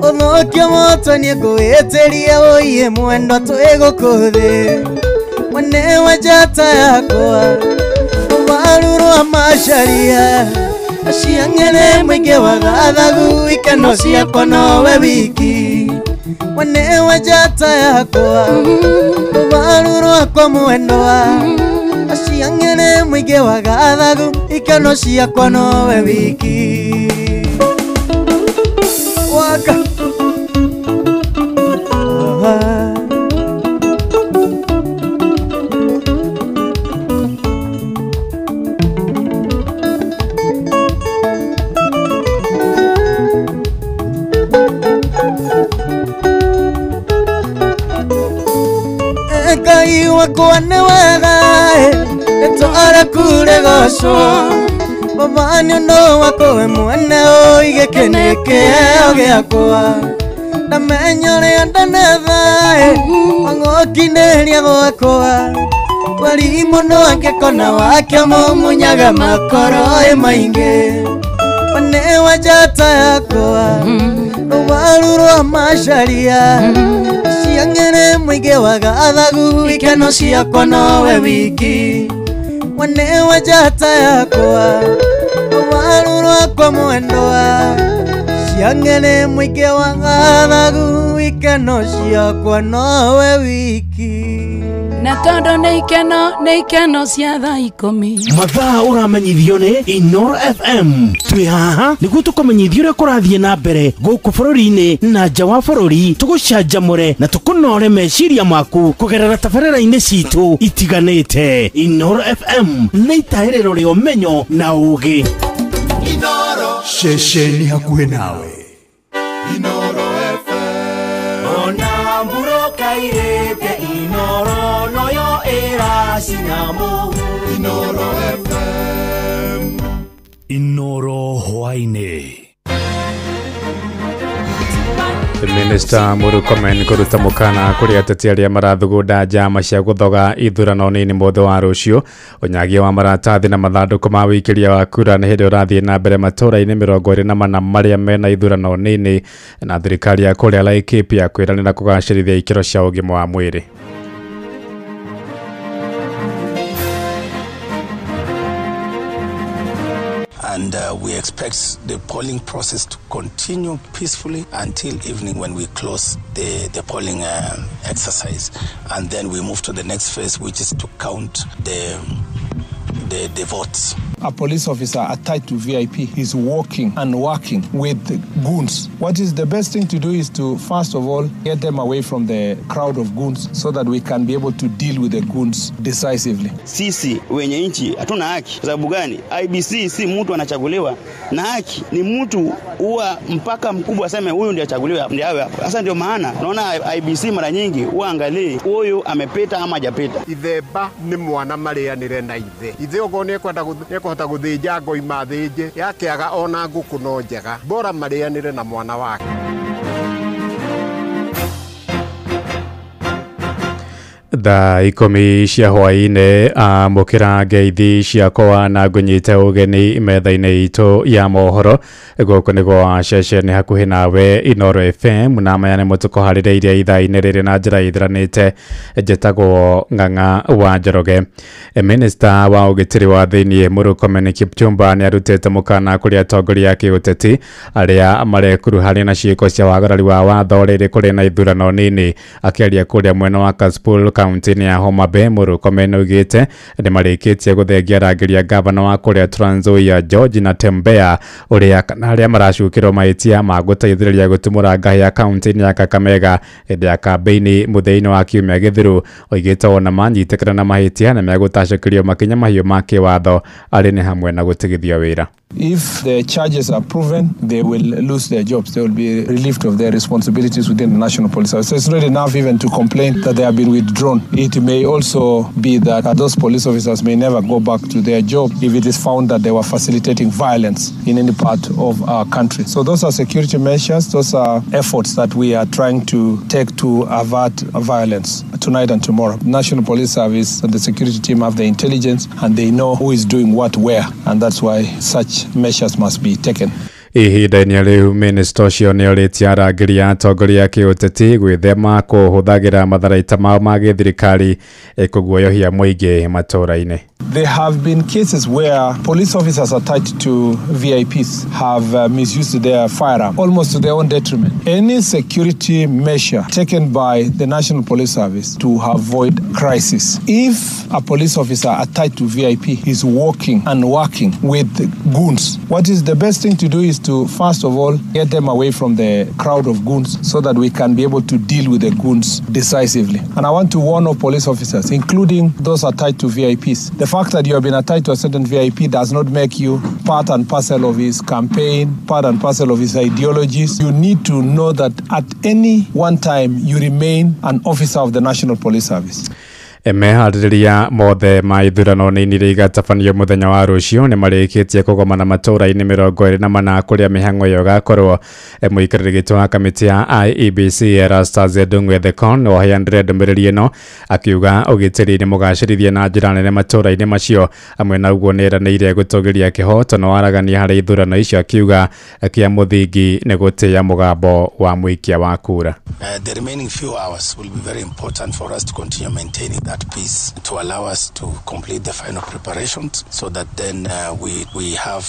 [SPEAKER 7] ũthũkio moto nĩngũĩtĩria ũiye mwendwa twĩ gũkũ thĩ mwene wa njata yakwa rũbaru rwa Macharia aciang'ene mũingĩ wa gathagu ikeno ciakwa nowe wiki mwene wa njata yakwa rũbaru rwakwa mwendwa aciang'ene mũingĩ wa gathagu ikeno ciakwa nowe wiki waka Ngai wakwa nĩ wega nĩtwara kure gocwo baba nĩ ũndũ waku we mwene ũige kĩnĩ kĩheo gĩakwa ndamenya ũrĩa ndanetha wang'ũkinĩria gwakwa warimũ no angĩkona wake mũmunyaga makoro ĩ maingĩ mwene wa njata yakwa rũbaru rwa Macharia ciang'ene mũingĩ wa gathagu ikeno ciakwa nowe wiki mwene wa njata yakwa rũbaru rwakwa mwendwa ciang'ene mũingĩ wa gathagu ikeno ciakwa nowe wiki
[SPEAKER 1] na tondũ nĩ ikeno cia thaa 10
[SPEAKER 8] mathaa ũramenyithio nĩ Inoro FM. Twĩ haha nĩguo tũkũmenyithie ũrĩa kũrathiĩ na mbere gũkũ bũrũri-inĩ na nja wa bũrũri, tũgũcanjamũre na tũkũnore meciria maku kũgerera tabarĩra-inĩ citũ itiganĩte. Inoro FM nĩ itahĩrĩro rĩa ũmenyo na ũũgĩ.
[SPEAKER 17] Ceceni hakuhĩ nawe.
[SPEAKER 28] Inoro FM. Ona mburoka irĩte Inoro noyo ĩraci Sinamo Inoro FM.
[SPEAKER 17] Inoro hwaini.
[SPEAKER 3] Minister Murkomen kũruta mũkana kũrĩ ateti arĩa marathugunda njama cia gũthoga ithurano nini mũthĩ wa rũciũ. Ũnyagia wa maratathi na mathandũkũ ma wĩikĩria wa kura nĩ hĩndĩ ũrathiĩ na mbere matũũra-inĩ 24 marĩa mena ithurano nini, na thirikari ya kũrĩa Laikipia kwĩranĩra kũgacĩrithia ikĩro cia ũgima wa mwĩrĩ.
[SPEAKER 6] And we expect the polling process to continue peacefully until evening when we close the polling exercise. And then we move to the next phase, which is to count the votes.
[SPEAKER 21] A police officer attached to VIP is walking and working with goons. What is the best thing to do is to, first of all, get them away from the crowd of goons so that we can be able to deal with the goons decisively.
[SPEAKER 22] Sisi wenye nchi hatuna haki. Kwa sababu gani? IBC si mtu anachaguliwa na haki, ni mtu huwa mpaka mkubwa aseme huyu ndiye achaguliwe ndiye awe hapo. Sasa ndio maana unaona IBC mara nyingi huwa angalie huyu amepita ama hajapita.
[SPEAKER 16] Ithemba ni mwana marianire na ithe. Ithe ogo ni kwenda kuhota guthinja ngoima thinje yakiaga ona nguku no njega bora marianire na mwana wake.
[SPEAKER 3] Thaa 10 cia hwaĩ-inĩ amũkĩra ngeithi ciakwa na ngũnyite ũgeni metha-inĩ itũ ya mohoro. Gũkũ nĩ gwa ceceni hakuhĩ nawe Inoro FM, na maya nĩmo tũkũharĩrĩirie ithaa-inĩ rĩrĩ na njĩra ĩthiranĩte. Njĩtagwo Ng'ang'a wa Njoroge. Minista wa ũgitĩri wa thĩiniĩ Murkomen Kipchumba nĩ arutĩte mũkana kũrĩ atongoria a kĩũteti arĩa marekuruhania na ciĩko cia wagarari wa watho rĩrĩ kũrĩ na ithurano nini. Akĩaria kũrĩa mwena wa Kasipul kaunti-inĩ ya Homa Bay, Murkomen oigĩte nĩ marĩkĩtie gũthengia arangĩri a gavana wa kũrĩa Trans Nzoia George Natembeya ũrĩa kana arĩa maracukĩrwo mahĩtia ma gũteithĩrĩria gũtumũra ngahĩ kaunti-inĩ ya Kakamega hĩndĩ ya kambĩini mũthia-inĩ wa kiumia gĩthiru. Oigĩte ona manyitĩkana na mahĩtia nĩ megũtacũkĩrio makinya mahiũ ma kĩwatho arĩ nĩ hamwe na gũtigithio wĩra.
[SPEAKER 21] If the charges are proven, they will lose their jobs. They will be relieved of their responsibilities within the National Police Service. So it's not enough even to complain that they have been withdrawn. It may also be that those police officers may never go back to their job if it is found that they were facilitating violence in any part of our country. So those are security measures. Those are efforts that we are trying to take to avert violence tonight and tomorrow. National Police Service and the security team have the intelligence and they know who is doing what where, and that's why such measures must be taken.
[SPEAKER 3] Ihinda-inĩ rĩu minista ũcio nĩorĩtie arangĩri a atongoria a kĩũteti gwĩthema kũhũthagĩra matharaita mao ma gĩthirikari kũguoyohia mũingĩ matũũra-inĩ.
[SPEAKER 21] There have been cases where police officers attached to VIPs have misused their firearm, almost to their own detriment. Any security measure taken by the National Police Service to avoid crisis. If a police officer attached to VIP is walking and working with goons, what is the best thing to do is to, first of all, get them away from the crowd of goons so that we can be able to deal with the goons decisively. And I want to warn all police officers, including those attached to VIPs. The fact that you have been attached to a certain VIP does not make you part and parcel of his campaign, part and parcel of his ideologies. You need to know that at any one time you remain an officer of the National Police Service.
[SPEAKER 3] Meharĩrĩria mothe ma ithurano nini iria igatabanio mũthenya wa rũciũ nĩ marĩkĩtie kũgomana matũũra-inĩ 24 kũrĩa mĩhang'o ĩyo ĩgakorwo. Mũikarĩri gĩtĩ wa kamĩtĩ ya IEBC Erastus Ndung'u Ethekon oheanire ndũmĩrĩri ĩno akiuga ũgitĩri nĩ mũgacĩrithie na njĩra nene matũũra-inĩ macio. Hamwe na ũguo nĩ eranĩire gũtũgĩria kĩhoto na waragania harĩ ithurano icio, akiuga kĩa mũthingi nĩ gũtĩĩa mũgambo wa mũikia wa kura.
[SPEAKER 6] The remaining few hours will be very important for us to continue maintaining that peace, to allow us to complete the final preparations so that then we have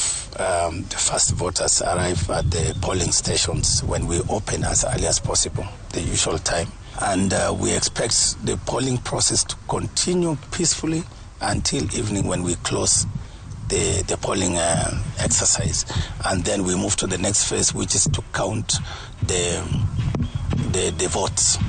[SPEAKER 6] the first voters arrive at the polling stations when we open as early as possible, the usual time. And we expect the polling process to continue peacefully until evening when we close the polling exercise. And then we move to the next phase, which is to count the votes.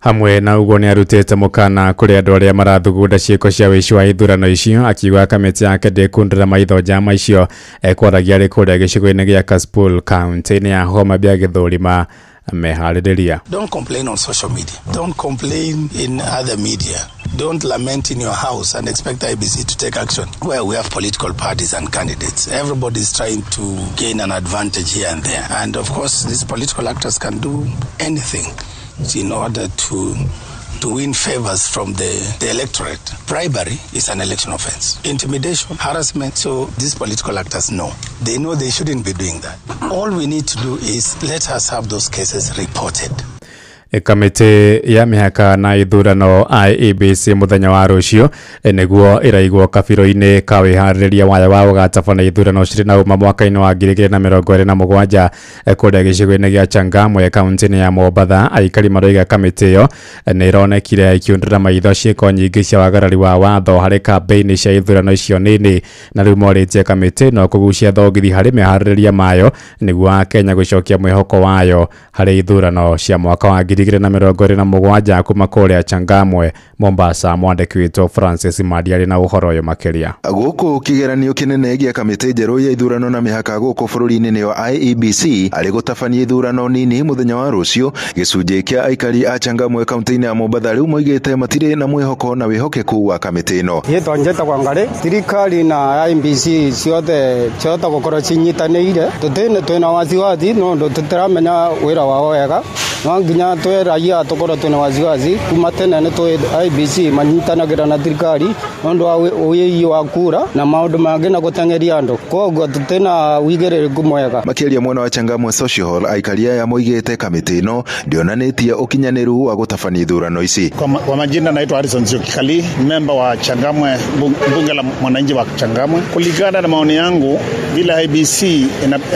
[SPEAKER 3] Hamwe na ũguo nĩ arutĩte mũkana kũrĩ andũ arĩa marathugunda ciĩko cia wĩici wa ithurano icio, akiuga kamĩtĩ yake ndĩkundĩra maitho njama icio. Ekwaragia arĩ kũrĩa gĩcigo-inĩ gĩa Kasipul kaunti-inĩ ya Homa Bay agĩthũrima meharĩrĩria.
[SPEAKER 6] Don't complain on social media. Don't complain in other media. Don't lament in your house and expect IEBC to take action. Well, we have political parties and candidates. Everybody is trying to gain an advantage here and there. And of course, these political actors can do anything in order to win favors from the electorate. Bribery is an election offense. Intimidation, harassment. So these political actors know. They know they shouldn't be doing that. All we need to do is let us have those cases reported.
[SPEAKER 3] Kamĩtĩ ya mĩhaka na ithurano IEBC mũthenya wa rũciũ nĩguo ĩraigwo kabiro-inĩ ka wĩharĩrĩria wayo wa gũgatabana ithurano cirĩ na ũma mwaka-inĩ wa 2027 kũrĩa gĩcigo-inĩ gĩa Changamwe kaunti-inĩ ya Mombatha. Aikari maroiga kamĩtĩ ĩyo nĩ ĩronekire ĩkĩundũra maitho ciĩko nyingĩ cia wagarari wa watho harĩ kambĩini cia ithurano icio nini, na rĩu morĩtie kamĩtĩ no kũgucia thogithi harĩ meharĩrĩria mayo nĩguo Akenya gũcokia mwĩhoko wayo harĩ ithurano cia mwaka wa 2027. Kuma kũrĩa Changamwe Mombasa, mwandĩki witũ Francis Madi arĩ na ũhoro ũyũ makĩria.
[SPEAKER 10] Gũkũ kĩgeranio kĩnene gĩa kamĩtĩ njerũ ya ithurano na mĩhaka gũkũ bũrũri-inĩ nĩyo IEBC arĩ gũtabania ithurano nini mũthenya wa rũciũ, gĩcunjĩ kĩa aikari a Changamwe kaunti-inĩ ya Mombatha rĩu moigĩte matirĩ na mwĩhoko na wĩhokeku wa kamĩtĩ ĩno.
[SPEAKER 11] Njĩtagwo Ngarĩ. Thirikari na IEBC ciothe ciahota gũkorwo cinyitanĩire, twĩna wasiwasi nondũ tũtiramenya wĩra wao wega. No nginya twĩ raia tũkorwo twĩna wasiwasi. Kuma tene nĩ tũĩ IEBC manyitanagĩra na thirikari nondũ wa ũiyi wa kura na maũndũ mangĩ na gũteng'eria andũ, koguo tũtina wĩigĩrĩrĩku mwega.
[SPEAKER 10] Makĩaria mwena wa Changamwe Social Hall, aikari aya moigĩte kamĩtĩ ĩno ndĩonanĩtie ũkinyanĩru wa gũtabania ithurano ici.
[SPEAKER 12] Kwa majina naitwa Harrison Nzioki, memba wa Changamwe, bunge la mwananchi wa Changamwe. Kulingana na maoni yangu, vile IEBC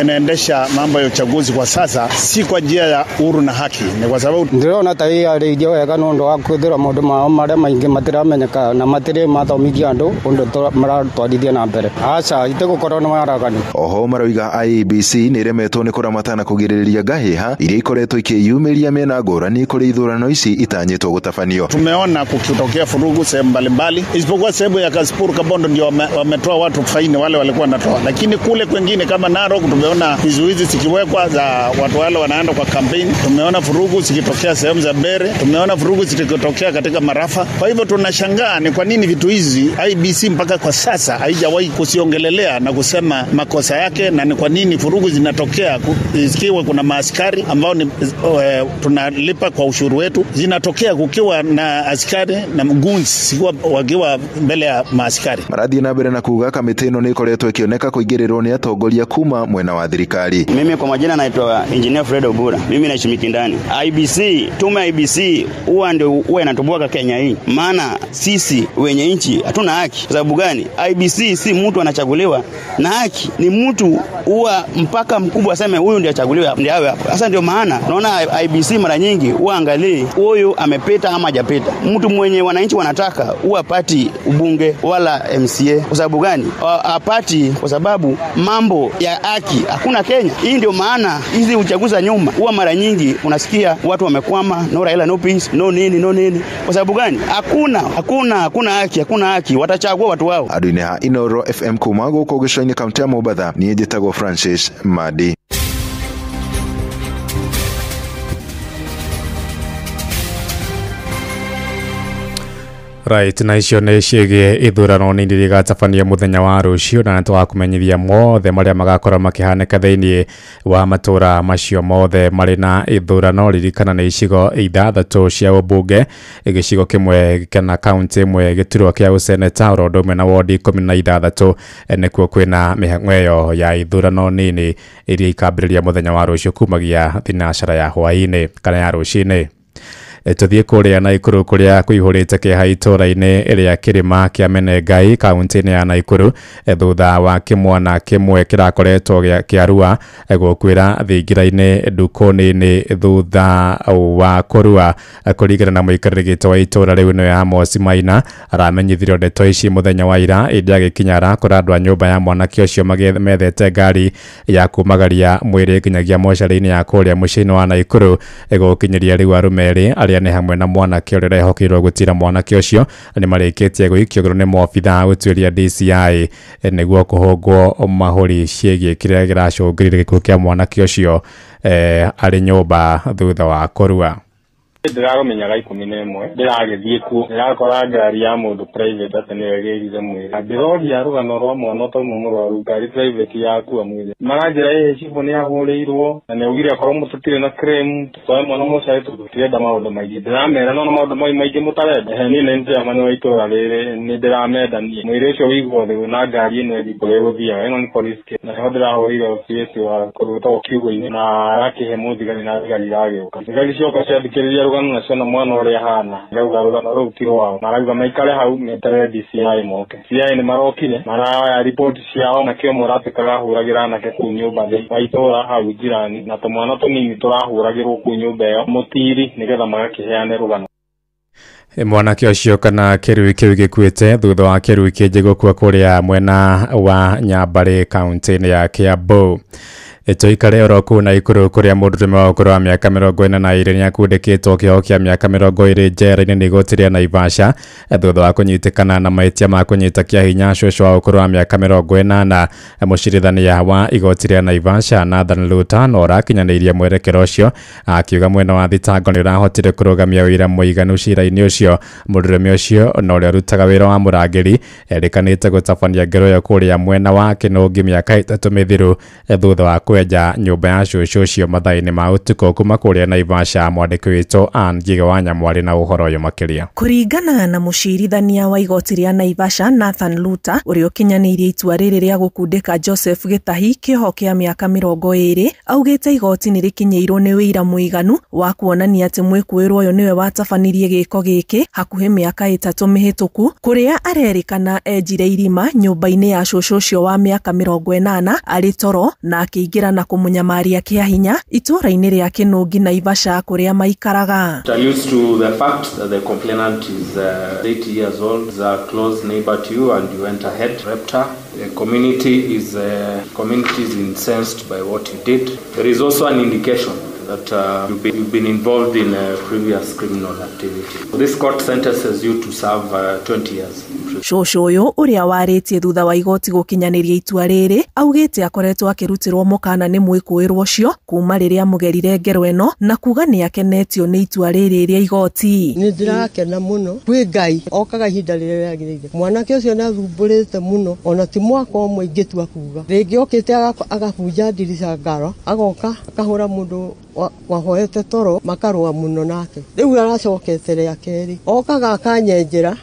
[SPEAKER 12] inaendesha mambo ya uchaguzi kwa sasa si kwa njia ya uhuru na haki. Ni kwa sababu
[SPEAKER 11] ndĩrona ta ĩyarĩirie wega nũndũ wa kwĩthĩra maũndũ mao marĩa maingĩ matiramenyeka na matirĩ mathomithia andũ ũndũ maratwarithia na mbere. Aca itigũkorwo na waraganu.
[SPEAKER 10] Oho maroiga IEBC nĩ ĩremetwo nĩ kũramata na kũgirĩrĩria ngahĩha iria ikoretwo ikĩyumĩria mĩena ngũrani kũrĩ ithurano ici itanyĩtwo gũtabanio.
[SPEAKER 12] Tumeona kukitokea furugu sehemu mbalimbali, isipokuwa sehemu ya Kasipur Kabondo ndio wametoa watu faini wale walikuwa wanatoa, lakini kule kwengine kama Narok tumeona vizuizi zikiwekwa za watu wale wanaenda kwa kampeni. Tumeona furugu zikitokea sehemu za Mbere, tumeona furugu zikitokea katika Marafa. Kwa hivyo tunashangaa ni kwa nini vitu hizi IEBC mpaka kwa sasa haijawahi kusiongelelea na kusema makosa yake, na ni kwa nini furugu zinatokea ikiwa kuna maaskari ambao ni tunalipa kwa ushuru wetu, zinatokea kukiwa na askari na guns wakiwa mbele ya maaskari.
[SPEAKER 10] Marathiĩ na mbere na kuga kamĩtĩ ĩno nĩ ĩkoretwo ĩkĩoneka kũingĩrĩrwo nĩ atongoria kuma mwena wa thirikari.
[SPEAKER 22] Mimi kwa majina naitwa Engineer Fred Obura. Mimi naishi Mikindani. IEBC, tume ya IEBC huwa ndio huwa inatoboa Kenya hii. Maana sisi wenye nchi hatuna haki. Kwa sababu gani? IEBC si mtu anachaguliwa na haki, ni mtu huwa mpaka mkubwa aseme huyu ndiye achaguliwe ndiye awe hapo. Sasa ndio maana unaona IEBC mara nyingi huwa angalie huyu amepita ama hajapita. Mtu mwenye wananchi wanataka huwa pati ubunge wala MCA. Kwa sababu gani? Apati kwa sababu mambo ya haki hakuna Kenya. Hii ndio maana hizi uchaguzi nyuma huwa mara nyingi unasikia watu wamekwama, no Raila no peace, no nini no nini. Kwa sababu gani? Hakuna haki, hakuna haki. Watachagua watu wao.
[SPEAKER 10] Aduine ha Inoro FM kuma gũkũ gĩcũa-inĩ kaunti ya Mombatha, niĩ njĩtagwo Francis Madi.
[SPEAKER 3] Right, na icio nĩ ciĩgiĩ ithurano nini iria igatabanio mũthenya wa rũciũ, na nĩtũgakũmenyithia mothe marĩa magakorwo makĩhanĩka thĩinĩ wa matũra macio mothe marĩ na ithurano. Ririkana nĩ icigo 6 cia ũmbunge, gĩcigo kĩmwe kana kaunti ĩmwe gĩturwa kĩa ũseneta, oro ũndũ ũmwe na wondi 16 nĩkuo kwĩna mĩhang'o ĩyo ya ithurano nini iria ikambĩrĩria mũthenya wa rũciũ kumagia thinacara ya hwaĩ-inĩ kana ya rũcinĩ. Tũthiĩ kũrĩa Naikuru kũrĩa kũihũrĩte kĩeha itũra-inĩ rĩa kĩrĩma kĩa Menengai kaunti-inĩ ya Naikuru thutha wa kĩmwana kĩmwe kĩrakoretwo kĩarua gũkuĩra thingira-inĩ ndukũ-inĩ thutha wa kũrua. Kũringana na mũikarĩri gĩtĩ wa itũra rĩu nĩwe Amos Maina, aramenyithirio ndeto ici mũthenya wa ira ĩndĩ agĩkinya arakora andũ a nyũmba ya mwanake ũcio methete ngari ya kumagaria mwĩrĩ nginyagia mocarĩ-inĩ ya kũrĩa mũciĩ-inĩ wa Naikuru. Gũkinyĩria rĩu arũme erĩ arĩa nĩ hamwe na mwanake ũrĩa ũrehokeirwo gũtira mwanake ũcio nĩ marĩkĩtie gũikio ngoro nĩ maobithaa a gũtuĩria DCI nĩguo kũhũngwo mahũri ciĩgiĩ kĩrĩa kĩracũngĩrĩirie gĩkuũ kĩa mwanake ũcio arĩ nyũmba thutha wa kũrua.
[SPEAKER 9] Ndĩrarumenyaga 11 ndĩragĩthiĩ kuo ndĩrakora ngari ya mũndũ private atĩ nĩyo ĩgĩrire mwĩrĩ. Ndĩroria rũgano rwa mwana ũtauma mũrwaru ngari private yakua mwĩrĩ. Maranjĩra ĩhĩ cibũ nĩ ahũrĩirwo na nĩ augire akorwo mũtũtirĩ na claim tũtware mwana mocarĩ tũtirenda maũndũ maingĩ. Ndĩramera no maũndũ mau maingĩ mũtarenda. Niĩ nĩ chairman wa itũra rĩrĩ nĩ ndĩramenda niĩ mwĩrĩ ũcio wĩigwo thĩ na ngari ĩno ĩthiĩ kũrĩa ĩgũthiaga. Ĩno nĩ police case na nĩho ndĩrahũrĩire OCS wa kũndũ gwĩtagwo Kiugũ-inĩ na arakĩhe mũthigari na thigari iragĩũka. Thigari cioka ciathikĩrĩria rũgano na ciona mwana ũrĩa ahana irauga rũgano rũu ti rwao. Marauga maikare hau meterere DCI moke. CI nĩ marokire maroya riboti ciao na kĩo mũratuĩkaga ahũragĩra anake kũu nyũmba thĩ wa itũra hau jirani na tũmwana tũnini tũrahũragĩrwo kũu nyũmba ĩyo mũtiri nĩgetha magakĩheane rũgano.
[SPEAKER 3] Mwanake ũcio kana kĩrui kĩu gĩkuĩte thutha wa kĩrui kĩngĩ gũkua kũrĩa mwena wa Nyambarĩ kaunti-inĩ ya Kiambu. Tũikare oro kũu Naikuru kũrĩa mũndũrũme wa ũkũrũ wa mĩaka 42 nĩakundĩkĩtwo kĩoho kĩa mĩaka 20 njera-inĩ nĩ igoti rĩa Naivasha thutha wa kũnyitĩkana na mahĩtia ma kũnyita kĩa hinya cũcũ wa ũkũrũ wa mĩaka 80. Mũcirithania wa igoti rĩa Naivasha Nathan Luta no ũrakinyanĩirie mwerekero ũcio akiuga mwena wa thitango nĩ ũrahotire kũrũgamia ũira mũiganu cira-inĩ ũcio. Mũndũrũme ũcio na ũrĩa ũrutaga wĩra wa mũrangĩri erĩkanĩte gũtabania ngero ĩyo kũrĩa mwena wa Kĩnũngi mĩaka 3 mĩthiru thutha wa kwenja nyũmba ya cũcũ ũcio mathaa-inĩ ma ũtukũ kuma kũrĩa Naivasha. Mwandĩki witũ Ann Ngige wa Nyamwarĩ na ũhoro ũyũ makĩria.
[SPEAKER 13] Kũringana na mũcirithania wa igoti rĩa Naivasha Nathan Luta ũrĩa ũkinyanĩirie itua rĩrĩ rĩa gũkundĩka Joseph Gĩtahi kĩoho kĩa mĩaka 20 augĩte igoti nĩ rĩkinyĩirwo nĩ ũira mũiganu wa kuonania atĩ mwĩkũĩrwo ũyũ nĩwe watabanirie gĩko gĩkĩ hakuhĩ mĩaka 3 mĩhĩtũku kũrĩa arerĩkana enjire irima nyũmba-inĩ ya cũcũ ũcio wa mĩaka 80 arĩ toro na akĩingĩra na kũmũnyamaria kĩa hinya itũũra-inĩ rĩa Kĩnũngi Naivasha kũrĩa maikaraga.
[SPEAKER 14] It alludes to the fact that the complainant is 80 years old, is a close neighbor to you, and you went ahead, raped her. The community is incensed by what you did. There is also an indication that you've been involved in a previous criminal activity. This court sentences you to serve 20 years.
[SPEAKER 13] Cũcũ ũyũ ũrĩa warĩtie thutha wa igoti gũkinyanĩria itua rĩrĩ augĩte akoretwo akĩrutĩrwo mũkana nĩ mwĩkũĩrwo ũcio kuma rĩrĩa mũgerire ngero ĩno na kuga nĩ akenetio nĩ itua rĩrĩ rĩa igoti.
[SPEAKER 23] Nĩ ndĩrakena mũno kwĩ Ngai okaga ihinda rĩrĩa rĩagĩrĩire. Mwanake ũcio nĩ athumbũrĩte mũno ona ti mwaka ũmwe ingĩtua kuga. Rĩngĩ okĩte agabunja ndirica ngaro agoka akahũra mũndũ wahoete toro makarũa mũno nake. Rĩu aracokete rĩa kerĩ okaga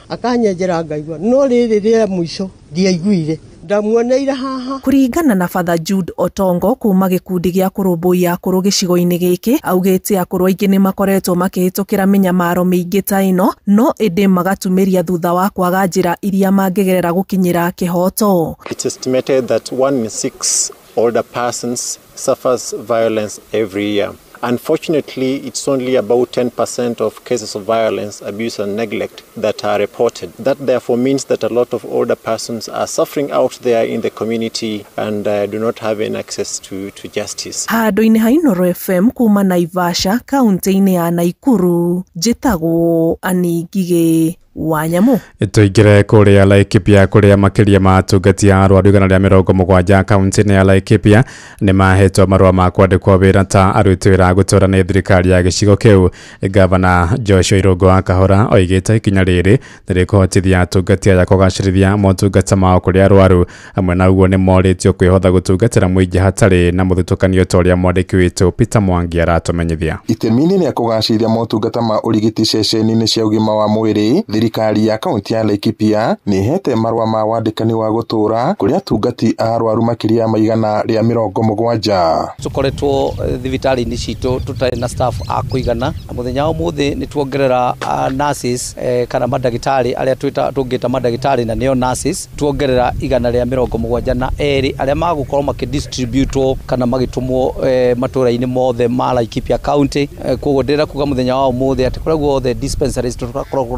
[SPEAKER 23] akanyenjera ngaigua no rĩrĩ rĩa mũico ndiaiguire ndamuoneire haha.
[SPEAKER 13] Kũringana na Father Jude Otongo kuma gĩkundi gĩa kũrũmbũiya akũrũ gĩcigo-inĩ gĩkĩ augĩte akũrũ aingĩ nĩ makoretwo makĩhĩtũkĩra mĩnyamaro mĩingĩ ta ĩno no ĩndĩ magatumĩria thutha wa kwaga njĩra iria mangĩgerera gũkinyĩra kĩhoto.
[SPEAKER 24] It's estimated that 1 in 6 older persons suffers violence every year. Unfortunately, it's only about 10% of cases of violence, abuse and neglect that are reported. That therefore means that a lot of older persons are suffering out there in the community and do not have any access to justice.
[SPEAKER 13] Handũ-inĩ ha Inooro FM kuma Naivasha kaunti-inĩ ya Naikuru njĩtagwo Ann Ngige wa Nyamũ.
[SPEAKER 3] Tũingĩre kũrĩa Laikipia kũrĩa makĩria ma atungati a arwaru 170 kaunti-inĩ ya Laikipia nĩ mahetwo marũa ma kwandĩkwo wĩra ta aruti wĩra a gũtũũra nĩ thirikari ya gĩcigo kĩu. Gavana Joshua Irũngũ wa Kahora oigĩte ikinya rĩrĩ nĩ rĩkũhotithia atungati aya kũgacĩrithia motungata mao kũrĩ arwaru. Hamwe na ũguo nĩ morĩtio kwĩhotha gũtungatĩra mũingĩ hatarĩ na mũthutũkanio ta ũrĩa mwandĩki witũ Peter Mwangi aratũmenyithia.
[SPEAKER 25] Itemi-inĩ rĩa kũgacĩrithia motungata ma ũrigiti ceceni-inĩ cia ũgima wa mwĩrĩ, thirikari ya kaunti ya Laikipia nĩ ĩhete marũa ma wandĩkani wa gũtũũra kũrĩ atungati a arwaru makĩria ma 170.
[SPEAKER 26] Tũkoretwo thibitarĩ-inĩ citũ tũtarĩ na staff a kũigana na mũthenya wa ũmũthĩ nĩ tuongerera nurses kana mandagĩtarĩ arĩa tũngĩta mandagĩtarĩ na nĩo nurses, tuongerera 172 arĩa magũkorwo makĩdistributwo kana magĩtũmwo matũũra-inĩ mothe ma Laikipia County. Koguo ndĩrenda kuga mũthenya wa ũmũthĩ atĩ kũrĩa guothe dispensaries tũgakorwo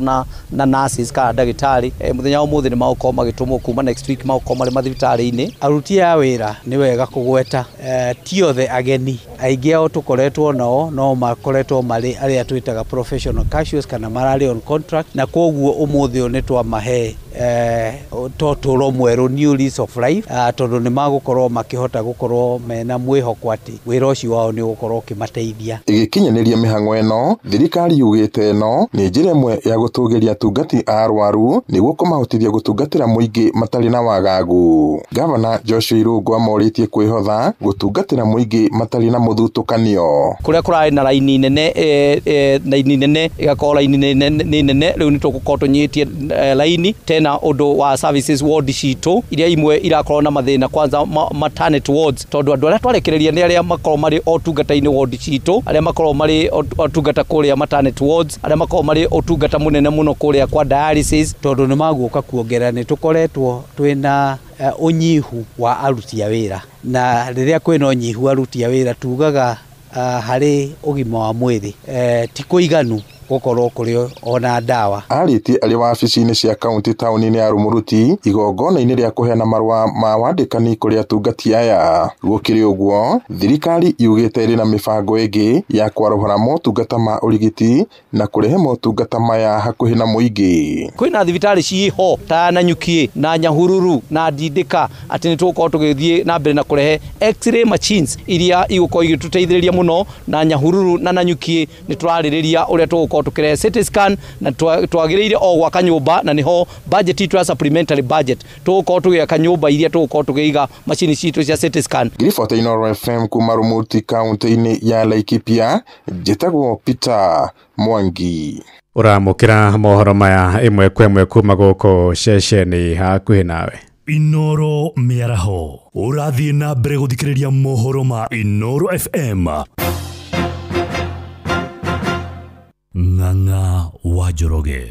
[SPEAKER 26] na nurses kana ndagĩtarĩ mũthenya wa ũmũthĩ nĩ magũkorwo magĩtũmwo kuma next week magũkorwo marĩ mathibitarĩ-inĩ.
[SPEAKER 27] Aruti a wĩra nĩ wega kũgweta ti othe ageni, aingĩ ao tũkoretwo nao no makoretwo marĩ arĩa twĩtaga professional casuals kana mararĩ on contract, na koguo ũmũthĩ ũyũ nĩ twamahe tũtũro mwerũ, new lease of life, tondũ nĩ magũkorwo makĩhota gũkorwo mena mwĩhoko atĩ wĩra ũcio wao nĩ ũgũkorwo ũkĩmateithia.
[SPEAKER 25] Ĩgĩkinyanĩria mĩhang'o ĩno, thirikari yugĩte ĩno nĩ njĩra ĩmwe ya gũtũgĩria atungati a arwaru nĩguo kũmahotithia gũtungatĩra mũingĩ matarĩ na wagagu. Gavana Joshua Irũngũ amorĩtie kwĩhotha gũtungatĩra mũingĩ matarĩ na mũthutũkanio.
[SPEAKER 26] Kũrĩa kũrarĩ na raini nene, raini nene ĩgakorwo raini nĩ nene, rĩu nĩ tũgũkorwo tũnyihĩtie raini tena ũndũ wa services ward citũ iria imwe irakorwo na mathĩna, kwanza maternity wards, tondũ andũ arĩa twarekereria nĩ arĩa makorwo marĩ ũtungata-inĩ ward citũ, arĩa makorwo marĩ ũtungata kũrĩa maternity wards, arĩa makorwo marĩ ũtungata mũnene mũno kũrĩa kwa dialysis,
[SPEAKER 27] tondũ nĩ magũka kuongerera. Nĩ tũkoretwo twĩna ũnyihu wa aruti a wĩra, na rĩrĩa kwĩna ũnyihu wa aruti a wĩra tugaga harĩ ũgima wa mwĩrĩ ti kũiganu gũkorwo kũrĩ ona ndawa.
[SPEAKER 25] Arĩtie arĩ wabici-inĩ cia kaunti taũni-inĩ ya Rumuruti igongona-inĩ rĩa kũheana marũa ma wandĩkani kũrĩ atungati aya. Gũkĩrĩ ũguo, thirikari yugĩte ĩrĩ na mĩbango ĩngĩ ya kwarahũra motungata ma ũrigiti na kũrehe motungata maya hakuhĩ na mũingĩ.
[SPEAKER 26] Kwĩna thibitarĩ ciĩho ta Nanyuki na Nyahururu na Ndindĩka, atĩ nĩ tũgũkorwo tũgĩthiĩ na mbere na kũrehe x-ray machines iria igũkorwo igĩtũteithĩrĩria mũno, na Nyahururu na Nanyuki nĩ tũrarĩrĩria ũrĩa tũgũkorwo tũkĩrehe CT scan, na twagĩrĩire o gwaka nyũmba, na nĩho budget itũ ya supplementary budget tũgũkorwo tũgĩaka nyũmba iria tũgũkorwo tũkĩiga macini citũ cia CT scan.
[SPEAKER 25] Ngiribota Inooro FM kuma Rumuruti kaunti-inĩ ya Laikipia, njĩtagwo Peter Mwangi.
[SPEAKER 3] Ũramũkĩra mohoro maya ĩmwe kwa ĩmwe kuma gũkũ ceceni hakuhĩ nawe.
[SPEAKER 17] Inooro mĩaraho ũrathiĩ na mbere gũthikĩrĩria mohoro ma Inooro FM. Ng'ang'a wa Njoroge.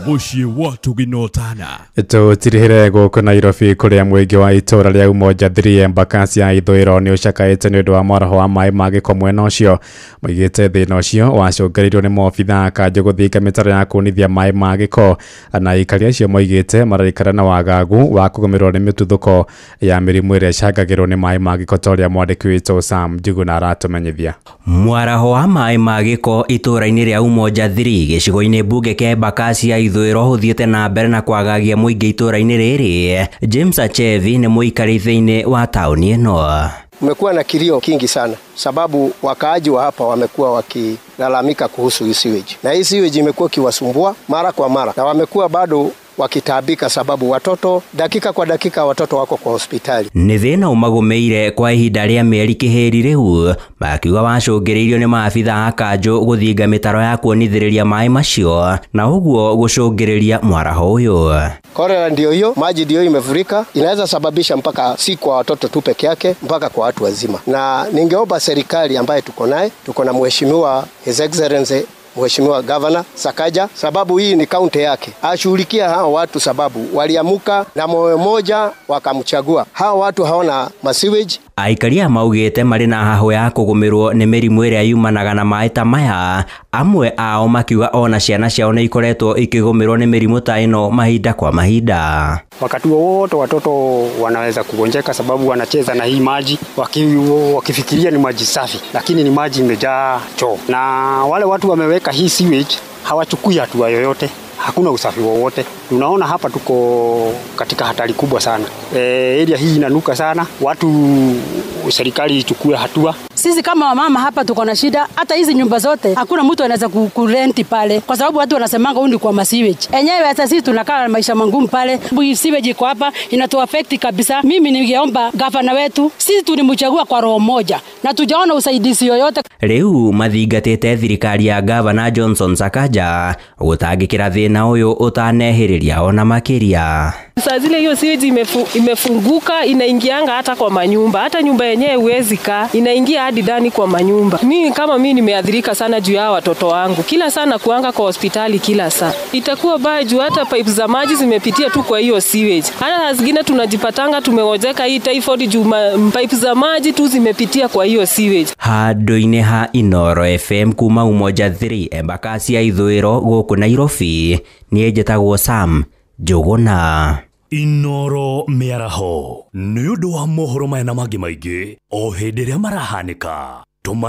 [SPEAKER 17] Mũciĩ wa tũginotana.
[SPEAKER 3] Tũtirihĩre gũkũ Nairobi kũrĩa mũingĩ wa itũũra rĩa Umoja 3 Embakasi ya ithũĩro nĩ ũcakaĩte nĩ ũndũ wa mwaraho wa maĩ ma gĩko mwena ũcio. Moigĩte thĩna ũcio wacũngĩrĩirio nĩ maobithaa a kanjũ gũthinga mĩtaro ya kunithia maĩ ma gĩko, na aikari acio moigĩte maraikara na wagagu wa kũgũmĩrwo nĩ mĩtuthũko ya mĩrimũ ĩrĩa ĩcangagĩrwo nĩ maĩ ma gĩko ta ũrĩa mwandĩki witũ Sam Njuguna aratũmenyithia.
[SPEAKER 2] Mwaraho wa maĩ ma gĩko itũũra-inĩ rĩa Umoja 3 gĩcigo-inĩ mbunge kĩa Embakasi ya ithũĩro ũthiĩte na mbere na kwagagia mũingĩ itũũra-inĩ rĩrĩ. James Achevi nĩ mũikari thĩinĩ wa taũni ĩno.
[SPEAKER 4] Kumekuwa na kilio kingi sana sababu wakaaji wa hapa wamekuwa wakilalamika kuhusu hii sewage, na hii sewage imekuwa kiwasumbua mara kwa mara, na wamekuwa bado wakitaabika sababu watoto dakika kwa dakika watoto wako kwa hospitali.
[SPEAKER 2] Nĩ thĩna ũmagũmĩire kwa ihinda rĩa mĩeri kĩhĩri rĩu, makiuga wacũngĩrĩirio nĩ maabitha a kanjũ gũthinga mĩtaro ya kuonithĩrĩria maĩ macio na ũguo gũcũngĩrĩria mwaraho ũyũ.
[SPEAKER 4] Korera ndio hiyo, maji ndio imefurika, inaweza sababisha mpaka si kwa watoto tu peke yake, mpaka kwa watu wazima. Na ningeomba serikali ambaye tuko naye, tuko na Mheshimiwa His Excellency Mheshimiwa Governor Sakaja, sababu hii ni kaunti yake, ashughulikia hao watu sababu waliamuka na moyo moja wakamchagua. Hao watu haona masiwage.
[SPEAKER 2] Aikaria maugĩte marĩ na hahũ ya kũgũmĩrwo nĩ mĩrimũ ĩrĩa yumanaga na maĩ ta maya, amwe ao makiuga ona ciana ciao nĩ ikoretwo ikĩgũmĩrwo nĩ mĩrimũ ta ĩno mahinda kwa mahinda.
[SPEAKER 5] Wakati wowote watoto wanaweza kugonjeka sababu wanacheza na hii maji wakifikiria ni maji safi, lakini ni maji imejaa choo. Na wale watu wameweka hii sewage hawachukui hatua yoyote. Hakuna usafi wowote. Tunaona hapa tuko katika hatari kubwa sana. Area hii inanuka sana. Watu, serikali ichukue hatua.
[SPEAKER 1] Sisi kama wamama hapa tuko na shida, hata hizi nyumba zote hakuna mtu anaweza kurenti pale kwa sababu watu wanasemanga huyu ni kwa sewage. Enyewe hata sisi tunakaa maisha magumu pale. Sewage iko hapa inatu affect kabisa. Mimi ningeomba gavana wetu, sisi tulimchagua kwa roho moja na tujaona usaidizi yoyote.
[SPEAKER 2] Rĩu mathingatĩte thirikari ya Gavana Johnson Sakaja gũtangĩkĩra thĩna ũyũ ũtanehĩrĩria ona makĩria.
[SPEAKER 7] Saa zile hiyo sewage imefunguka inaingianga hata kwa manyumba, hata nyumba yenyewe huwezi kaa, inaingia hadi ndani kwa manyumba. Mimi kama mimi nimeathirika sana juu ya watoto wangu, kila sana kuanga kwa hospitali kila saa. Itakuwa baya juu hata pipe za maji zimepitia tu kwa hiyo sewage. Hata zingine tunajipatanga tumegojeka hii typhoid juu pipe za maji tu zimepitia kwa hiyo sewage.
[SPEAKER 2] Handũ-inĩ ha Inooro FM kuma Umoja 3 Embakasi ya ithũĩro gũkũ Nairobi, niĩ njĩtagwo Sam Njũgũna.
[SPEAKER 17] Inooro mĩaraho nĩ ũndũ wa mohoro maya na mangĩ maingĩ o hĩndĩ ĩrĩa marahanĩka. Tũma